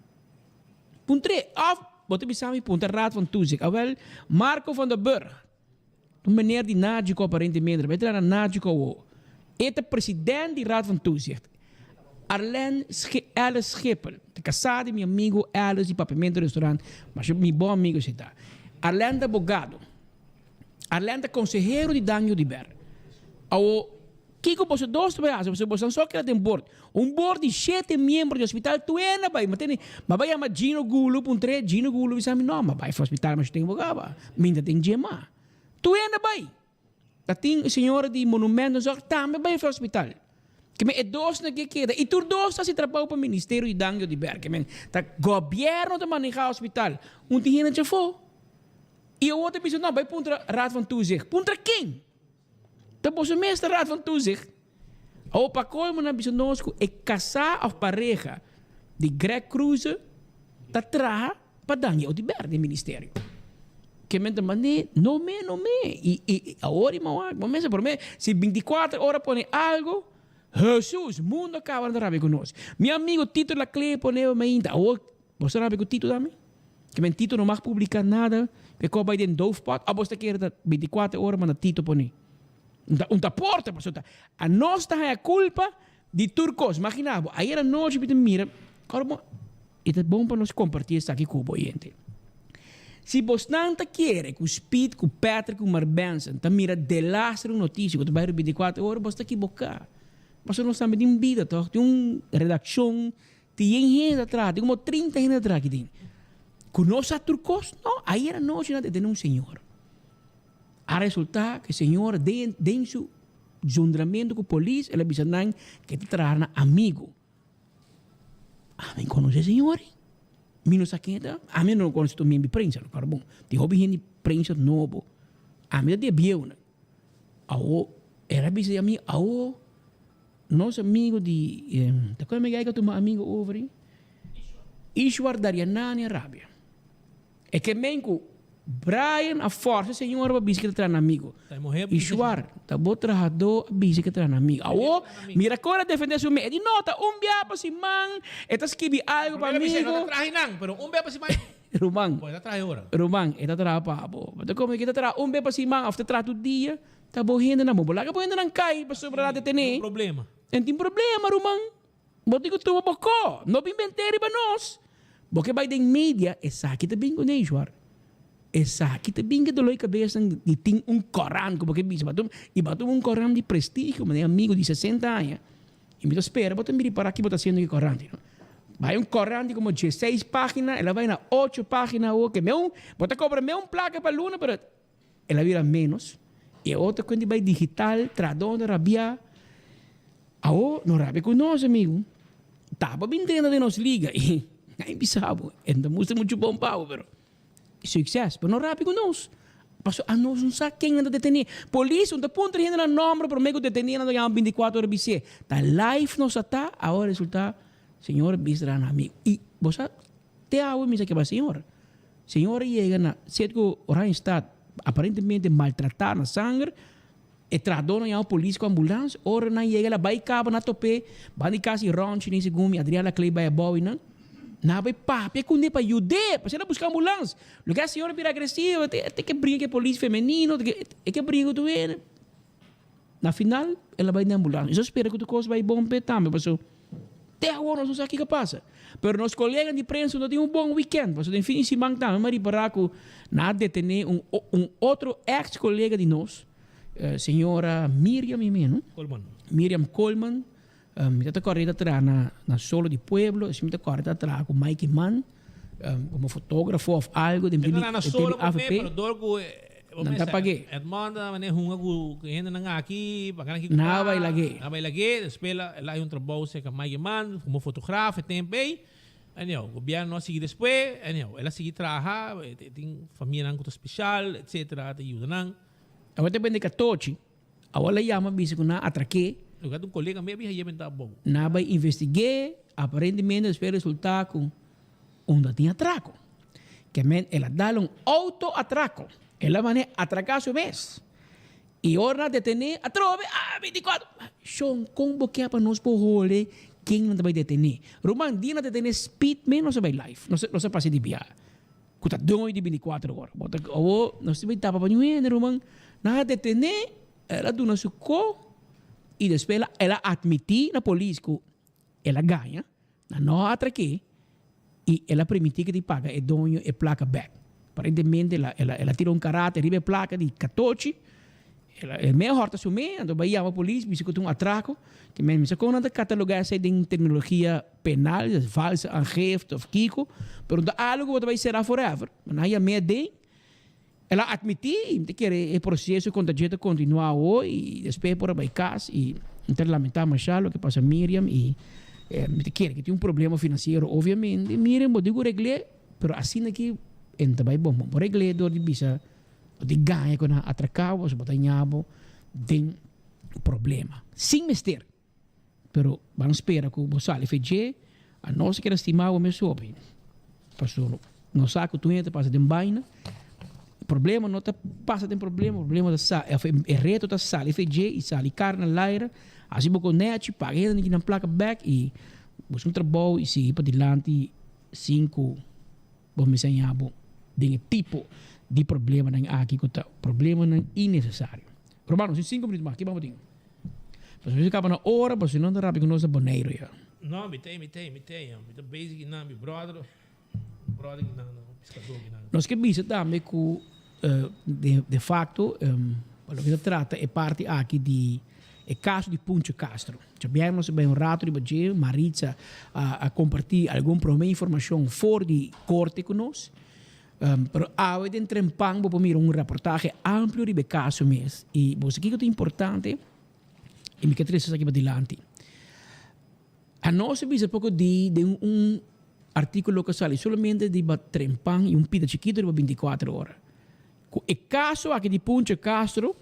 Puntr'é òf bo ta bisa mi puntra Raad van Toezicht. Awel Marco van der Burg un meneer di Nagico aparentemente ta bay traha na Nagico awor. E ta president di Raad van Toezicht. Arlene Alice Schiphol ta kasá di mi amigo Alice di Papiamento Restaurant, masha mi bon amigo esei ta. Arlene ta abogado. Arlene ta konsehero di Dangio di Ber. Awo, kiko boso dos ta bai hasi? Pasobra boso so keda den bord. Un bord di shete miembro di hospital tuena bai. Ma tene, ma bai yama Gino Gulu puntr'é, Gino Gulu bisa mi, no, ma bai for hospital masha tempo kaba. Mi ta den djema. Tuena bai. Ta tin señora di Monumentenzorg tambe bai for hospital. Ke men e dosnan ke keda y tur dos ta haci trabao pa ministerio di Dangio di Ber. Ke men ta gobierno ta maneha hospital. Un tin hende chafo. Y awor ta bisa no bai puntra Raad van Toezicht. Puntra ken? Ta boso mes ta Raad van Toezicht. Awor pa colmo nan bisa nos cu e casa of pareha di Greg Kroeze ta traha pa Dangio di Ber den ministerio. Ke men ta mande no me no me y y awor y mawak bo mester por me si binticuater ora pone algo Jesus mundo a caba nan ta rabia cu nos mi amigo Tito Laclé pone mainta awor bo sa rabia cu Tito tambe ke men Tito no mag publica nada ke ko bay den doofpot abo ta kere ta binticuater ora manda Tito pone un ta un ta porta pasobra ta anos ta haya culpa di tur cos imagina bo ayer anochi mi ta mira ora bo E ta bon pa nos kompartí esaki ku bo oyente. Si bosnan ta kere ku Speed ku Patrick ku Mark Benson ta mira delaster un notisia ku ta bai riba bintikuater ora, bos ta kiboká. Pasobra nos tambe tin bida tòg, tin un redakshon, tin yen hende ta traha, tin komo trinta hende ta traha aki den. Ku nos sa tur kos? No, ayer anochi nan ta tene un señor. A resultá ku e señor den den su zundramentu ku polis el a bisa nan ku e ta traha na amigu. Ami conoce señor ei. Mi no sa ken e ta. Ami no conoce tur miembro di prensa, no. Pero bon, tin hopi hende di prensa nobo. Ami ta di e bieunan. Awo, el a bisa di ami, awo, nos amigo di, ta con e guy cu tuma amigo over ei? Ishwar Daryanani a rabia. E ke men ku Brian a forsa e señora pa bisa ke ta traha na amigo. Ishwar, ta bo trahadó a bisa ke ta traha na amigo. Awor, mira kon el a defendé su mes. E di, No, ta un bia pa siman e ta skibi algu pa amigo. Ruman, ruman, e ta traha pa bo. Bo ta komo ke ta traha un bia pa siman òf ta traha tur dia? Ta bo hendenan. Bo laga bo hendenan kai pasobra nan a detené. En tin problema, ruman. Bo tin ku tuma bo ko. No bin bent'é riba nos. Bo ke bai den media, esaki ta bin ku Neishwar. Esaki ta bin ku dolor di kabes nan di tin un koran ku bo ke bisa. I bo a tuma un koran di prestigio, manera amigo di sesenta aña. I mi ta spera bo ta mira para ki bo ta hasiendo ku e koran. Bai un koran di komo dieseis pagina, el a bai na ocho pagina awor. Ke meu, bo ta kobra meu un plaka pa luna, pero el a bira menos. I e otro kuenta bai digital, tradó, rabia. Awo no rabia ku nos amigu. Taba bin drenta den nos liga i nan bisa bo e no ta mustra muchu bon pa bo pero succes pero no rabia ku nos pasobra anos no sa ken nan ta detene. Polis no ta puntra hende nan nomber prome ku detene nan ta yama binticuatro ora bis'e ta live nos a ta awo resulta señor bisa nan amigu i bo sa te awe mi sa keba señor. Señor a yega na set ku Oranjestad aparentemente maltrata na sanger. E trahadónan yama polis ku ambulans. Ora nan yega el a bai kaba na top'é banda di kas di Ronchi ni segun mi Adrian Laclay bai abou i nan. Nan a bai papia kuné pa yud'é pasobra el a buska ambulans. Loke a señora bira agresivo e te ke bringa ku e polis femenino e ke bringa ku tur hende. Na final el a bai den ambulans. Mi so spera ku tur kos bai bon p'e tambe pasobra te awor nos no sa kiko a pasa. Pero nos koleganan di prensa no tin un bon weekend pasobra den fin di siman tambe mi a ripará ku nan a detené un un otro eks kolega di nos. Señora Miriam y mi no? Coleman. Miriam Coleman. Mi ta ta corre ta traha na na Solo di Pueblo. Así mi ta corre ta traha cu Mikey Mann como fotografo of algo den Bini na Solo pa me, pero door cu Nan ta pague. Edmond a mane hunga cu hendenan aki, pa gana ki Nan a bai lag'é. Nan a bai lag'é, despues el a hay un trabou cerca Mikey Mann como fotograaf e tempo ey. Anyhow, gobierno a sigui despues, anyhow, el a sigui traha, tin famianan cu ta special, etcetera, ta yuda nan. Awor ta bende katochi. Awor la yama bisa ku nan a atrak'é. Lo ke un kolega mi a bisa yebenta abou. Nan a bai investig'é, aparentemente despues resultá ku unda tin atrako. Ke men el a dal un outo atrako. El a manera atraká su mes. I ora nan a detené atrobe, ah binticuatro. Shon, kon bo ke pa nos por hole ken nan ta bai detené? Ruman, dia nan detené Speed mes nos a bai live. Nos a pasa di biaha. Ku ta doño di binticuatro ora. Bo ta awo nos tin tapa pa ñu hende ruman. Nan a detené, el a duna su ko i despues el a atmití na polis ku el a gaña, nan no a atrak'é i el a permití ku di paga e doño e plaka bèk. Aparentemente el a el a tira un karate riba e plaka di katochi. El mei a hòrta su mei, anto bai yama polis bisa ku ta un atrako. Ke men mester kon nan ta katalogá esei den terminologia penal, valse aangifte òf kiko, pero no ta algu ku bo ta bai será forever. Nan a yam'é aden, el a atmití i mi ta kere e proseso kontra dje ta kontinuá awo i despues e por a bai kas i mi ta lamentá mashá loke pasa Miriam i mi ta kere ke tin un problema finansiero obviamente. Miriam bo tin ku regl'é, pero asina ki e no ta bai bon. Bo por regl'é dor di bisa. Bo tin gaña ku nan atraká bo, bo ta ña bo den problema. Sin mester. Pero ban spera ku bo sali fe dje, anos a keda stima bo mes hopi. Pasobra nos sa ku tur hende ta pasa den baina. Problema no ta pasa den problema, problema ta sa, e reto ta sali fe dje i sali kar na laira, hasi bo konechi, paga e hende nan plaka bek i buska un trabou i sigui padilanti sin ku. Bo mester haña bo den e tipo di problemanan aki ku ta problemanan innesesario. Romano, sin sinku minuut mas, ki bamo tin? Pasobra si kaba na ora, pasobra si no ta rapi ku nos na Boneiru ya. No, mi tei, mi tei, mi tei. Mi ta bezig kinan, mi brother, mi brother kinan, piskadó kinan. Nos ke bisa tambe ku de facto, pa loke ta trata e parti aki di e caso di Puncho Castro. Djabièrnè nos a bai un rato riba dje, Maritza a comparti algun prome informacion for di corte cu nos. Pero awe den Trempan bo por mira un reportahe amplio riba e caso mes. Y bo sa kico ta importante? Y mi ke trece esaki padilanti. Anos a bisa poko di den un artíkulo ku a sali solamente riba Trempan i un pida chikitu riba bintikuater ora. Ku e kaso aki di Puncho Castro,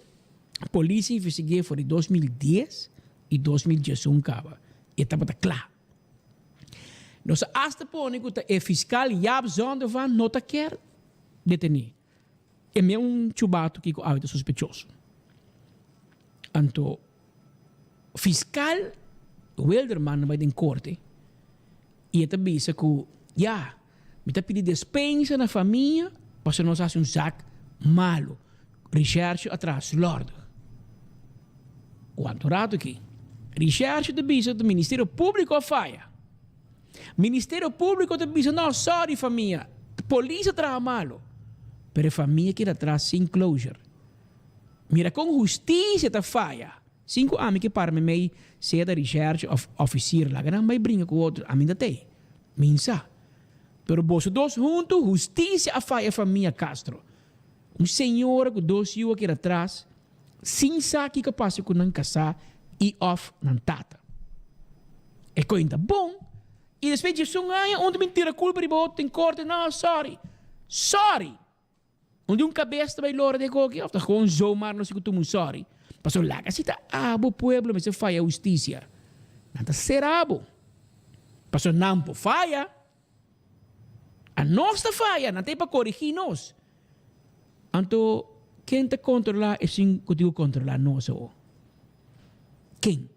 polis a investig'é for di 2010 i 20diesun kaba i e tabata kla. Nos a asta pone ku ta e fiskal Jaap Zondervan no ta kier detené. E mea un chubatu kiko awe ta sospechoso. Anto Fiscal Wilderman a bai den corte y e ta bisa cu ya, mi ta pidi despensa na famia pasobra nos a haci un zaak malo. Recherche a traha slordig. Cuanto rato aki? Recherche ta bisa cu Ministerio Publico a faya. Ministerio Publico ta bisa no, sorry famia, polis a traha malo. Pero e famia keda atras sin closure. Mira kon hustisia ta faya. Sin ku ami ke para meimei sea ta recherche of officier laga nan bai bringa ku otro ami ta tei. Mi sa. Pero boso dos huntu hustisia a faya famia Castro. Un señora ku dos yu a keda tras sin sa kiko a pasa ku nan kasá i of nan tata. E koin ta bon. I despues djesun aña un ta bin tira kulpa riba otro den korte, no, sorry. Sorry! Un di un kabes ta bai lora den koki of ta gewoon zomaar nos ku tuma un sorry. Pasobra laga si ta abo pueblo mester faya hustisia. Nan ta sera abo. Pasobra nan por faya. Anos ta faya, nan ta ei pa korigí nos. Anto ken ta kontrolá esun ku tin ku kontrolá nos awor? Ken?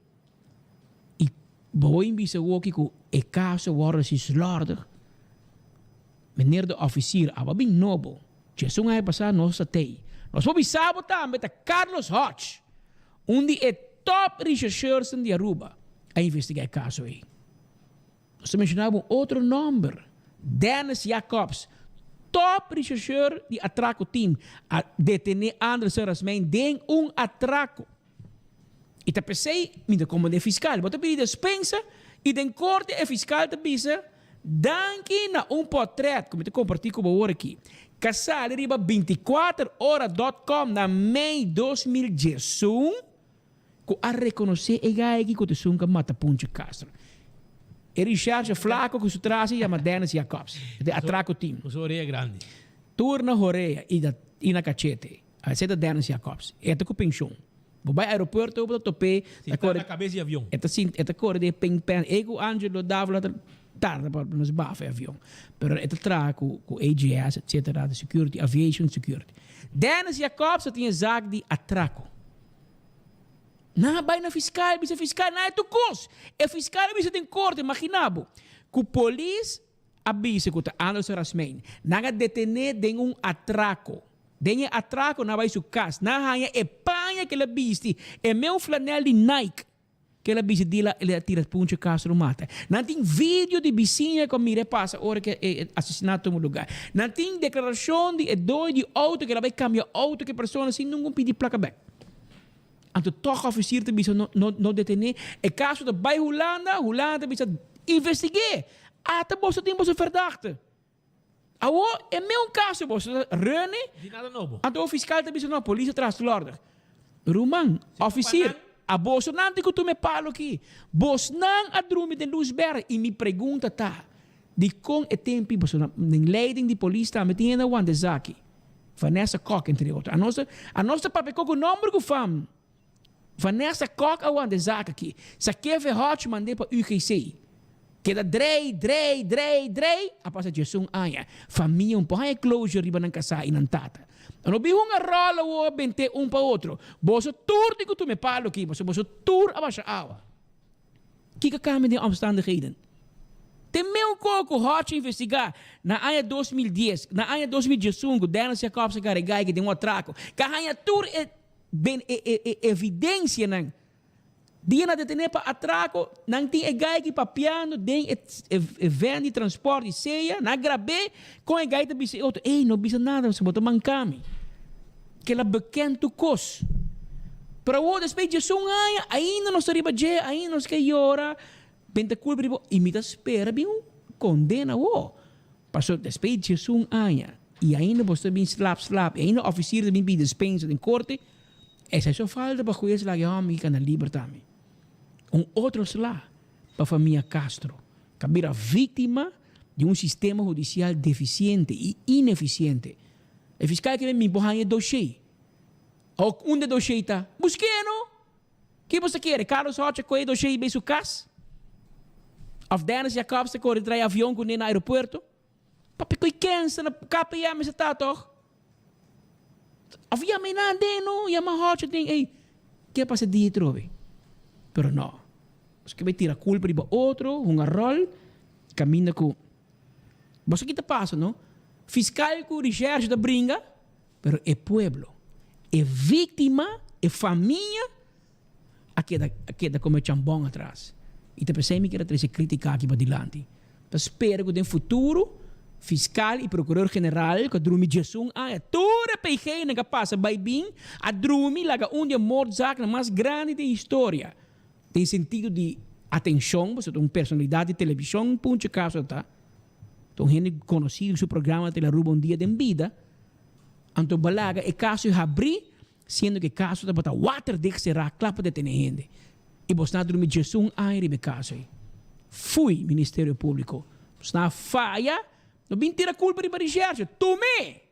I bo a bisa awoki ku e kaso a wòrdu hasi slòrdig. Meneer de officier aba bin nobo. Djesun aña pasá nos ta tei. Nos por bisa bo tambe ta Carlos Hodge, un di e top rechercheursnan di Aruba, a investigá e kaso ei. Nos ta menshoná bo un otro nòmber, Dennis Jacobs, top rechercheur di atrako team, a detené Anderson Rasmijn den un atrako. I ta p'esei mi ta komand'é fiskal, bo ta pidi despensa i den korte e fiskal ta bisa, Danki na un pòtrèt ku mi ta kompartí ku bo awor aki, ka sali riba 24 ora dòt kòm na mei 2011, ku a rekonosé e gai aki ku ta esun ku a mata Puncho Castro. E risherche flako ku su tras a yama Dennis Jacobs, di Atraco Team. Ku su orea grandi. Tur na horea i na kachete. Esei ta Dennis Jacobs. E ta ku penshon. Bo bai aeropuerto bo ta top'é. Sinta na kabes di avion. E ta sinta, e ta kore den e ping pen. E ku Angelo Davila ta tarda pa nos bafa e avion. Pero e ta traha ku ku AGS etcetera, di security, aviation security. Dennis Jacobs ta tin e zaak di atrako. Nan a bai na fiskal, bisa fiskal, nan e tur kos. E fiskal a bisa den korte, imagina bo, ku polis a bisa ku ta Anderson Rasmijn. Nan a detené den un atrako. Den e atrako nan a bai su kas, nan a haña e paña ku el a bisti, e meu flanèl di Nike ku el a bisti di el a tira punchi Castro mata. Nan tin video di bisiña ku a mira e pasa ora ku e asesinato tuma lugá. Nan tin deklarashon di e doño di outo ku el a bai kambia outo ku e persona sin nungun pidi plaka bèk. Anto tòg òfisir ta bisa no no detené. E kaso ta bai Hulanda, Hulanda ta bisa investig'é. Ata boso tin boso verdachte. Awor e meun kaso boso ta rene. Di nada nobo. Anto fiskal ta bisa no, polis a traha slòrdig. Ruman, òfisir, a bosonan tin ku tuma e palo aki. Bosnan a drumi den lus bèrdè. I mi pregunta ta, dikon e tempi boso den leiding di polis tambe tin hende a wanta esaki? Vanessa Kok entre otro. Anos ta anos ta papia koko nomber ku fam. Vanessa Kok a wanta e zak aki. Sakefe Hodge mand'é pa UGC. Keda drei, drei, drei, drei, a pasa diesun aña. Famia un por haña closure riba nan kasá i nan tata. No bin hunga ròl awor bent'é un pa otro. Boso tur tin ku tuma e palo aki pasobra boso tur a basha awa. Kiko a kambia den omstandigheden? Te meu koko Hodge investigá na aña 2010, na aña 2011 ku Dennis Jacobs a karegá i den un atrako, ka haña tur e ben e e e evidensianan. Dia nan detené pa atrako, nan tin e gai ki papiando den e e van di transport di sea, nan a grab'é kon e gai ta bisa e otro, ey no bisa nada pasobra bo ta manka mi. Kela bekend tur kos. Pero awor despues di diesun aña ainda nos ta riba dje, ainda nos ke yora, benta kulpa riba i mi ta spera bin un kondena awor. Pasobra despues di diesun aña i ainda bo ta bin slap slap i ainda ofisier ta bin pidi despensa den korte, esei so falta pa hues laga e hòmber ki ka na liber tambe. Un otro sla pa famia Castro ka bira víktima di un sistema hudisial defisiente i inefisiente. E fiskal ke mi por haña e doshé. Awor unda e doshé ta? Busk'é no! Ke bo sa kere? Carlos Hodge a kohe e doshé i bai su kas? Of Dennis Jacobs ta kore trae avion kuné na aeropuerto? Papia ku e kensa na KPM mester ta tòg? Of yama e nan den no, yama Hodge den, ey, ke a pasa dia atrobe? Pero no. Paske bai tira kulpa riba otro, hunga ròl, kaminda ku. Bo sa ki ta pasa no? Fiscal cu recherche ta bringa, pero e pueblo, e victima, e famia a keda a keda como e chambon atras. Y ta pesey mi kier a trece critica aki padilanti. Ta spera cu den futuro fiscal y procureur general cu a drumi diesun aña, tur e PG nan cu a pasa bay bin, a drumi laga un di e moordzaaknan mas grandi den historia. Den sentido di atencion, pasobra ta un personalidad di television Puncho Castro ta, ta un hende conoci cu su programa Telearuba un dia den bida, anto bo laga e caso e habri, siendo cu e caso tabata waterdicht cera, cla pa detene hende. Y bo sta drumi diesun aña riba e caso ey. Fui Ministerio Públiko. Bosnan a faya, no bin tira kulpa riba Recherche. Tum'é!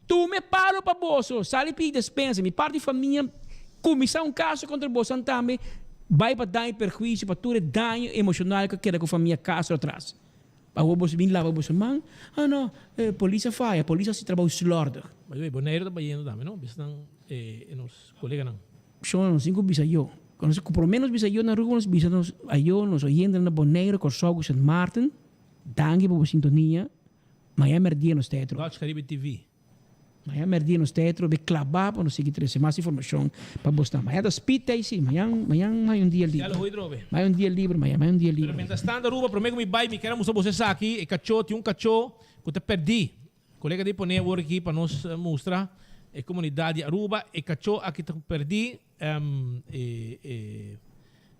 Tum'é palo pa boso, sali pidi despensa. Mi parti famia kuminsá un kaso kontra bosan tambe, bai pa daño i perhuisio pa tur e daño emoshonal ku a keda ku famia Castro atras. Awor boso bin laba boso man, ah no, polis a faya, polis a hasi trabou slòrdig. By the way, Boneiru ta bayendo tambe no, bisnan e nos koleganan. Shon, nos tin ku bisa yo. Nos ku promé nos bisa yo na Aruba, nos bisa nos ayo, nos oyentenan na Boneiru, Kòrsou ku Sint Maarten, danki pa bo sintonia. Maña mèrdia nos ta etro. Dutch Caribe TV. Maña mèrdia nos ta etro be klabá pa nos sigui trese mas informashon pa bosnan. Maña ta speed day si, mañan mañan hay un dia libre. Ya lo hoy drobe. Maña un dia libre maña, maña un dia libre. Pero mientras tanto Aruba, promé ku mi bai mi kier a mustra boso esaki, e kachó, tin un kachó ku ta pèrdí. Kolega di pone awor aki pa nos mustra e komunidat di Aruba. E kachó aki ta pèrdí, e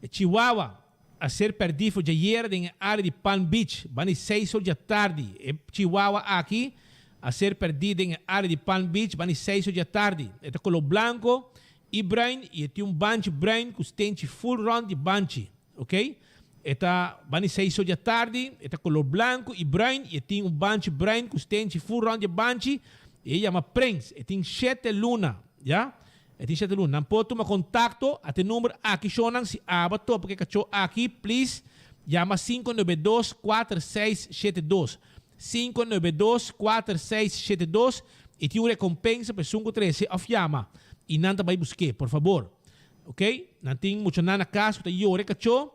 e chihuahua a ser pèrdí for djayer den e área di Palm Beach banda di seis or djatardi. E chihuahua aki a ser pèrdí den e área di Palm Beach banda di seis or djatardi. E ta koló blanko i bruin i e tin un banchi bruin ku stenchi ful rònt di banchi. Ok, e ta bani seis or di atardi, e ta color blanco y bruin y e tin un banchi bruin cu stenchi full rond di e banchi y e yama Prins. E tin shete luna, ya. E tin shete luna. Nan por tuma contacto at e number aki shownan si aba topa cu e cacho aki, please yama 592 4672. 592 4672 y tin un recompensa pa esun cu trece of yama y nan ta bay busque. Por favor. Ok, nan tin muchanan na kas ku ta yora e kachó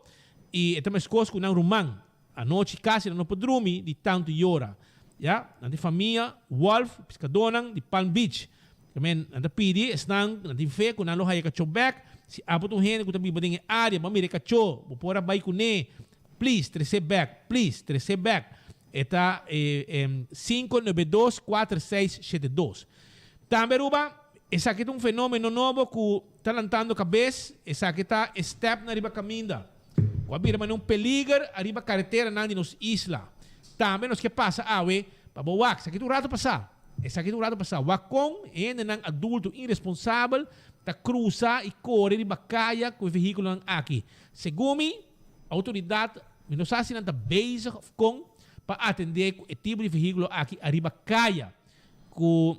i e ta meskos ku nan ruman. Anochi kasi nan no por drumi di tantu yora. Ya, nan tin famia Wolf, piskadónan di Palm Beach. Tamen nan ta pidi esnan ku nan tin fe ku nan lo haya e kachó bèk. Si abo ta un hende ku ta biba den e área, bo a mira e kachó, bo por a bai kuné, please tres'é bèk, please tres'é bèk. E ta 592 4672. Tambe Aruba, esaki ta un fenomeno nobo ku ta lantando kabes, esaki ta e stèpnan riba kaminda ku a bira manera un peliger ariba kareteranan di nos isla. Tambe nos ke pasa awe pa bo wak, esaki ta un rato pasá, esaki ta un rato pasá, wak kon hendenan adulto iresponsabel ta krusa i kore riba kaya ku e vehíkulonan aki. Segun mi, outoridat, mi no sa si nan ta bezig òf kon pa atendé ku e tipo di vehíkulo aki ariba kaya. Ku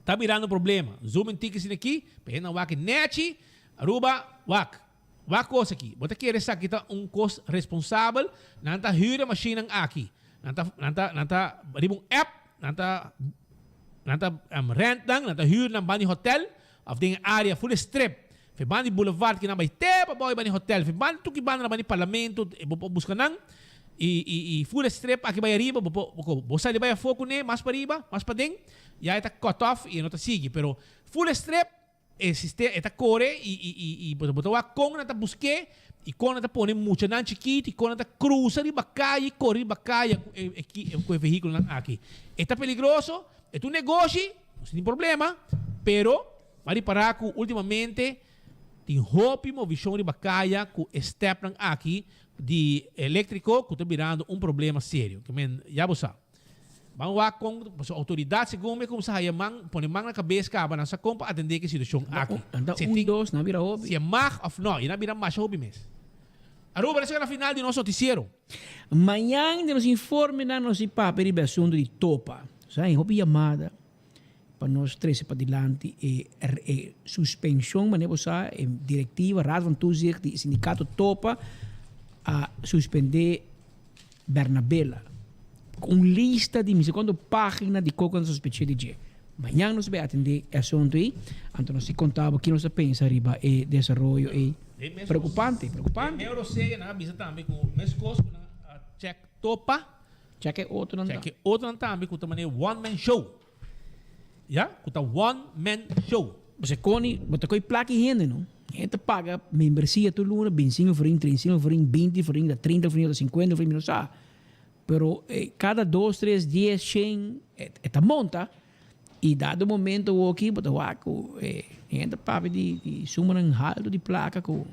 ta mirando problema. Zoom in tiki asina aki, pa hende nan wak e nechi, Aruba, wak. Wak kos aki. Bo ta kere esaki ta un kos responsabel? Nan ta hür e mashinnan aki. Nan ta, nan ta, nan ta riba un app, nan ta, nan ta rent nan, nan ta hür nan ban di hotel of den e area full e strip. Fe ban di boulevard ki nan bai te pa bao e ban di hotel. Fe ban tuki banda nan ban di parlamento, bo por buska nan. I i i full e strip aki bai ariba, bo por bo bo sali bai afó kuné mas pariba, mas paden, ya e ta cut off i e no ta sigui. Pero full e strip e sistema e ta kore i i i i bo ta wak kon nan ta busk'é i kon nan ta pone muchanan chikito i kon nan ta krusa riba kaya i kore riba kaya ku e e ki ku e vehíkulonan aki. E ta peligroso, e ta un negoshi, no sin problema, pero M'a ripará ku últimamente tin hopi movishon riba kaya ku e stèpnan aki di eléktriko ku ta birando un problema serio. Ke men, ya bo sa. Ban wak kon, pasobra outoridat segun mi a kuminsá haya man, pone man na kabes kaba, nan sa kon pa atendé ku e situashon aki. Nan ta Si un, tin, dos, nan a bira hopi. si e mag òf nò, i nan a bira masha hopi mes. Aruba, nos a yega na final di nos notisiero. Mañan den nos informenan nos di papia riba e asuntu di topa. Sa hay hopi yamada. Pa nos trece padilanti e e suspension, manera bo sa e directiva, Raad van Toezicht di e sindicato Topa a suspende Bernabela cu un lista di mi cuanto pagina di coco nan sospeche di dje. Mañan nos bay atende e asunto ey, anto nos tin conta bo ki nos ta pensa riba e desaroyo ey. Preocupante, preocupante. Den Eurosea nan a bisa tambe cu mescos cu nan a check Topa, Check e otronan tambe. Check e otronan tambe ku ta manera one man show. Ya, ku ta one man show. Bo koni, bo ta koy plaka e hende no. Hende ta paga membresia tur luna, binsinko florin, trinsinko florin, binti florin, ta trinta florin, ta sinkuenta florin, mi no sa. Pero kada dos, tres, dies, shen, e ta monta. I dado momento awoki bo ta wak ku e hende ta papia di sumanan haltu di plaka ku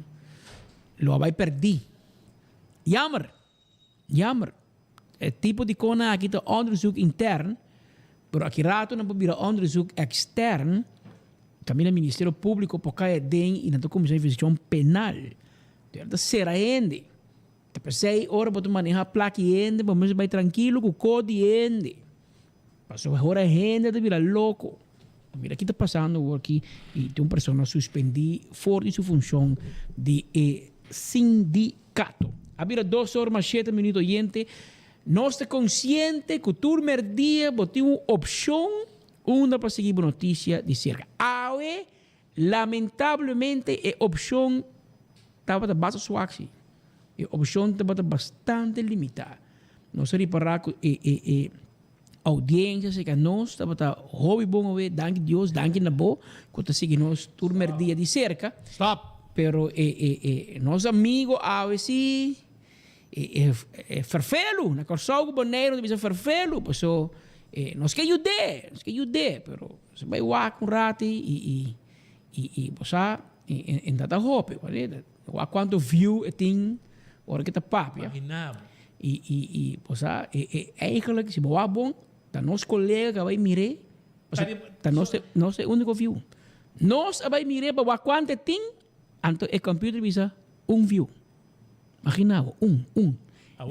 lo a bai pèrdí. Jammer! Jammer. E tipo di kona aki ta onderzoek intern, pero aki rato nan por bira onderzoek extern, kaminda Ministerio Públiko por kai aden i nan ta kuminsá investigashon penal. Dor ta sera hende. P'esei ora bo ta maneha plaki hende bo mester bai trankilo ku ko di hende. Pasobra ora hende ta bira loko. Mira ki ta pasando awor aki i tin un persona suspendi for di su funshon di e sindikato. A bira dos or mas shete minuut oyente. Nos ta konsiente ku tur merdia bo tin un opshon unda pa sigui bo notisia di serka. Awe Lamentablemente e opcion tabata basta swak si. E opcion tabata bastante limita. Nos a ripara cu e e e audiencia cerca nos tabata hopi bon awe, danki Dios, danki na bo cu ta sigui nos tur merdia di cerca. Stop! Pero e e e nos amigo awe si e e e ferfelu, na Corsou cu Boneiru ta bisa ferfelu, paso nos ke yud'é, nos ke yud'é, pero. Nos bai wak un rati i i i i bo sa e e ta ta hopi wak kuantu view e tin ora ke ta papia. Imagina bo. I i i bo sa e e eigenlijk si bo wak bon ta nos kolega ke a bai mir'é pasobra ta nos nos ta e uniko view. Nos a bai mir'é pa wak kuantu e tin anto e computer bisa un view. Imagina bo un un.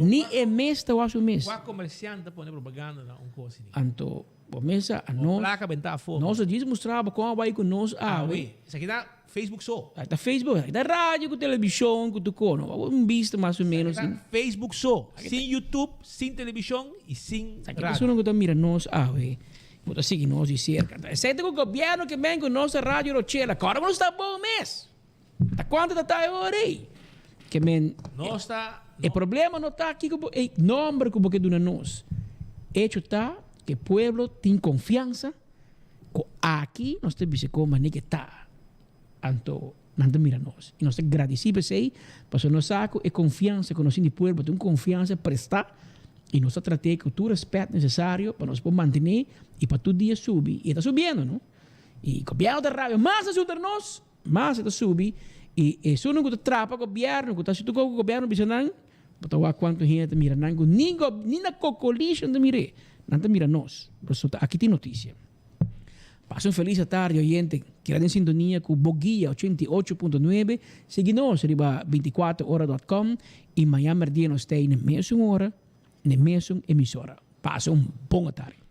Ni e mes ta wak su mes. Kua komersiante ta pone propaganda na un kos asina? Anto Bo mesa a nos. Placa benta afo. Nos a djis mustra bo con a bay cu nos awe. Esaki ta Facebook so. Esaki ta Facebook. Esaki ta radio cu television cu tur con. Bo un bista mas o menos. Esaki ta Facebook so. Sin YouTube, sin television y sin radio. Esaki ta esunnan cu ta mira nos awe. Bo ta sigui nos di cerca. Esaki ta cu gobierno ke ben cu nos ta radio Rochela. Cora cu nos ta bon mes. Ta cuanto ta ta e ora ey? Ke men. Nos ta. E problema no ta kico bo e nomber cu bo ke duna nos. Hecho ta cu e pueblo tin confiansa cu aki nos ta bisa con mane ke ta. Anto nan ta mira nos. Y nos ta gradici p'esey pasobra nos sa cu e confiansa cu nos tin di pueblo ta un confiansa presta y nos ta trat'e cu tur respet necesario pa nos por mantene y pa tur dia subi. Y e ta subiendo no. Y gobierno ta rabia mas asunto nos. Mas e ta subi y esunnan cu ta trapa gobierno, cu ta haci tur cos cu gobierno bisa nan, bo ta wak cuanto hende ta mira nan cu ni ni na cocolisho nan ta mir'é, nan ta mira nos. Pasobra aki tin noticia. Pasa un feliz atardi oyente, keda den sintonia cu bo guia 88.9, sigui nos riba 24ora dot com y mañan merdia nos ta ey na mesun ora, na e mesun emisora. Pasa un bon atardi.